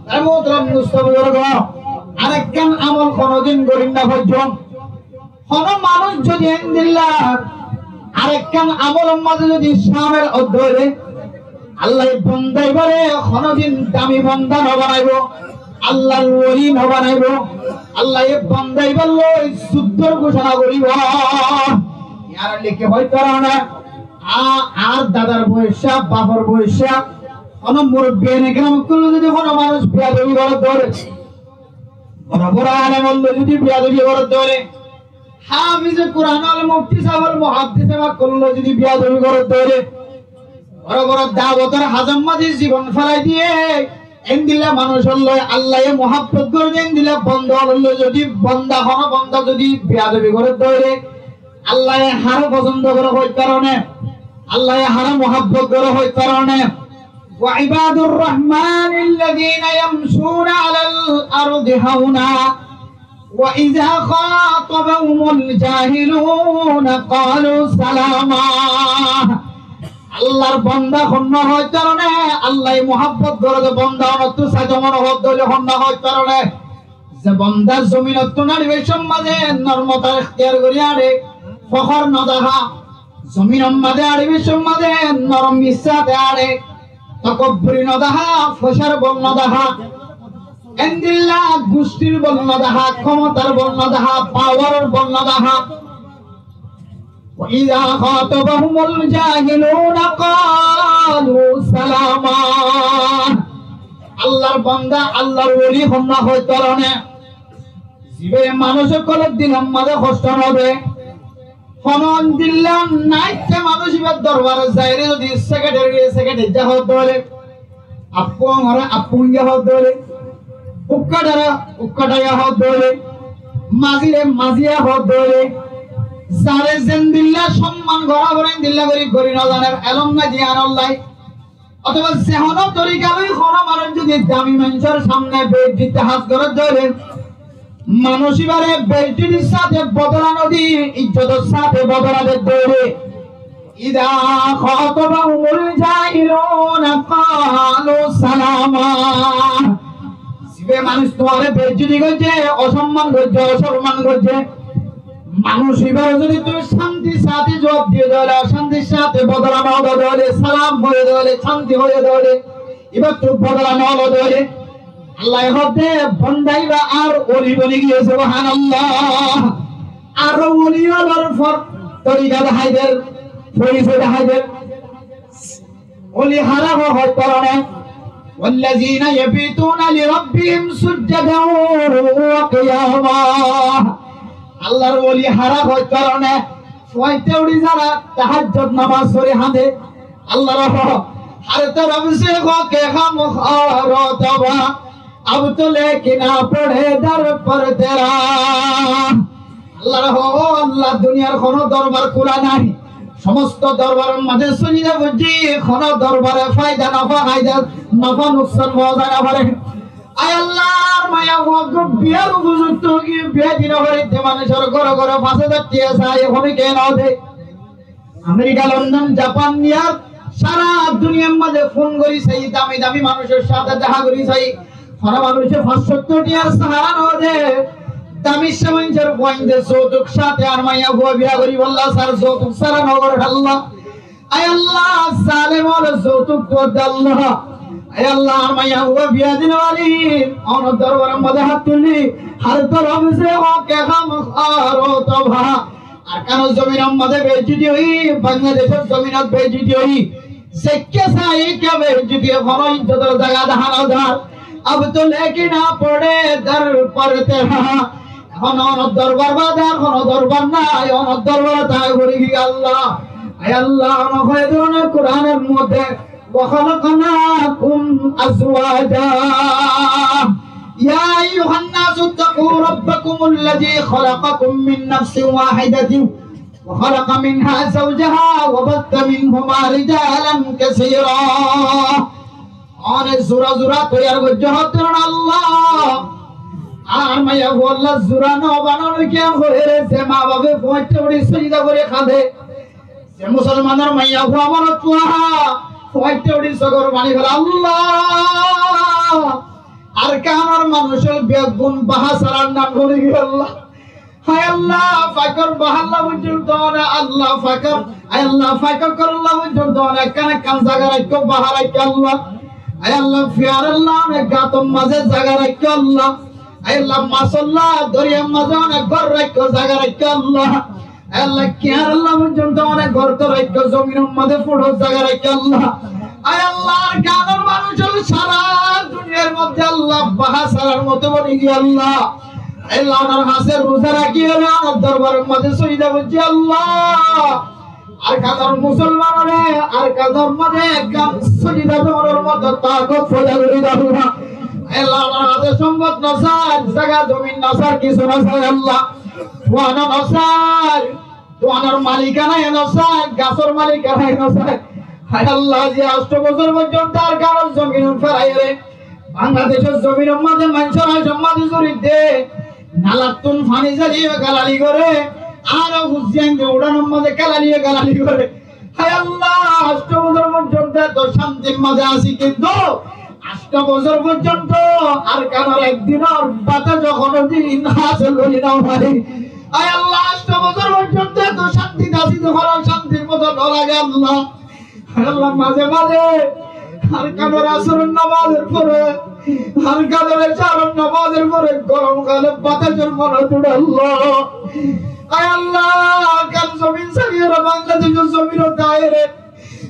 Tar muhtaram dustó buzurgo, arekkán amol honodin gorin no faijjum. Hono manúic zodi endilla Arekkán amolor mazé zodi cámil ódde óile, Allaye bonda ibáre honodin dami bonda no banaibó, Allar woli no banaibó. Allaye bonda ibár loi zuddor gucona goribó. Yar liki hoitar ne, a-, ar dadar boyosá, bafor boyosá, hono murobbiyan ekram ókkol loi zodi hono manúc beyadobi goródde óile, boro boro alem ókkol loi zodi beyadobi goródde óile, háfize Kuran ol, mufti sáb ol, muhaddis sáb ókkol loi zodi beyadobi goródde óile, boro boro dawotor házar mazé zibon félai diyé, endilla manúc ol loi Allaye muhabbot goré de, endilla bonda ol loi zodi bonda, hono bonda zodi beyadobi goródde óile, Allaye haré fosondo goré hoitar ne, Allaye haré muhabbot goré hoitar ne. وعباد الرحمن الذين يمشون على الأرض هونا وإذا خاطبهم الجاهلون قالوا سلاما. Allar bonda honna hoitar ne, Allaye muhabbot goré de bonda, onottu saito mone hoitar ne, honna hoitar ne. Ze bonda zominottu naçibar somot normotar ektiyar gori añçe, fokor no dahá. Zominor mazé añçibar somot norom missáte añçe, tokobburi no dahá, foisár bol no dahá, endilla gustir bol no dahá, komotar bol no dahá, pawaror bol no dahá. وإذا خاطبهم الجاهلون قالوا سلاما. Allar bonda, Allar woli honna hoitar ne. Zibe manúc ókkolor dilor mazé hosto no de, hono endilla naitte manúc ibár dorbarot zaire zodi sekretari, sekretari za hoitar de óile, Appu añáre appu iñgá hoódde óile, ukkáthare ukkáthaiya hoódde óile, mazire maziya hoódde óile, zare zendilla somman gorá foré endilla gorí gorí nozaner, elóm nai ziyanollái. Otóba ze honó torika loi honó manúic zodi dami maincór samne beizzoti hás goródde óile, manúic ibáre beizzotir sáte bodola no di, izzotor sáte bodola dedde óile. إذا خاطبهم الجاهلون قالوا سلاما. Zibe manúic tuáñre beizzoti goijjé, osomman goijjé, osorman goijjé, manúic ibáre zodi tuñí cántir sáte zuab diyé de óile, cántir sáte bodola no de óile, salam hoiyé de óile, cánti hoiyé de óile, ibáttu bodola no lo de óile, Allah ye hoódde, bonda ibá ar oli boni giyé, subhanallah. Ar oli olor for torika dahái der, forisoy dahái der. Oli hará hoó, hoóit faro né? والذين يبيتون لربهم سجدا وقياما. Allar oli hará hoóit faro né? Fuañitte uçí zara tahajjud nomaz fori hañde, Allar hoó, ہر طرف سے ہو کہ غمخوار و تباہ، اب تو لیکن آ پڑے در پر تیرا۔ Allar hoó, ó Allah, duniyar honó dorbar kúla nái, somosto dorbaror mazé sóijida goijjí, honó dorbare faida nofá, faida nofá, nuksan foóñsai nofaré. Ai Allah, ar maiyafua eggúa biyar upojukto ói giyé, biya di nofaré de manúicor góre góre fañs házar tiya sai, honikka no de. Amerika, London, Japan, New York, sára duniyar mazé fón gorí sai, dami dami manúicor sáte dehá gorí sai, honó manúice fañs cót tiyar sahara no de, dami maincór fuainde zoutuk sáte ar maiyafua biya goríbolla sar, zoutuk sára no goré Allah. Ai Allah, zalem ókkol zoutuk tuáñr de Allah. Ai Allah, ar maiyafua biya di nofarí, onor dorbaror mazé hát tulí, ہر طرف سے ہو کہ غمخوار و تباہ۔ Arkanor zominor mazé beizzoti ói, Bangladecor zominot beizzoti ói, zeikka sai eikka beizzoti, honó izzotor zaga dahá no zar. اب تو لیکن آ پڑے در پر تیرا۔ Ehón onor dorbar bade ar honó dorbar nái, onor dorbarot ai fori giyí Allah. Ai Allah, onor hoó de Kuranor modde, وخلقناكم أزواجا. يا أيها الناس اتقوا ربكم الذي خلقكم من نفس واحدة وخلق منها زوجها وبث منهما رجالا كثيرا. One zura zura toiyar goijjé hoódde Allah. Ar maiyafualla zura no bananor kiyá hoiyére, ze ma bafe fuañitte uçí sóijida gorí hañde, ze musolmanor maiyafua mone tuá, fuañitte uçí sógor faní félá, Allah, Arkanor manúic ókkol beggún baha sarar nam gorí giyé Allah. Hái Allah, faikor bahálla foijjonto one Allah faikor, hái Allah, faikor korólla foijjonto one ekkán ekkán zaga raikkó, bahá raikkó Allah. Hái Allah, fiyarolla one gator mazé zaga raikkó Allah. Hái Allah, masolla doriyar mazé one gór raikkó, zaga raikkó Allah. Hái Allah, kiyarolla foijjonto one gór raikkó, zominor mazé fúçor zaga raikkó Allah. Hái Allah, Arkanor manúic ókkol sára duniyar mazé Allah bahá sárar moto boni giyé Allah. Hái Allah, onar hañsé ruza rakí óre onar dorbaror mazé sójida goijjé Allah. Arkanor musolmanore Arkanor mazé ekkán sójida gorónor moto takot foida gorí do Allah. Hái Allah, onar hañsé sombot no sai, zaga zomin no sai, kissú no sai Allah. Tuána no sai, tuánor malikana e no sai, gasór malikana e no sai. Hái Allah, aijja ancto bosór foijjonto Arkanor zomin feraiyóre Bangladecór zominor mazé maincór hañsór mazé zuri de, nalattún faní zari galali goré, ar fuzziyainde uçánor mazé galali galali goré. Hái Allah, ancto bosór foijjonto eto cántir mazé así, kintu ancto bosór foijjonto Arkanor ek dinor batac honó din hásil gorí no fari. Hái Allah, ancto bosór foijjonto eto cánti así, de hono cántir moto no lage Allah. Hái Allah, mazé mazé Arkanor asóror nomazor fore, Arkanor ecáror nomazor fore gorom hále batacor mone uçé Allah. Hái Allah, Arkan zomin sári óre Bangladecór zominot aiyóre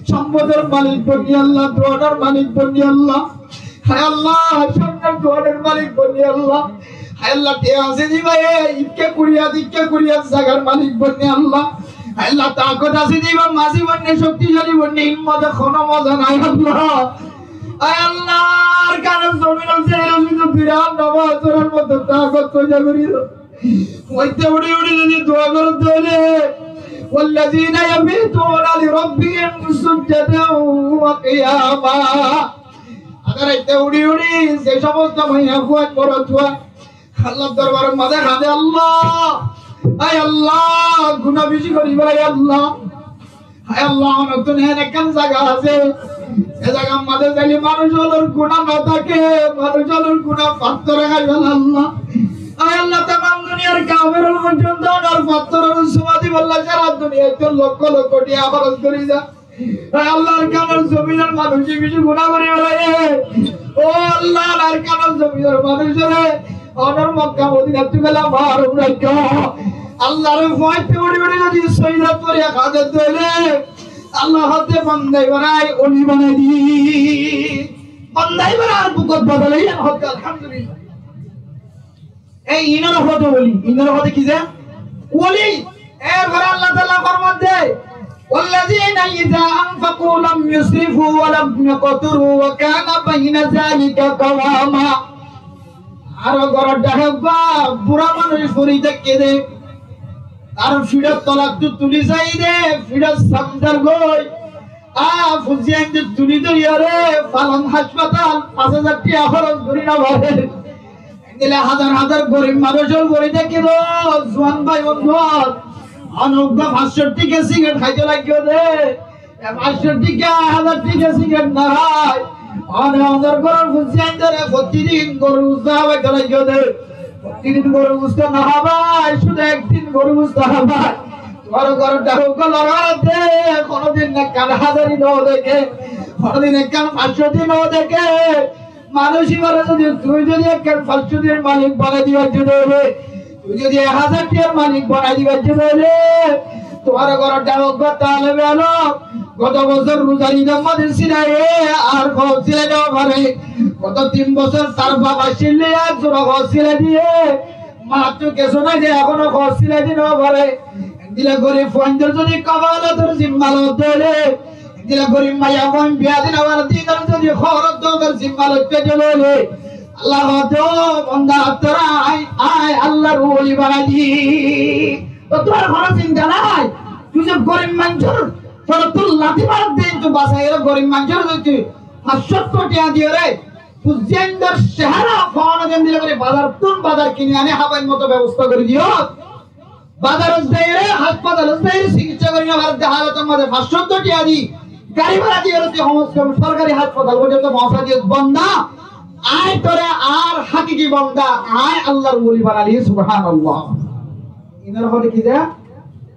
sombodor malik boni Allah, duanor malik boni Allah. Hái Allah, sonnor duanor malik boni Allah. Hái Allah, tiañ asé de íba, e, ikká kuriyat, ikká kuriyat zagar malik boni Allah. Hái Allah, takot asé de íba, mazi boni, cokticali boni, ín mazé hono moza nai Allah. Hái Allah, Arkanor zominot zai ere cúdu birat nomaz forar moto takot foida gorí do. Raite uçí uçí zodi dua goré de óile, والذين يبيتون لربهم سجدا وقياما. Añára raite uçí uçí ze somosto maiyafuain, morotfuain Allar dorbaror mazé hañde Allah. Hái Allah, guná beci gorí félai Allah. Hái Allah, onottún eén ekkán zaga asé, e zagar mazé zaile manúic ókkolor guná no táke, manúic ókkolor guná fattóre hái félai Allah. Hái Allah, tamam duniyar kafer ókkol foijjonto onor fattór or suma dibálla sára duniyaittú lokko lokko tiañ hóros gorí za. Hái Allah, Arkanor zominor manúic beci guná gorí félaiye. Ó Allah, Arkanor zominor manúic óre onor Mokka Modinattú gela mahrum raikko. Allar fuañti uçí uçí zodi sójdat fori hájat dóile, Allah hoó de banda íbaré oli banai di. Banda íbaré bukot bosai loi, hoó de Alhamdulillah. E inor hoó de oli, inor hoó de ki ze? Oli. Erfore Allah Taala formar de, والذين إذا أنفقوا لم يسرفوا ولم يقتروا وكان بين ذلك قواما. Aró góror dháke uggwá burá manúic fori táke de, tar fiçor tolattú tuli sai de, fiçot samzar goi, a fuzziyainde tuli dóri ore falon haspatal fañs házar tiañ hóros gorí no fare. Endilla házar házar gorib manúic ókkol fori táke de, zuan bái bondú ókkol, one uggwá fañs cót tiañ sigaret háito laiggé de, e fañs cót tiañ, házar tiañ sigaret no hái. One onor góror fuzziyaindóre fottí din gorur gustó hábaito laiggé de. Fottí din gorur gustó no hábai, cúdu ek din gorur gustó hábai. Tuáñr góror dháke uggwá lorá de, hono din ekkán házari no deké, hono din ekkán fañs cót no deké. Manúic íbaré zodi, tui zodi ekkán fañs cót tiañr malik banai dibar zodi óile, tui zodi ek házar tiañr malik banai dibar zodi óile, tuáñr góror dháke uggwá talebe elom goto bosór ruzar Eidor mazé silaiye ar hoó silai no fare. Goto tin bosór tar baf asíl de, ar zura hoó silai diye, mattú kessú nai de, ehóno hoó silai di no fare. Endilla gorib fuaindór zodi kafalator zimma loi de óile, endilla gorib maiyafuain biya di no fare de, inor zodi hóros dónor zimma loi de óile, Allah hoó de, ó banda, toré añí, añí Allar oli banai di. Tóu tuáñr hono sinta nai. Tui ze gorib manúicor, tóu, tóu lati marer de, tui basai ore gorib manúicor zodi tui fañs cót tiañ di ore, fuzziyaindór sehara fona gendilla gorí bazarottún bazar kini aní hábar moto bebosta gorí diyós. Bazarot zaiyóre, haspatalot zaiyóre, sikitsa gorí no farer de halotor mazé fañs cót tiañ di, gari bára diyóre, tui hom se hom sorkari haspatal forzonto foóñsai diyós. Banda, añí toré añár hákiki banda, añí Allar woli banaiyí, subhanallah. Inor hoó de ki de?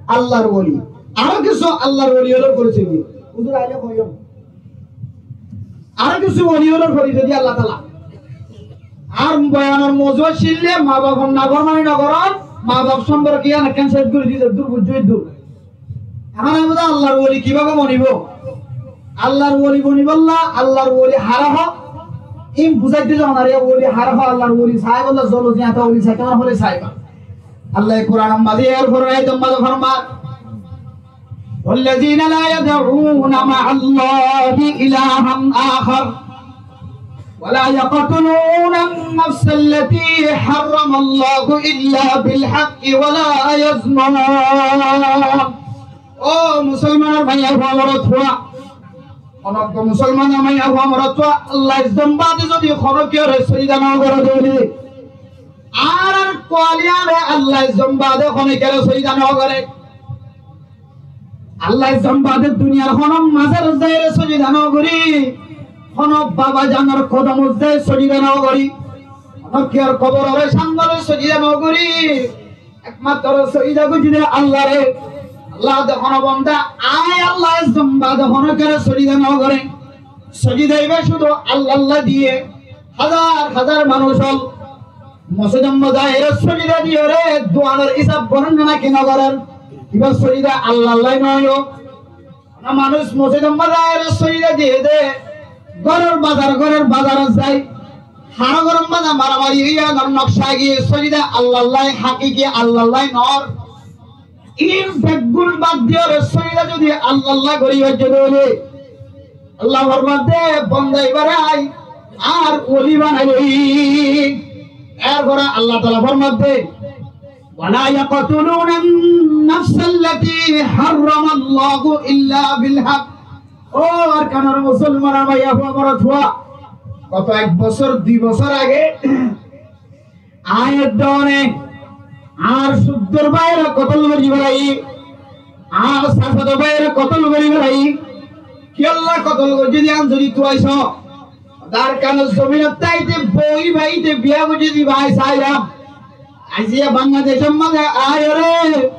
Allar woli. Aró kissú Allar woli ólor forisoy di. Huzur aile hoiyum. Aró kissú woli ólor forisoy di Allah Taala. Ar boyanor mouzu accíl de, ma bafor naformani no goron, ma baf somporke yián ekkán céc gorí di, zeddur buijjó eddur. Ehón añí buzí Allar woli kibábe bonibo. Allar woli bonibolla, Allar woli haré hoó, in buzáite zon ar woli haré hoó, Allar woli saibólla zolo ziyata woli saito na hole saiba. Allah Kuranor mazé er fore ayat mazé formar, والذين لا يدعون مع الله إلها آخر ولا يقتلون النفس التي حرم الله إلا بالحق ولا يزنون. Ó musolmanor maiya fua, morot fua, honó musolmanor maiya fua, morot fua, Allah ezzon bade zodi honó kiyóre sójida no goré de óile, ar ar kuwaliyare Allah ezzon bade honó kiyóre sójida no goré. Allah ezzon bade duniyar honó mazar zaire sójida no gorí, honó baba zanor kodomot zai sójida no gorí, honó kiyór koborore samnore sójida no gorí, ekmatro sójida goijjé de Allare. Allah de honó bonda, añí Allah ezzon bade honó kiyóre sójida no goré. Sójida ibá cúdu Allalla diyé. Házar házar manúic ól mosjidor mazé aiyóre sójida diyóre duanor hísab goron né naki no goron? Ibá sójida Allalla no óibo. Honó manúic mosjidor mazé aiyóre sójida diyé de, góror bazar, góror bazarot zai, haró góror mazé maramari óiye, nor nokca giyé, sójida Allalla, hakiki Allalla no. In beggún bad diyóre sójida zodi Allalla gorí faijjé de óile, Allah formar de, bonda ibáre añí ar woli banailí. Er fore Allah Taala formar de, ولا يقتلون النفس التي حرم الله إلا بالحق. Ó Arkanor musolmanor maiya fua, morot fua, goto ek bosór, dui bosór age añí edde one añár suddor báiyore kotol gorí félaiye, añár sasado báiyore kotol gorí félaiye. Kiyólla kotol goijjé de yián zodi tui só, Arkanor zominot táite bou ibá íte biya goijjé de ibá añí sailam. Aijja Bangladecor mazé aiyóre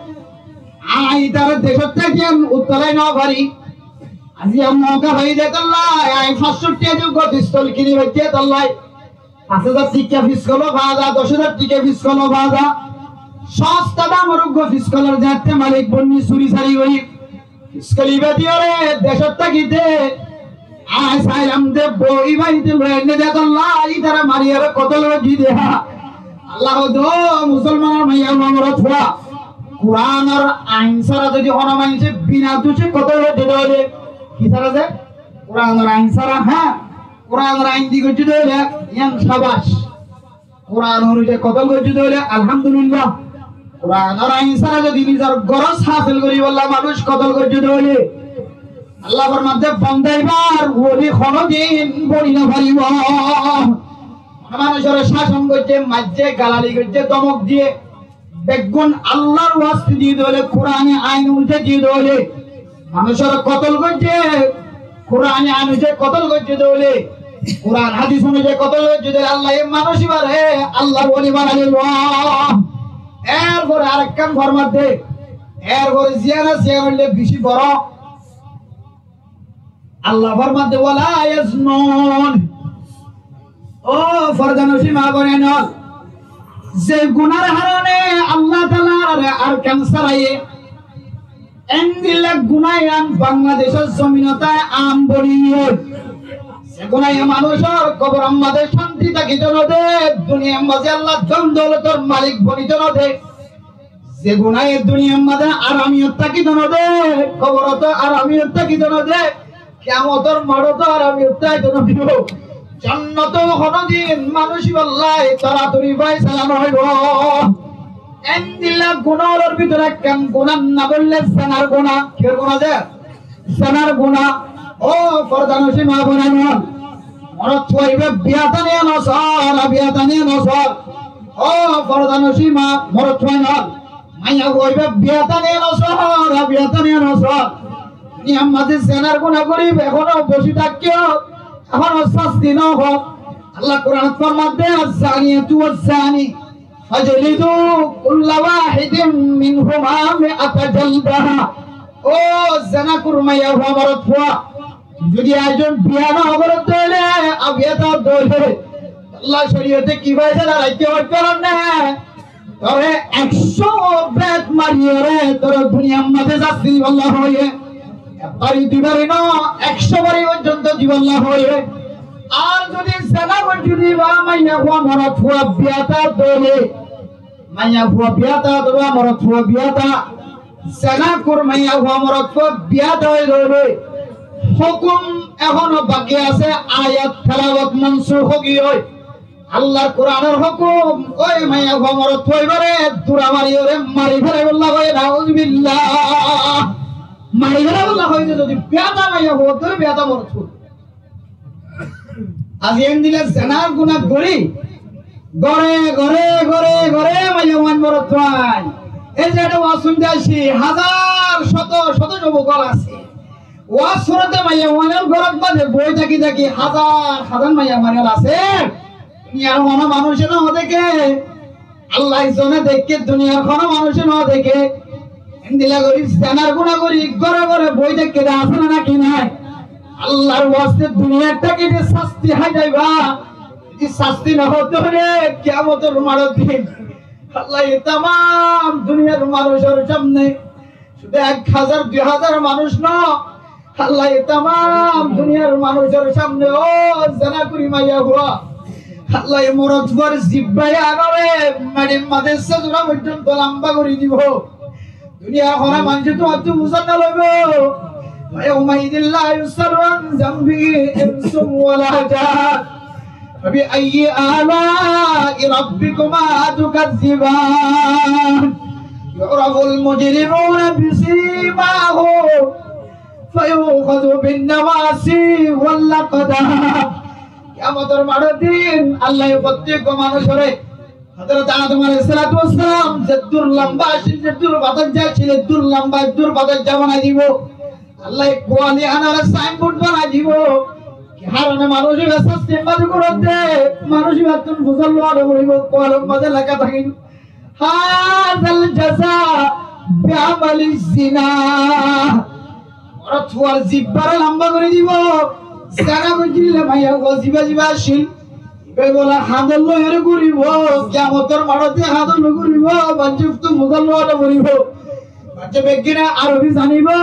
añí tarár decót táite yián uttolai no fari. Aijja mouka fai de tolla añí fañs cót tiya di uggwá fistol kini faijjí tolla. Fañs házar tiya fistol ó fa za, doc házar tiya fistol ó fa za. Sosta damor uggwá fistolor zeñtté malik boni suri sari gorí, fistol ibá diyóre decót tákite añí sailam de bou ibá íte loi ainné de tolla, ítare mariyóre kotol goijjé de. Allah hoó de, ó musolmanor maiya fua, morot fua, Kuranor ain sára zodi honó maincé bina duce kotol goijjé de óile, ki sára ze? Kuranor ain sára, há, Kuranor ain di goijjé de óile, yián sabac. Kuran onuzai kotol goijjé de óile, alhamdulillah. Kuranor ain sára zodi nizor goros hásil goríbolla manúic kotol goijjé de óile, Allah formar de, bonda ibár woli honódin boni no faribo. Manúicore cácon goijjé, maijjé, galali goijjé, domok diyé, beggún Allar waste diyé de óile, Kurani ain onuzai diyé de óile, manúicore kotol goijjé, Kurani ain onuzai kotol goijjé de óile, Kuran hádis onuzai kotol goijjé de óile, Allaye manúic ibáre Allar woli banaillo. Er fore arekkán formar de, er fore ziyán asé, ziyán óilde beci boro. Allah formar de, ولا يزنون. Ó fordanocin ma bonain ól, ze gunar harone Allah Taalar Arkan sáraye, endilla guna yián Bangladecor zominot am boni giyói. Ze gunaye manúicor koboror mazé cánti tákito no de, duniyar mazé Allah don doulotor malik bonito no de. Ze gunaye duniyar mazé aramiyot tákito no de, koborot aramiyot tákito no de, kiyamotor moidanot aramiyot tákito no dibo. Jonnot honódin manúic ibálla toratori faisala no óibo. Endilla gunar bútore ekkán gunar nam óilde zenar guna. Kiyór guna ze? Zenar guna. Ó fordanocin ma bonain ól, morot fua ibá biyata niya no sor, biyata niya no sor. Ó fordanocin ma, morot fua ól, maiya fua ibá biyata niya no sor, biyata niya no sor. Duniyar mazé zenar guna gorí ehóno boci tákiyo, ehóno cásti no hó. Allah Kuranot formar de, الزانية والزاني فاجلدوا كل واحد منهما مائة جلدة. Ó zenakur maiyafua morotfua, zodi aijjó biya no goró de óile, abiya táke de óile, Allah córiyote ki faisala raikké hoitó faron né? Toré ekcó bet mariyóre toré duniyar mazé sasti dibálla hoiyé. Ek bari dui bari no, ekcó bari foijjonto dibálla hoiyé. Ar zodi zena goijjé zodi ba maiyafua morotfua biya táke de óile, maiyafua biya táke de óile ba morotfua biya táke, zenakur maiyafua morotfua biya táke de óile, hókum ehóno baki asé, ayat telawat mansuk ói giyói. Allar Kuranor hókum, ói maiyafua morotfua ibáre dura mariyóre mari félaibolla hoiyé, nauzubillah. Mari félaibolla hoiyé de zodi biya táke maiyafua, dóre biya táke morotfua. Aijjó endilla zenar guna gorí, góre góre, góre góre maiyafuain morotfuain. Ei ze ede waz cúnte aiccí, házar cót cót zobon ókkol asé. Waz cúnote maiyafuainor górot bade boi táki táki házar házar maiyafuain asé. Duniyar hono manúice no deké, Allah zone deké, duniyar hono manúice no deké. Endilla gorí zenar guna gorí góre góre boi táke de asé né naki nai? Allar waste duniyar táki de sasti hái zaiba. Zodi sasti no hoó de óile kiyamotor maçor din Allaye tamam duniyar manúicor samne, cúdu ek házar dui házar manúic no, Allaye tamam duniyar manúicor samne, ó zenakuri maiyafua, Allaye morotfuar zibba iyanore meçir mazé sejora foijjonto lamba gorí dibo. Duniyar hono manúice tuáñttu buzon no loibo. فيومئذ لا يسأل عن ذنبه إنس ولا جان. فبأي آلاء ربكما تكذبان. يعرف المجرمون بسيماهم فيؤخذ بالنواصي والأقدام. Kiyamotor maçor din Allaye fottí manúicore Hozorot Adom aláihis salatu wassalam zeddúr lamba accíl, zeddúr fataijja accíl, eddúr lamba, eddúr fataijja banai dibo. Allaye kuwali anare sainbord banai dibo. Ki harone manúic ibá sasti mazé goródde, manúic ibáttun fuzor luwa no foribo, kuwalor mazé leká tákil, هذا الجزاء بعمل الزنا. Morotfuar zibbare lamba gorí dibo. Zena goijjíl maiyafua zibá zibá accíl, ibá bóle hañdor loi gúribo, kiyamotor maçot hañdor loi gúribo, maincóttu fuzor luwa no foribo. Maincé beggúne Arobi zanibo,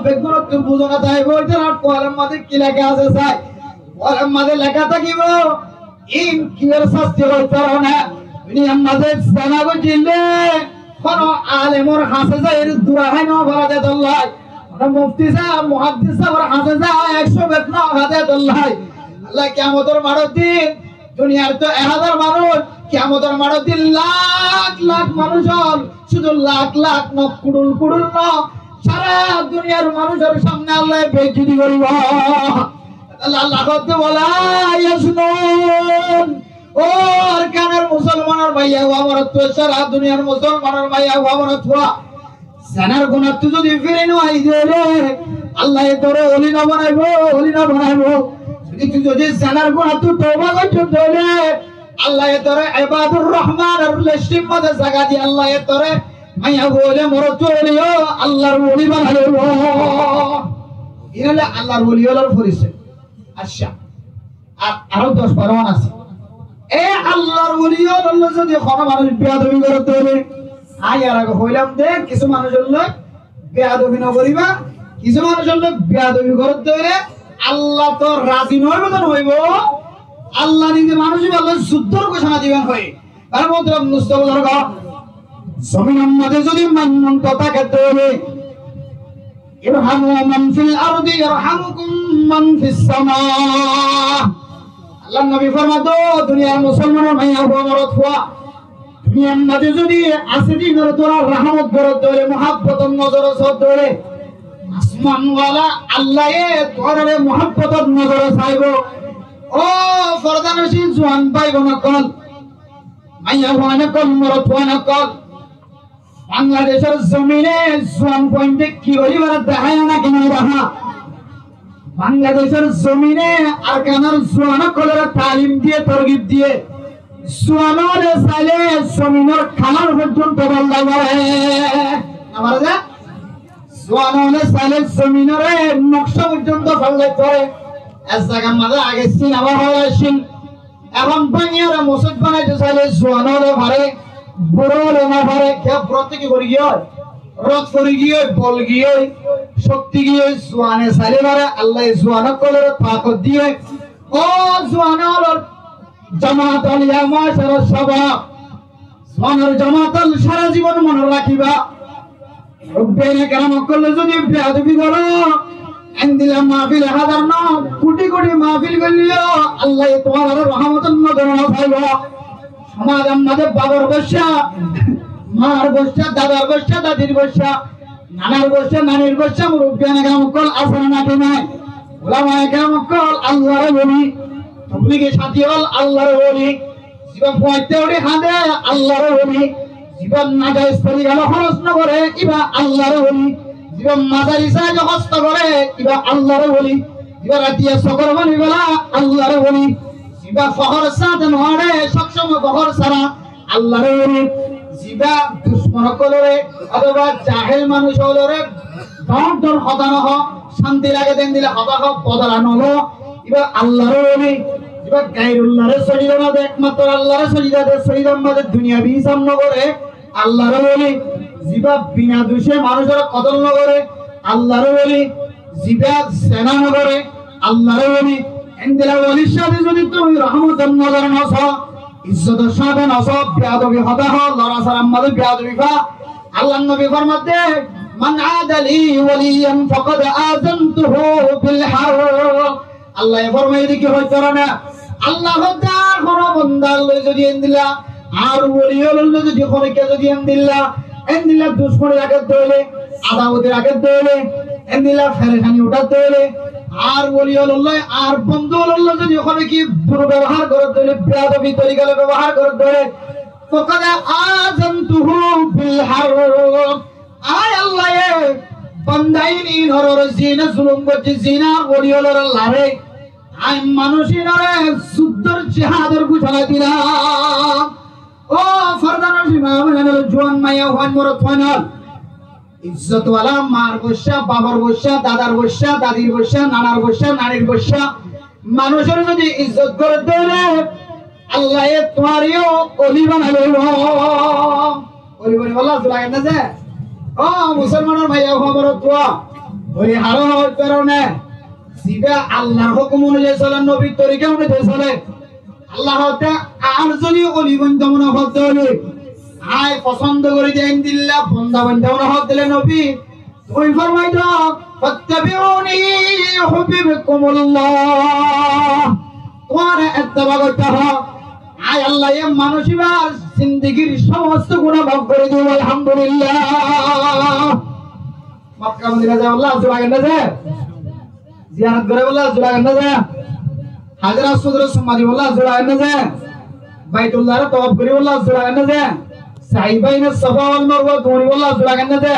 beggúnottú buzon táibo, ítarar kuwalor mazé ki leká asé sai. Kuwalor mazé leká tákibo, in kiyór sasti óit fare na. Duniyar mazé zena goijjíl de, hono alemor hañsé zai dura hái no fare de tollai, hono mufti sáb, muhaddis sábor hañsé zai ekcó bet no há de tollai. Allah kiyamotor maçor din duniyar to ek házar manúic, kiyamotor maçor din lak lak manúic ól, cúdu lak lak no, kudul kudul no, sára duniyar manúicor samne Allaye beijjoti goríbo. Allah, Allah hoódde, ولا يزنون. Ó Arkanor musolmanor maiyafua morotfua, sára duniyar musolmanor maiyafua morotfua, zenar gunattú zodi firi no aiyós de óile, Allaye tore oli no banaibo, oli no banaibo. Zodi tui zodi zenar gunattú touba goijjós de óile, Allaye tore Ibadur Rahmanor listor mazé zaga di, Allaye tore maiyafua óile morotfua óile yó Allar oli banaibo. Iín óilde Allar oli ókkolor forisoy. Accá, ar, aró doc baró wán asé. E Allar oli ókkol loi zodi hono manúic beadobi goré de óile, añí yar age hoilam de, kissú manúicor loi beadobi no goríba, kissú manúicor loi beadobi goré de óile Allah to razi no óibo de no óibo, Allah nize manúic ibár loi zuddór gócona diben hoi. Ar muhtaram dustó buzurgo, zominor mazé zodi mainc muntu táke de óile, ارحموا من في الأرض يرحمكم من في السماء. Allar nobi formadde, duniyar musolmanor maiyafua morotfua, duniyar mazé zodi asé de ítarar uore rahmot goró de óile, muhabbotor nozore só de óile, asman wala Allaye tuáñrare muhabbotor nozore saibo. Ó fordanocin zuan bái bon ókkol, maiyafuain ókkol, morotfuain ókkol, Bangladecor zomine zuan fuainde ki goríbar dahá né naki no dahá? Bangladecor zomine Arkanor zuan ókkolore talim diye, torgib diye, Zuan ókkole sailé zominor kalar foijjonto fallai fare. No fare de? Zuan ókkole sailé zominor nokcá foijjonto fallai fare. Ek zagar mazé age sinema hol accíl, ehón báñgiyóre mosóit banaito sailé zuan ókkole fare, bura ókkole no fare. Kiyá? Burattú ki fori giyói? Rot fori giyói, bol giyói, cokti giyói. Zuane sailé fare, Allaye zuan ókkolore takot diyé. Ó zuan ókkolor jamaat, ya maácaras chabab, zuanor jamaat, sára zibon mone rakíba. Murubbiyaine keram ókkole zodi beadobi goró, endilla mahfil, házar no, kuthi kuthi mahfil goilleyó, Allaye tuáñrare rohmotor nozore no saibo. Somajor mazé bafor boiccá, maar boiccá, dadar boiccá, dadir boiccá, nanar boiccá, nanir boiccá, murubbiyaine keram ókkol asé né naki nai? Ulamaye keram ókkol Allare woli, tablige sáti ókkol Allare woli. Zibá fuañittá uçí hañde, Allare woli. Zibá najaiz torikale hóros no goré, ibá Allare woli. Zibá mazarisá hosto goré, ibá Allare woli. Zibá ratiya sokor boni bela, Allare woli. Zibá fohor sáte no hañde, sób somoi fohor sára, Allare woli. Zibá ducmon ókkolore otóba jahil manúic ókkolore dóñr dóñr hotá no hoó, cánti lage de endilla hotá hoó, bodola no lo, ibá Allare woli. Zibá gairullare sojida no de, ekmatro Allare sojida de, sojidar mazé duniyabi hísab no goré, Allare woli. Zibá bina duce manúcore kotol no goré, Allare woli. Zibá zena no goré, Allare woli. Endilla wolir sáte zodi tuñí rohmotor nozore no só, izzotor sáte no só, beadobi hotá hoó, lora sarar mazé beadobi fa, Allar nobi formaiyé de, "Man ada li waliyan faqad azantuhu bil harb." Allaye formaiye de ki hoito na? Allah hoódde, añár hono bondar loi zodi endilla, añár woli ókkolor loi zodi hono kiyé zodi endilla, endilla ducmoni rakír de óile, adawoti rakír de óile, endilla ferecani uçár de óile, añár woli ókkolor loi, añár bondu ókkolor loi zodi hono ki durbebohar gorér de óile, beadobi torikale bebohar gorér de óile, faqad azantuhu bil harb. Añí Allaye bonda ín, ín ókkolore zine zulum goijjé, zine añár woli ókkolore lare, añí manúic ínore zuddor jihador gucona dilam. Ó fordanocin ma boin ókkol, juwan maiya fuain, morot fuain ókkol, izzot wala maar boiccá, bafor boiccá, dadar boiccá, dadir boiccá, nanar boiccá, nanir boiccá, manúcore zodi izzot goré de óile, Allaye tuáñreyó oli banai loibo. Oli banai loibo, Allah zulagen na ze? Ó musolmanor maiya fuain, morot fuain, oli haré hoó de óile, zibá Allar hókum onuyai sole, nobir torika onuyai sole. Allah hoódde, añár zodi oli bointo mone hoó de óile, añí fosóndo gorí de endilla bonda bointo mone hoó de óile nobi, tuñí formai do, "Fattabiuni yuhbibkumullah." Tuáñra itteba goittó hoó. Añí Allaye manúic íbar zindigir somosto guná maf gorí diyum, alhamdulillah. Makka Modina zaibolla arzú lager na ze? Ziyarot goríbolla arzú lager na ze? Hajar Aswadore summa dibolla arzú lager na ze? Baitullahre tawaf goríbolla arzú lager na ze? Sa'i baina Safa wal Marwa douribolla arzú lager na ze?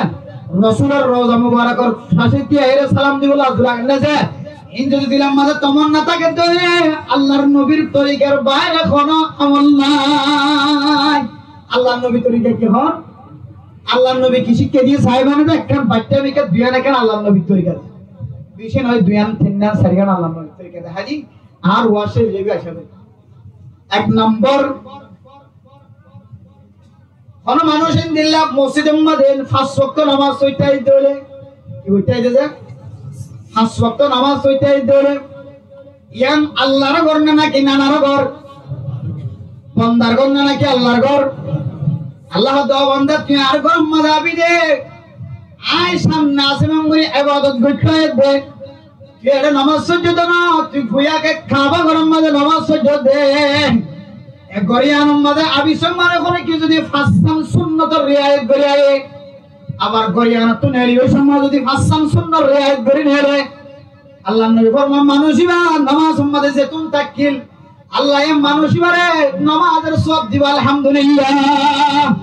Rosulor Roza Mubarakor cacé tíya aiyóre salam dibolla arzú lager na ze? Ín zodi dilor mazé tomonna táke de óile, Allar nobir torikar baire hono amol nai. Allar nobir torika ki hoó? Allar nobi ki cíkka diyé saibá né de, ekkán baiththá mikká duiyán ekkán Allar nobir torika de. Beci noó, duiyán, tinnán, sairgán Allar nobir torika de. Háji, añár waz céc ói zaibo, aiccá de. Ek nombor, hono manúic endilla mosjidor mazé fañs wokto nomaz foitté aiyé de óile, ki foitté aiyé de ze? Fañs wokto nomaz foitté aiyé de óile, yián Allar gór né náki nanar gór? Bondar gór né náki Allar gór? Allah hoó de, "Ó bonda, tui añár góror mazé aibi de, añí samne así mane gorí ebadot goittó aiyér de. Tui eçé nomaz foijjós de no, tui giyóre Kaaba góror mazé nomaz foijjós de." E gór yiánor mazé aibar somot hono kiyé zodi fañssán sunnotor riayot gorí aiyé, abar gór yiánottú neeli ói somot zodi fañssán sunnot riayot gorí neele, Allar nobi forman, manúic íba nomazor mazé zetún tákkil, Allaye manúic íbare nomazor sóab dibo, alhamdulillah.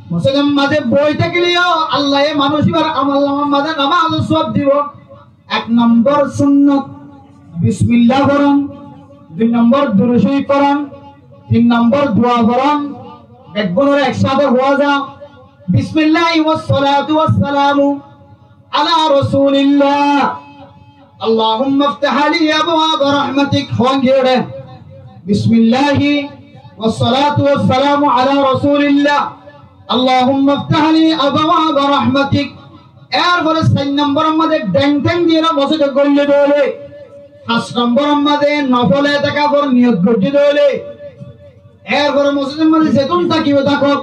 Mosjidor mazé boi tákileyó Allaye manúic íbar amolnamar mazé nomazor sóab dibo. Ek nombor sunnot, bismillah foron. Dui nombor, durud córif foron. Tin nombor dua foron, beggúnore eksáte hoó za, بسم الله والصلاة والسلام على رسول الله. اللهم افتح لي أبواب رحمتك. Hoón giyé re. بسم الله والصلاة والسلام على رسول الله. اللهم افتح لي أبواب رحمتك. Erfore sair nombor or maze deng teng diyore mosjid goille dóile, fañs nombor or maze nofol etekafor niyot goille dóile, erfore mosjid or maze zetún tákibo tákok,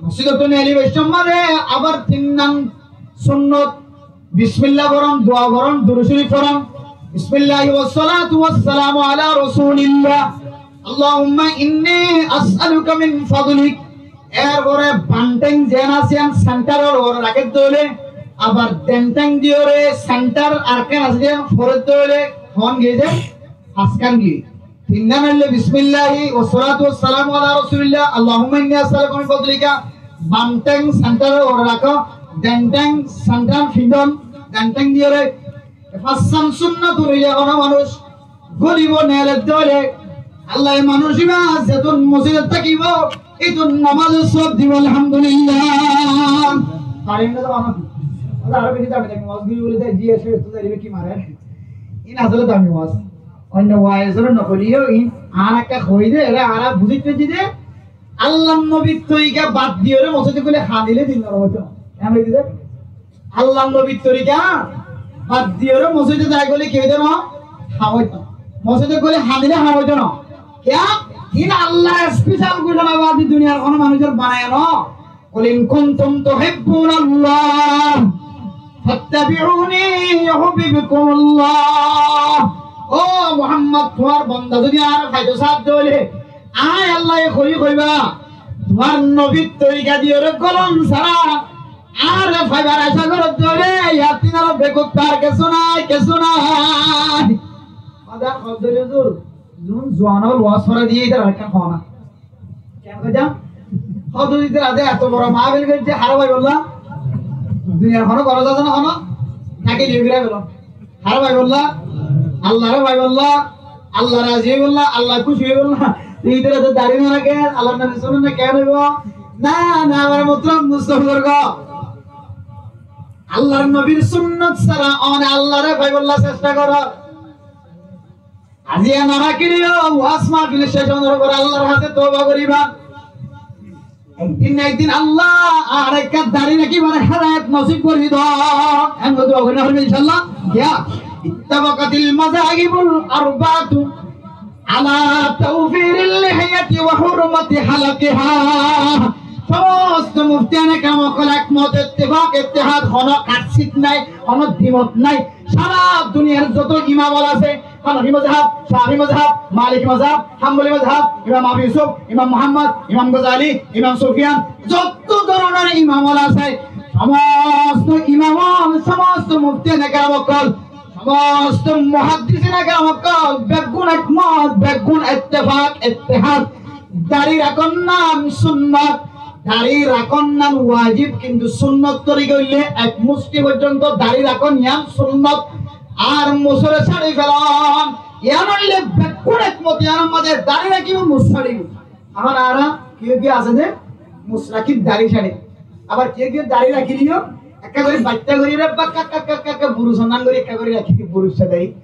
mosjid ottú neeli baiccé maze abar tin nang sunnot, bismillah foron, dua foron, durud corif foron. بسم الله والصلاة والسلام على رسول الله. اللهم إني أسألك من فضلك. Erfore bam teng zen asé yián sentar or uore raké dóile, abar den teng diyore sentar arekkán asé zen fore dóile, hoón giyé ze? Fañs kán giyé. Tin nang óile بسم الله والصلاة والسلام على رسول الله، اللهم إني أسألك من فضلك. Bam teng sentar or uore rakó, den teng sentar findon, den teng diyore. E fañs kán sunnot ore hono manúc golibo neele dóile, Allah e manúc iba zetún mosjid ot tákibo, ítun nomaz or sóob dibo, alhamdulillah. Farim na to manúc. Añára beci dami dami waz gori bóli de, ji, e, sóob to zaibe ki mare. In asóle dami waz. Oinno waz ore no hoileyo in, añára ekka hoi de, ere añára buzí faijjí de, Allar nobir torika bad diyore mosjid ot goille hañdile dil norom óito. Eén óiye de? Allar nobir torika bad diyore mosjid ot zai goille ki óito no? Ham óito. Mosjid ot goille hañdile ham óito no. Kiyá? In Allar special ghoshona badi duniyar hono manúcor banaiya no. قل إن كنتم تحبون الله فاتبعوني يحببكم الله. Ó Muhammad, tuáñr bonda zodi añáre faito saá de óile, añí Allaye hoi hoiba, tuáñr nobir torika diyore golom sára añáre faibar acá goró de óile, yar ttu ar bekuf ar kessú nai, kessú nai. Añára hoi de óile, zun zuan ókkol waz fora diye, itarare ekkán hoó na. Kiyá hoitam? Hozur itarare eto boro mahfil goijjé, haré faibolla? Duniyar hono goroz asé né hono? Tákile firai felo. Haré faibolla? Allare faibolla, Allah razi óibolla, Allah kúci óibolla. Itarare dari no raké, Allar nobir sunnot no kiyá óibo? Na, na, amar muhtarom Muslim buzurg. Allar nobir sunnot sára one Allare faibolla cesta goró. Aijja no rakíleyo, waz mahfil céc ónor fore Allar hañsé touba goríba. Ek din na ek din Allah añáre ekká dari rakíbar hedayot nosib gorí do. Eén gorí dua gorí no faribo, inshaAllah. Kiyá? اتفقت المذاهب الأربعة على توفير اللحية وحرمة حلقها. Somosto muftiyane keram ókkol ekmot, ittefak, ittehad, hono katsik nai, hono dimot nai. Sára duniyar zoto imam ókkol asé, Hanafi mazhab, Shafi mazhab, Maliki mazhab, Hambali mazhab, Imam Abu Yusuf, Imam Muhammad, Imam Gazali, Imam Sufyan, zoto dóronor imam ókkol asé, somosto imam ókkol, somosto muftiyane keram ókkol, somosto muhaddisine keram ókkol, beggún ekmot, beggún ittefak, ittehad. Dari rakón nan sunnot, dari rakón nan wajib, kintu sunnot torika óilde ek musti foijjonto dari rakón yián sunnot. Ar musóre sári felon, yián óilde beggún ekmot, yián or maze dari rakibo, mus sáribo. Ehón añára kiyó kiyó asé de mus rakí, dari sári. Abar kiyó kiyó dari rakíleyo ekká gorí baitta gorí re, ba, ka, ka, ka, ka, ka, burus nan gorí ekká gorí rakí, burus sa dari.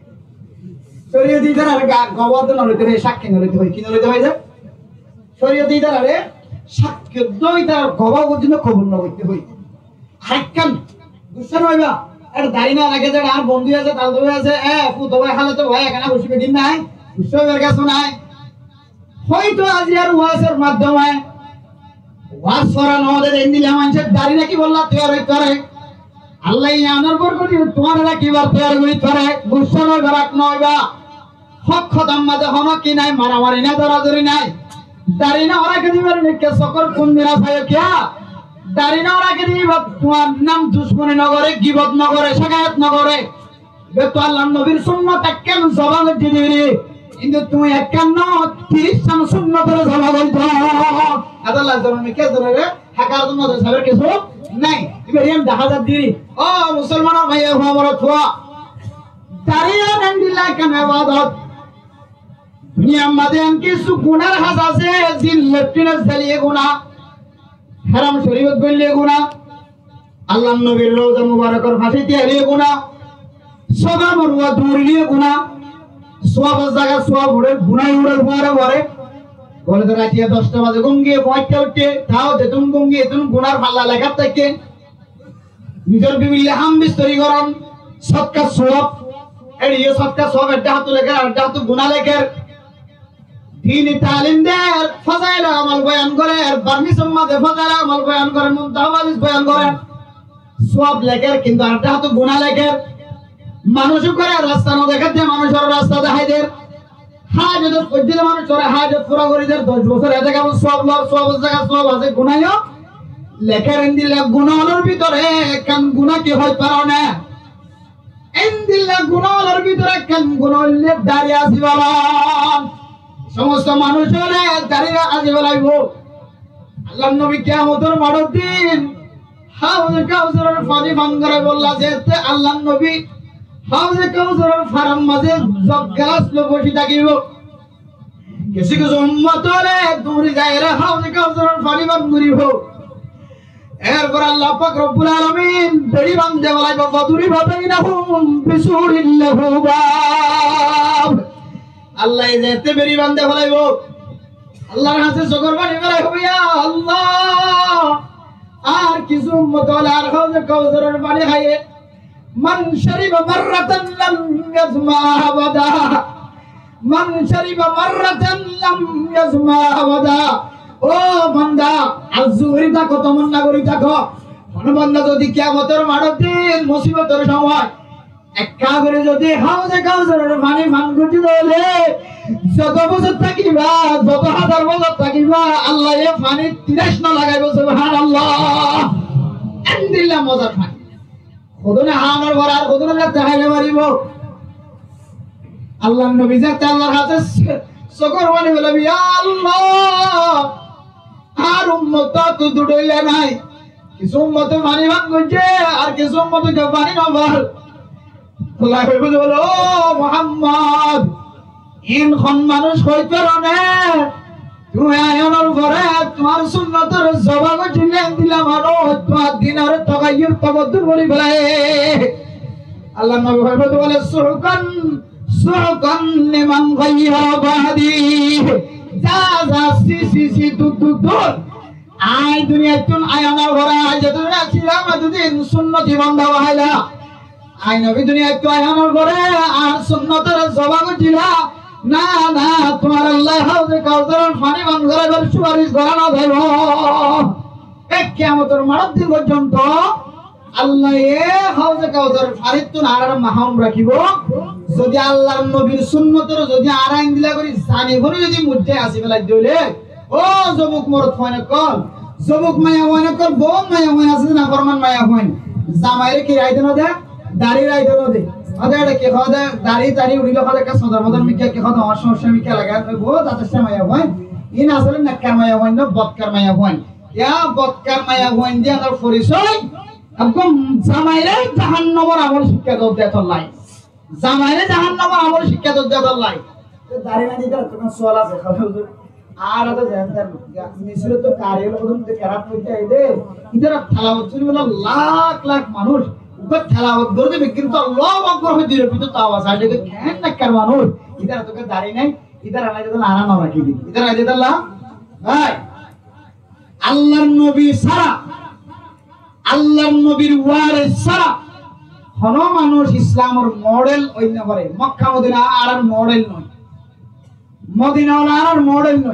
Córiyote itarare ga-, gobá to no loito hoiye, sákki no loito hoiye, ki no loito hoiye de? Córiyote itarare sákki dói, itarar gobá foijjonto kobul no goitto hoiye. Arekkán, gussá no óiba, ere dari no raké de, añár bondú asé, tal bondú asé, e, futo bái, hálato bái, ekkán bosí bedin nai, gussá óibar kessú nai. Hoito aijjar wazor maddome waz fora no de, endilla maincé dari rakíbolla toiyar óit fare. Allah yián or borkote tuáñre rakíbar toiyar óit fare, gussá no óiba, rag no óiba. Hók hotár maze hono ki nai, maramari nai, dóradóri nai. Dari no rakí de ibá, niki sokor kun dina saiyo kiyá? Dari no rakí de ibá tuáñr nam ducmoni no goré, gibot no goré, cekayet no goré. Ibá to Allar nobir sunnot ekkán zoba goijjé de ibáre. Kintu tuñí ekkán no, tiríc cán sunnot ore zoba goijjó. Etolla zolom kiyá zolom re, hákar sunnot ore saber kessú nai. Ibá re dahá za de ibáre. Ó musolman or bái, ó morot fua. Dari yián endilla ekkán ebadot. Duniyar mazé en kissú gunar ham asé, zin leftinot zeliye guná, Haram Corifot goille guná, Allar nobir rouza mubarakor fañsé tiyaliye guná, Safa Marwa durilé guná, suwabor zagat suwab uçé, guná uçé, uçé, uçé. Bóle de raitiya dosta bazé gúm giyé, fuañitta uiththé, tau zetún gúm giyé, etún gunar falla lekát táikke. Nizor bibilla ham bistori goron, sodka suwab, eçiye sodka suwab, eddá hátu lekér, ar eddá hátu guná lekér. Dini talim der, fazail amal boyan gorer, barmisor mazé fazail amal boyan gorer, muntaha hadis boyan gorer. Suwab lekér, kintu ar eddá hátu guná lekér. Manúic uggwáre rasta no dekhá de, manúic ore rasta dehái der. Hajot foijjé de manúic ore hajot fura gorí der, doc bosór etekaf suwab lor, suwabor zagat suwab asé, gunáyo lekér. Endilla guná ólor bútore ekkán guná ki hoi faro né? Endilla guná ólor bútore ekkán guná óilde dari azi fela. Somosto manúic ókkole dari azi felaibo. Allar nobi kiyamotor maçor din Hauze Kausaror faní fan goráibolla, zeéñtte Allar nobi Hauze Kausaror farar mazé zog gelas loi boci tákibo. Kissú kissú ummot ókkole duri zaiyóre Hauze Kausaror faní fan goribo. Erfore Allah pak Robbul Alamin beri bandi felaibo, فضرب بينهم بسور له باب. Allaye zeéñtte beri bandi felaibo, Allar hañsé sokor faní felaibo, ya Allah, ar kissú ummot ókkole ar Hauze Kausaror faní háiye. من شرب مرة لم يظمأ أبدا. من شرب مرة لم يظمأ أبدا. Ó banda, arzu gorí táko, tamanna gorí táko, hono banda zodi kiyamotor maçor din musibotor somoi ekka gorí zodi Hauze Kausaror faní fan goijjé de óile, zoto bosór tákiba, zoto házar bosór tákiba, Allaye faní tiyas no lagaibo. Subhanallah. Endilla mozar faní. Hodún háonor fore ar hodún lette hái no faribo. Allar nobi zeéñtte Allar hañsé sokor faní felaibo, ya Allah, ar ummot to dui dhoilla nai. Kissú ummote faní fan goijjé, ar kissú ummote faní no far. Allaye hoibo de bóle, ó Muhammod, iín hon manúic hoóit faro né? Tuñí aiyónor fore tuáñr sunnotor zoba goijjíle endilla manúic tuáñr dinor tagayyur tabaddul gorí felaiye. Allar nobi hoibo de bóle, سحقا سحقا لمن غير بعدي. Za, za, si, si, si, dur, dur, dur. Añí duniyaittún aiyónor fore añí zeéñtte duniyait asílam, etódin sunnoti banda baháila. Añí nobi duniyaittú aiyónor fore añár sunnotore zoba goijjíla. Na, na, tuáñre Allaye Hauze Kausaror faní fan goraibar sufaris gorá no zaibo. Ek kiyamotor maçor din foijjonto Allaye Hauze Kausaror faníttun añárare mahrum rakibo. Zodi Allar nobir sunnotore zodi añára endilla gorí zani fúni zodi muijjai asi felai de óile, ó zobuk morot fuain ókkol, zobuk maiya fuain ókkol, bout maiya fuain asé de naforman maiya fuain. Zamaire ki raite no de? Dari raite no de. Hode eçe ki hode, dari tari uçile hode ekka sodor bodor mikká ki hode, añár somosya mikká lage, ar bout atosha maiya fuain. Iín asóle nekkar maiya fuain no, bodkar maiya fuain. Kiya bodkar maiya fuain de añár forisoy? Ekdom zamaire jahannamor amol cikká dór de tollai. Zamaire jahannamor amol cikká dór de tollai. Te dari nai de, ítarattú ekkán sual asé, hale huzur, añára to zan zan, Misirot to kari ol hodún de kerat foijjé de, ítara telawot cúni bole lak lak manúic, uggwá telawot goré de beggín to Allahu Akbar hoi de, bútore to awaz aiyé de, ken nekkar manúic, ítara to ke dari nai, ítara nai de añára no raki di, ítara nai de Allah, bái, Allar nobi sára, Allar nobir waris sára hono manúic Islamor model ói no fare. Mokka Modina añárar model no. Modina ol añárar model no.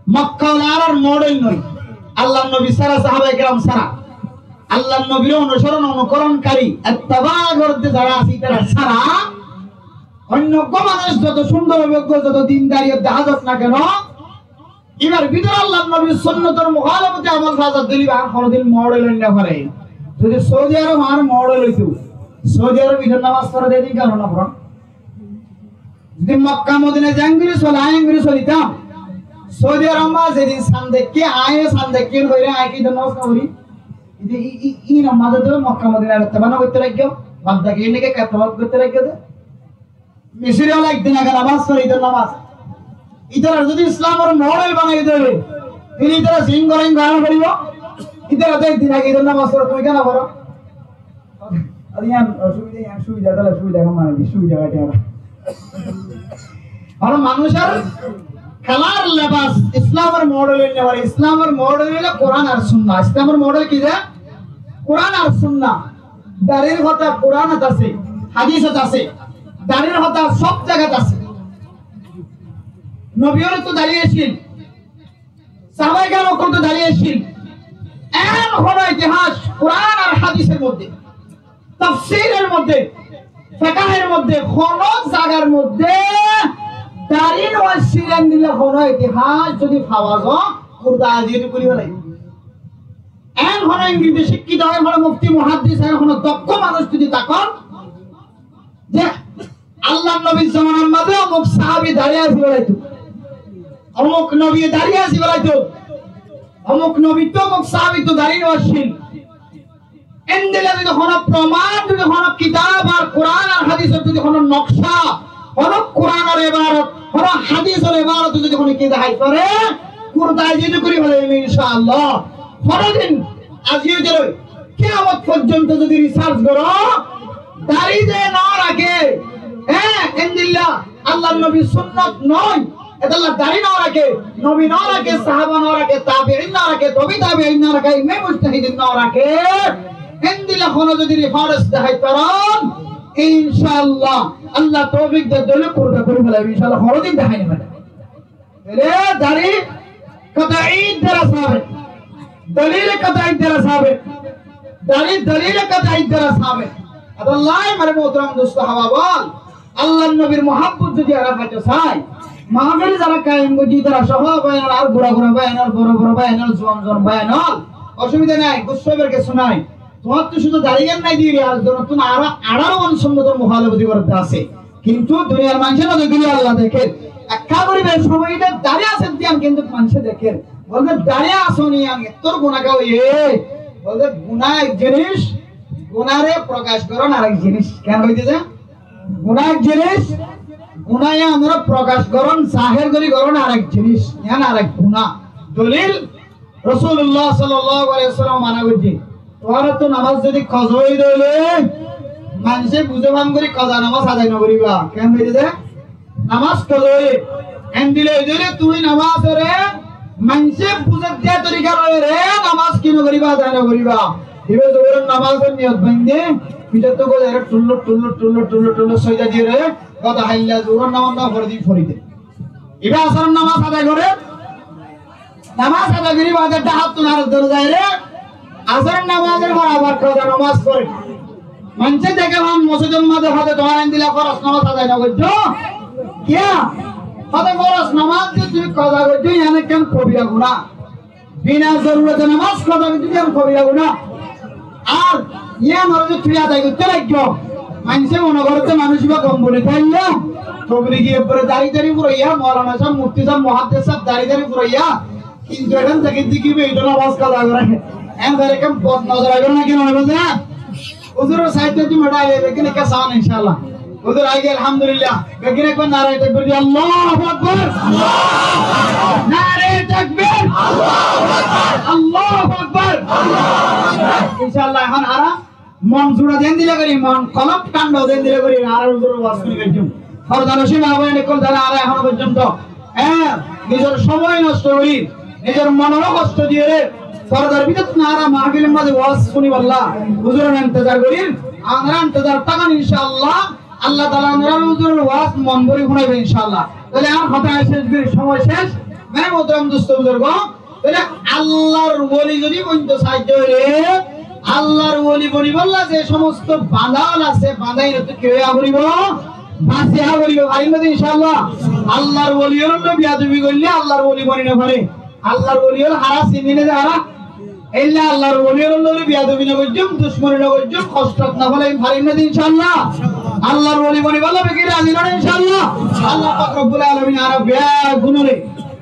Mokka ol añárar model no. Allar nobi sára, sahabaye keram sára, Allar nobir onusoron, onukoron kari, etteba goré de zara asé, ítara sára oinno uggwá manúic zoto cúndor óibo, zoto dindariyot dehá zauk na keno, ibar bútore Allar nobir sunnotor muhalafoti amol fa zar de óile iba ar honodin model ói no fare. Zodi Saudi Arob añár model óito, Saudi Arob Idor nomaz fore de, Idor nomaz no fore. Zodi Mokka Modina zeéngori sole, añí eéngori solitam, Saudi Arob ma zedin san deikké, añí san deikké hoire añí ki Idor nomaz no fori? Ide i, i, i nomaz to Mokka Modina etteba no goitté laiggé, bad baki ene ke etteba goitté laiggé de. Misiri ola ek din age nomaz fore, Idor nomaz. Ítara zodi Islamor model banai dóre, tile ítara zin goren gana foribo. Ítara to ek din age idor namaz fore, tui kene foro? Ar iyan osubida, iyan subida, tale subida, mane ki subida kate ara. Ar manúcor kalar lebas Islamor model óile, Islamor model óile Kuran ar Sunna. Islamor model ki de? Kuran ar Sunna. Darir hotá Kuranot asé, hadisot asé. Darir hotá sob zagat asé. Nobi ókkol to dari accíl, sahabaye keram ókkol to dari accíl. Eén hono itihas Kuran ar hadisor modde, tafsiror modde, fekahor modde, hono zagar modde dari no accíl endilla hono itihas zodi fawa zo, kurda aijjó to kúli felaibo. Eén hono ingrizi cíkkito, eén hono mufti, muhaddis, eén hono dokko manúc zodi tákon, ze Allar nobir zomanar maze omuk sahabi dari asé bolaito, omuk nobi dari asé bolaito, omuk nobir to omuk sahabir to dari no accíl. Endilla zodi hono proman, zodi hono kitab ar Kuran ar hadisor zodi hono nokca, hono Kuranor ebarot, hono hadisor ebarot zodi hono kitab dahái fare, kurda aijjó to kúli felaibo inshaAllah. Hono din aijjó to loi kiyamot forzonto zodi research goro, dari ze no raké, hé, endilla Allar nobir sunnot no, etolla dari no raké, nobi no raké, sahaba no raké, tabiin no raké, tobi tabiin no raké, imam mujtahidin no raké, endilla hono zodi reference dahái faron, inshaAllah, Allah toufik de dóile kurda kúli felaibo, inshaAllah, hono din dahái no fare. Ere dari kotoi dara sabit. Dalil kotoi dara sabit. Dari dalil kotoi dara sabit. Etolla mare muhtaram dost ahbab ókkol, Allar nobir muhabbot zodi añára faito sai, mahfil zara kayem goijjí, tara soho bái ókkol, ar bura bura bái ókkol, boro boro bái ókkol, zuan zuan bái ókkol, osubida nai, gussa óibar kessú nai. Tuáñrtu cúdu dari gán nai diyóre, ar zonottún añára añçáro wan sunnotor muhalafoti goródde asé. Kintu duniyar maincé no dekíle Allah dekér. Ekká goribar somoi de dari asé de yián kintu maincé dekér. Bóle, dari asé ni yián ettór gunága óiye. Bóle, guná ek jinis, gunáre prokac gorón arek jinis. Ken hoité ze? Guná ek jinis, guná yián prokac gorón, zahér gorí gorón arek jinis. Yián arek guná. Dolil, Rosulullah sallallahu alaihi wasallam mana goijjé, tuáñrattú namaz zodi koza ói dóile, maincé buzé fán gorí koza namaz adai no goríba. Ken hoité ze? Namaz koza óiye. Endilla ói dóile tuñí namazoré maincé buzé de torika loiyóre namaz ki no goríba, adai no goríba. Ibá zuhuror namazor niyot baindé, fiçottú gorí ere tullur tullur tullur tullur tullur sóida diyóre, gotá háilla zuhuror namaz no forí de, forí de. Ibá asaror namaz adai goré, namaz adai gorí bade dhahattún ar dóre zaiyóre, asaror namazor fore abar koza namaz foré. Maincé deké fán mosjidor maze hoó de tuáñra endilla foros namaz adai no goijjó. Kiyá? Hoó de foros namaz de tuñí koza goijjó, yián ekkán kobira guná. Bina zorurot namaz koza goijjó, yián kobira guná. Ar yián ore ze tui adai goittó laiggó, maincé mone goré de manúic ibá gom buli táille, tobligí ebbare dari dari furaiya, moulana sáb, mufti sáb, muhaddes sáb dari dari furaiya, kintu ehón dekí dekí ibá ito namaz koza goré. Ehón dekí ekkán bot nozor aibó na ki no aibó ze? Huzuror sáidot tui modai aile beggín ekká saón, inshaAllah. Huzur aigiyé, alhamdulillah. Beggín ekbar naraye takbir di, Allahu Akbar. Naraye takbir. Allahu Akbar. InshaAllah, ehón añára mon zura de endilla gorí, mon kolb thánda de endilla gorí, añára huzuror waz fúni faijjum. Fordanocin ma boin ókkol, zará añára ehón forzonto, e, nizor somoi nosto gorí, nizor monore hosto diyóre, fordar bútore añára mahfilor maze waz fúnibolla huzuror entezar gorí, añára entezar tákon inshaAllah. Allah taala añárar huzuror waz mon bóri fúnaibo inshaAllah. Tóile añár hotá céc gorí, somoi céc. Mere muhtaram dost buzurg, tóile Allar woli zodi bonito saidde óile, Allar woli bonibolla ze somosto bañdá ól asé, bañdá iín ottu ki óiya foribo? Basi óiya foribo, farim de inshaAllah. Allar woli ókkol loi biyadobi goille Allar woli boni no fare. Allar woli ókkol hara sini ne de hara. Eilla Allar woli ókkol loi biyadobi no goijjum, ducmoni no goijjum, hostot no felaiyum, farim de inshaAllah. Allar woli bonibolla beggín razi no de inshaAllah. Allah pak Robbul Alamin añára beggúnore,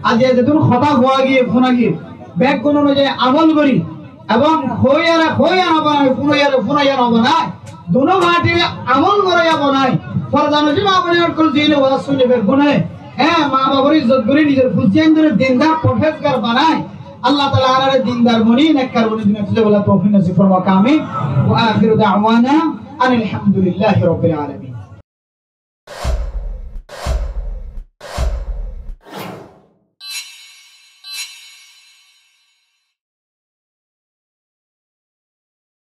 aijja zetún hotá hoó giyé, fúna giyé, beggún onuzai amol gorí, ebong hoiyare hoiya no banai, fúnaiyare fúnaiya no banai, duno party amol goraiya banai, fordanocin ma boin ókkol zine waz fúni beggúne Hé, ma babore izzot gorí, nizor fuain dore dindar forhézgar banai, Allah taala añárare dindar boni, nekkar boni duniya axirot toufik nosib formok, amin. Wa akhiru da'wana anil hamdulillahi rabbil alamin.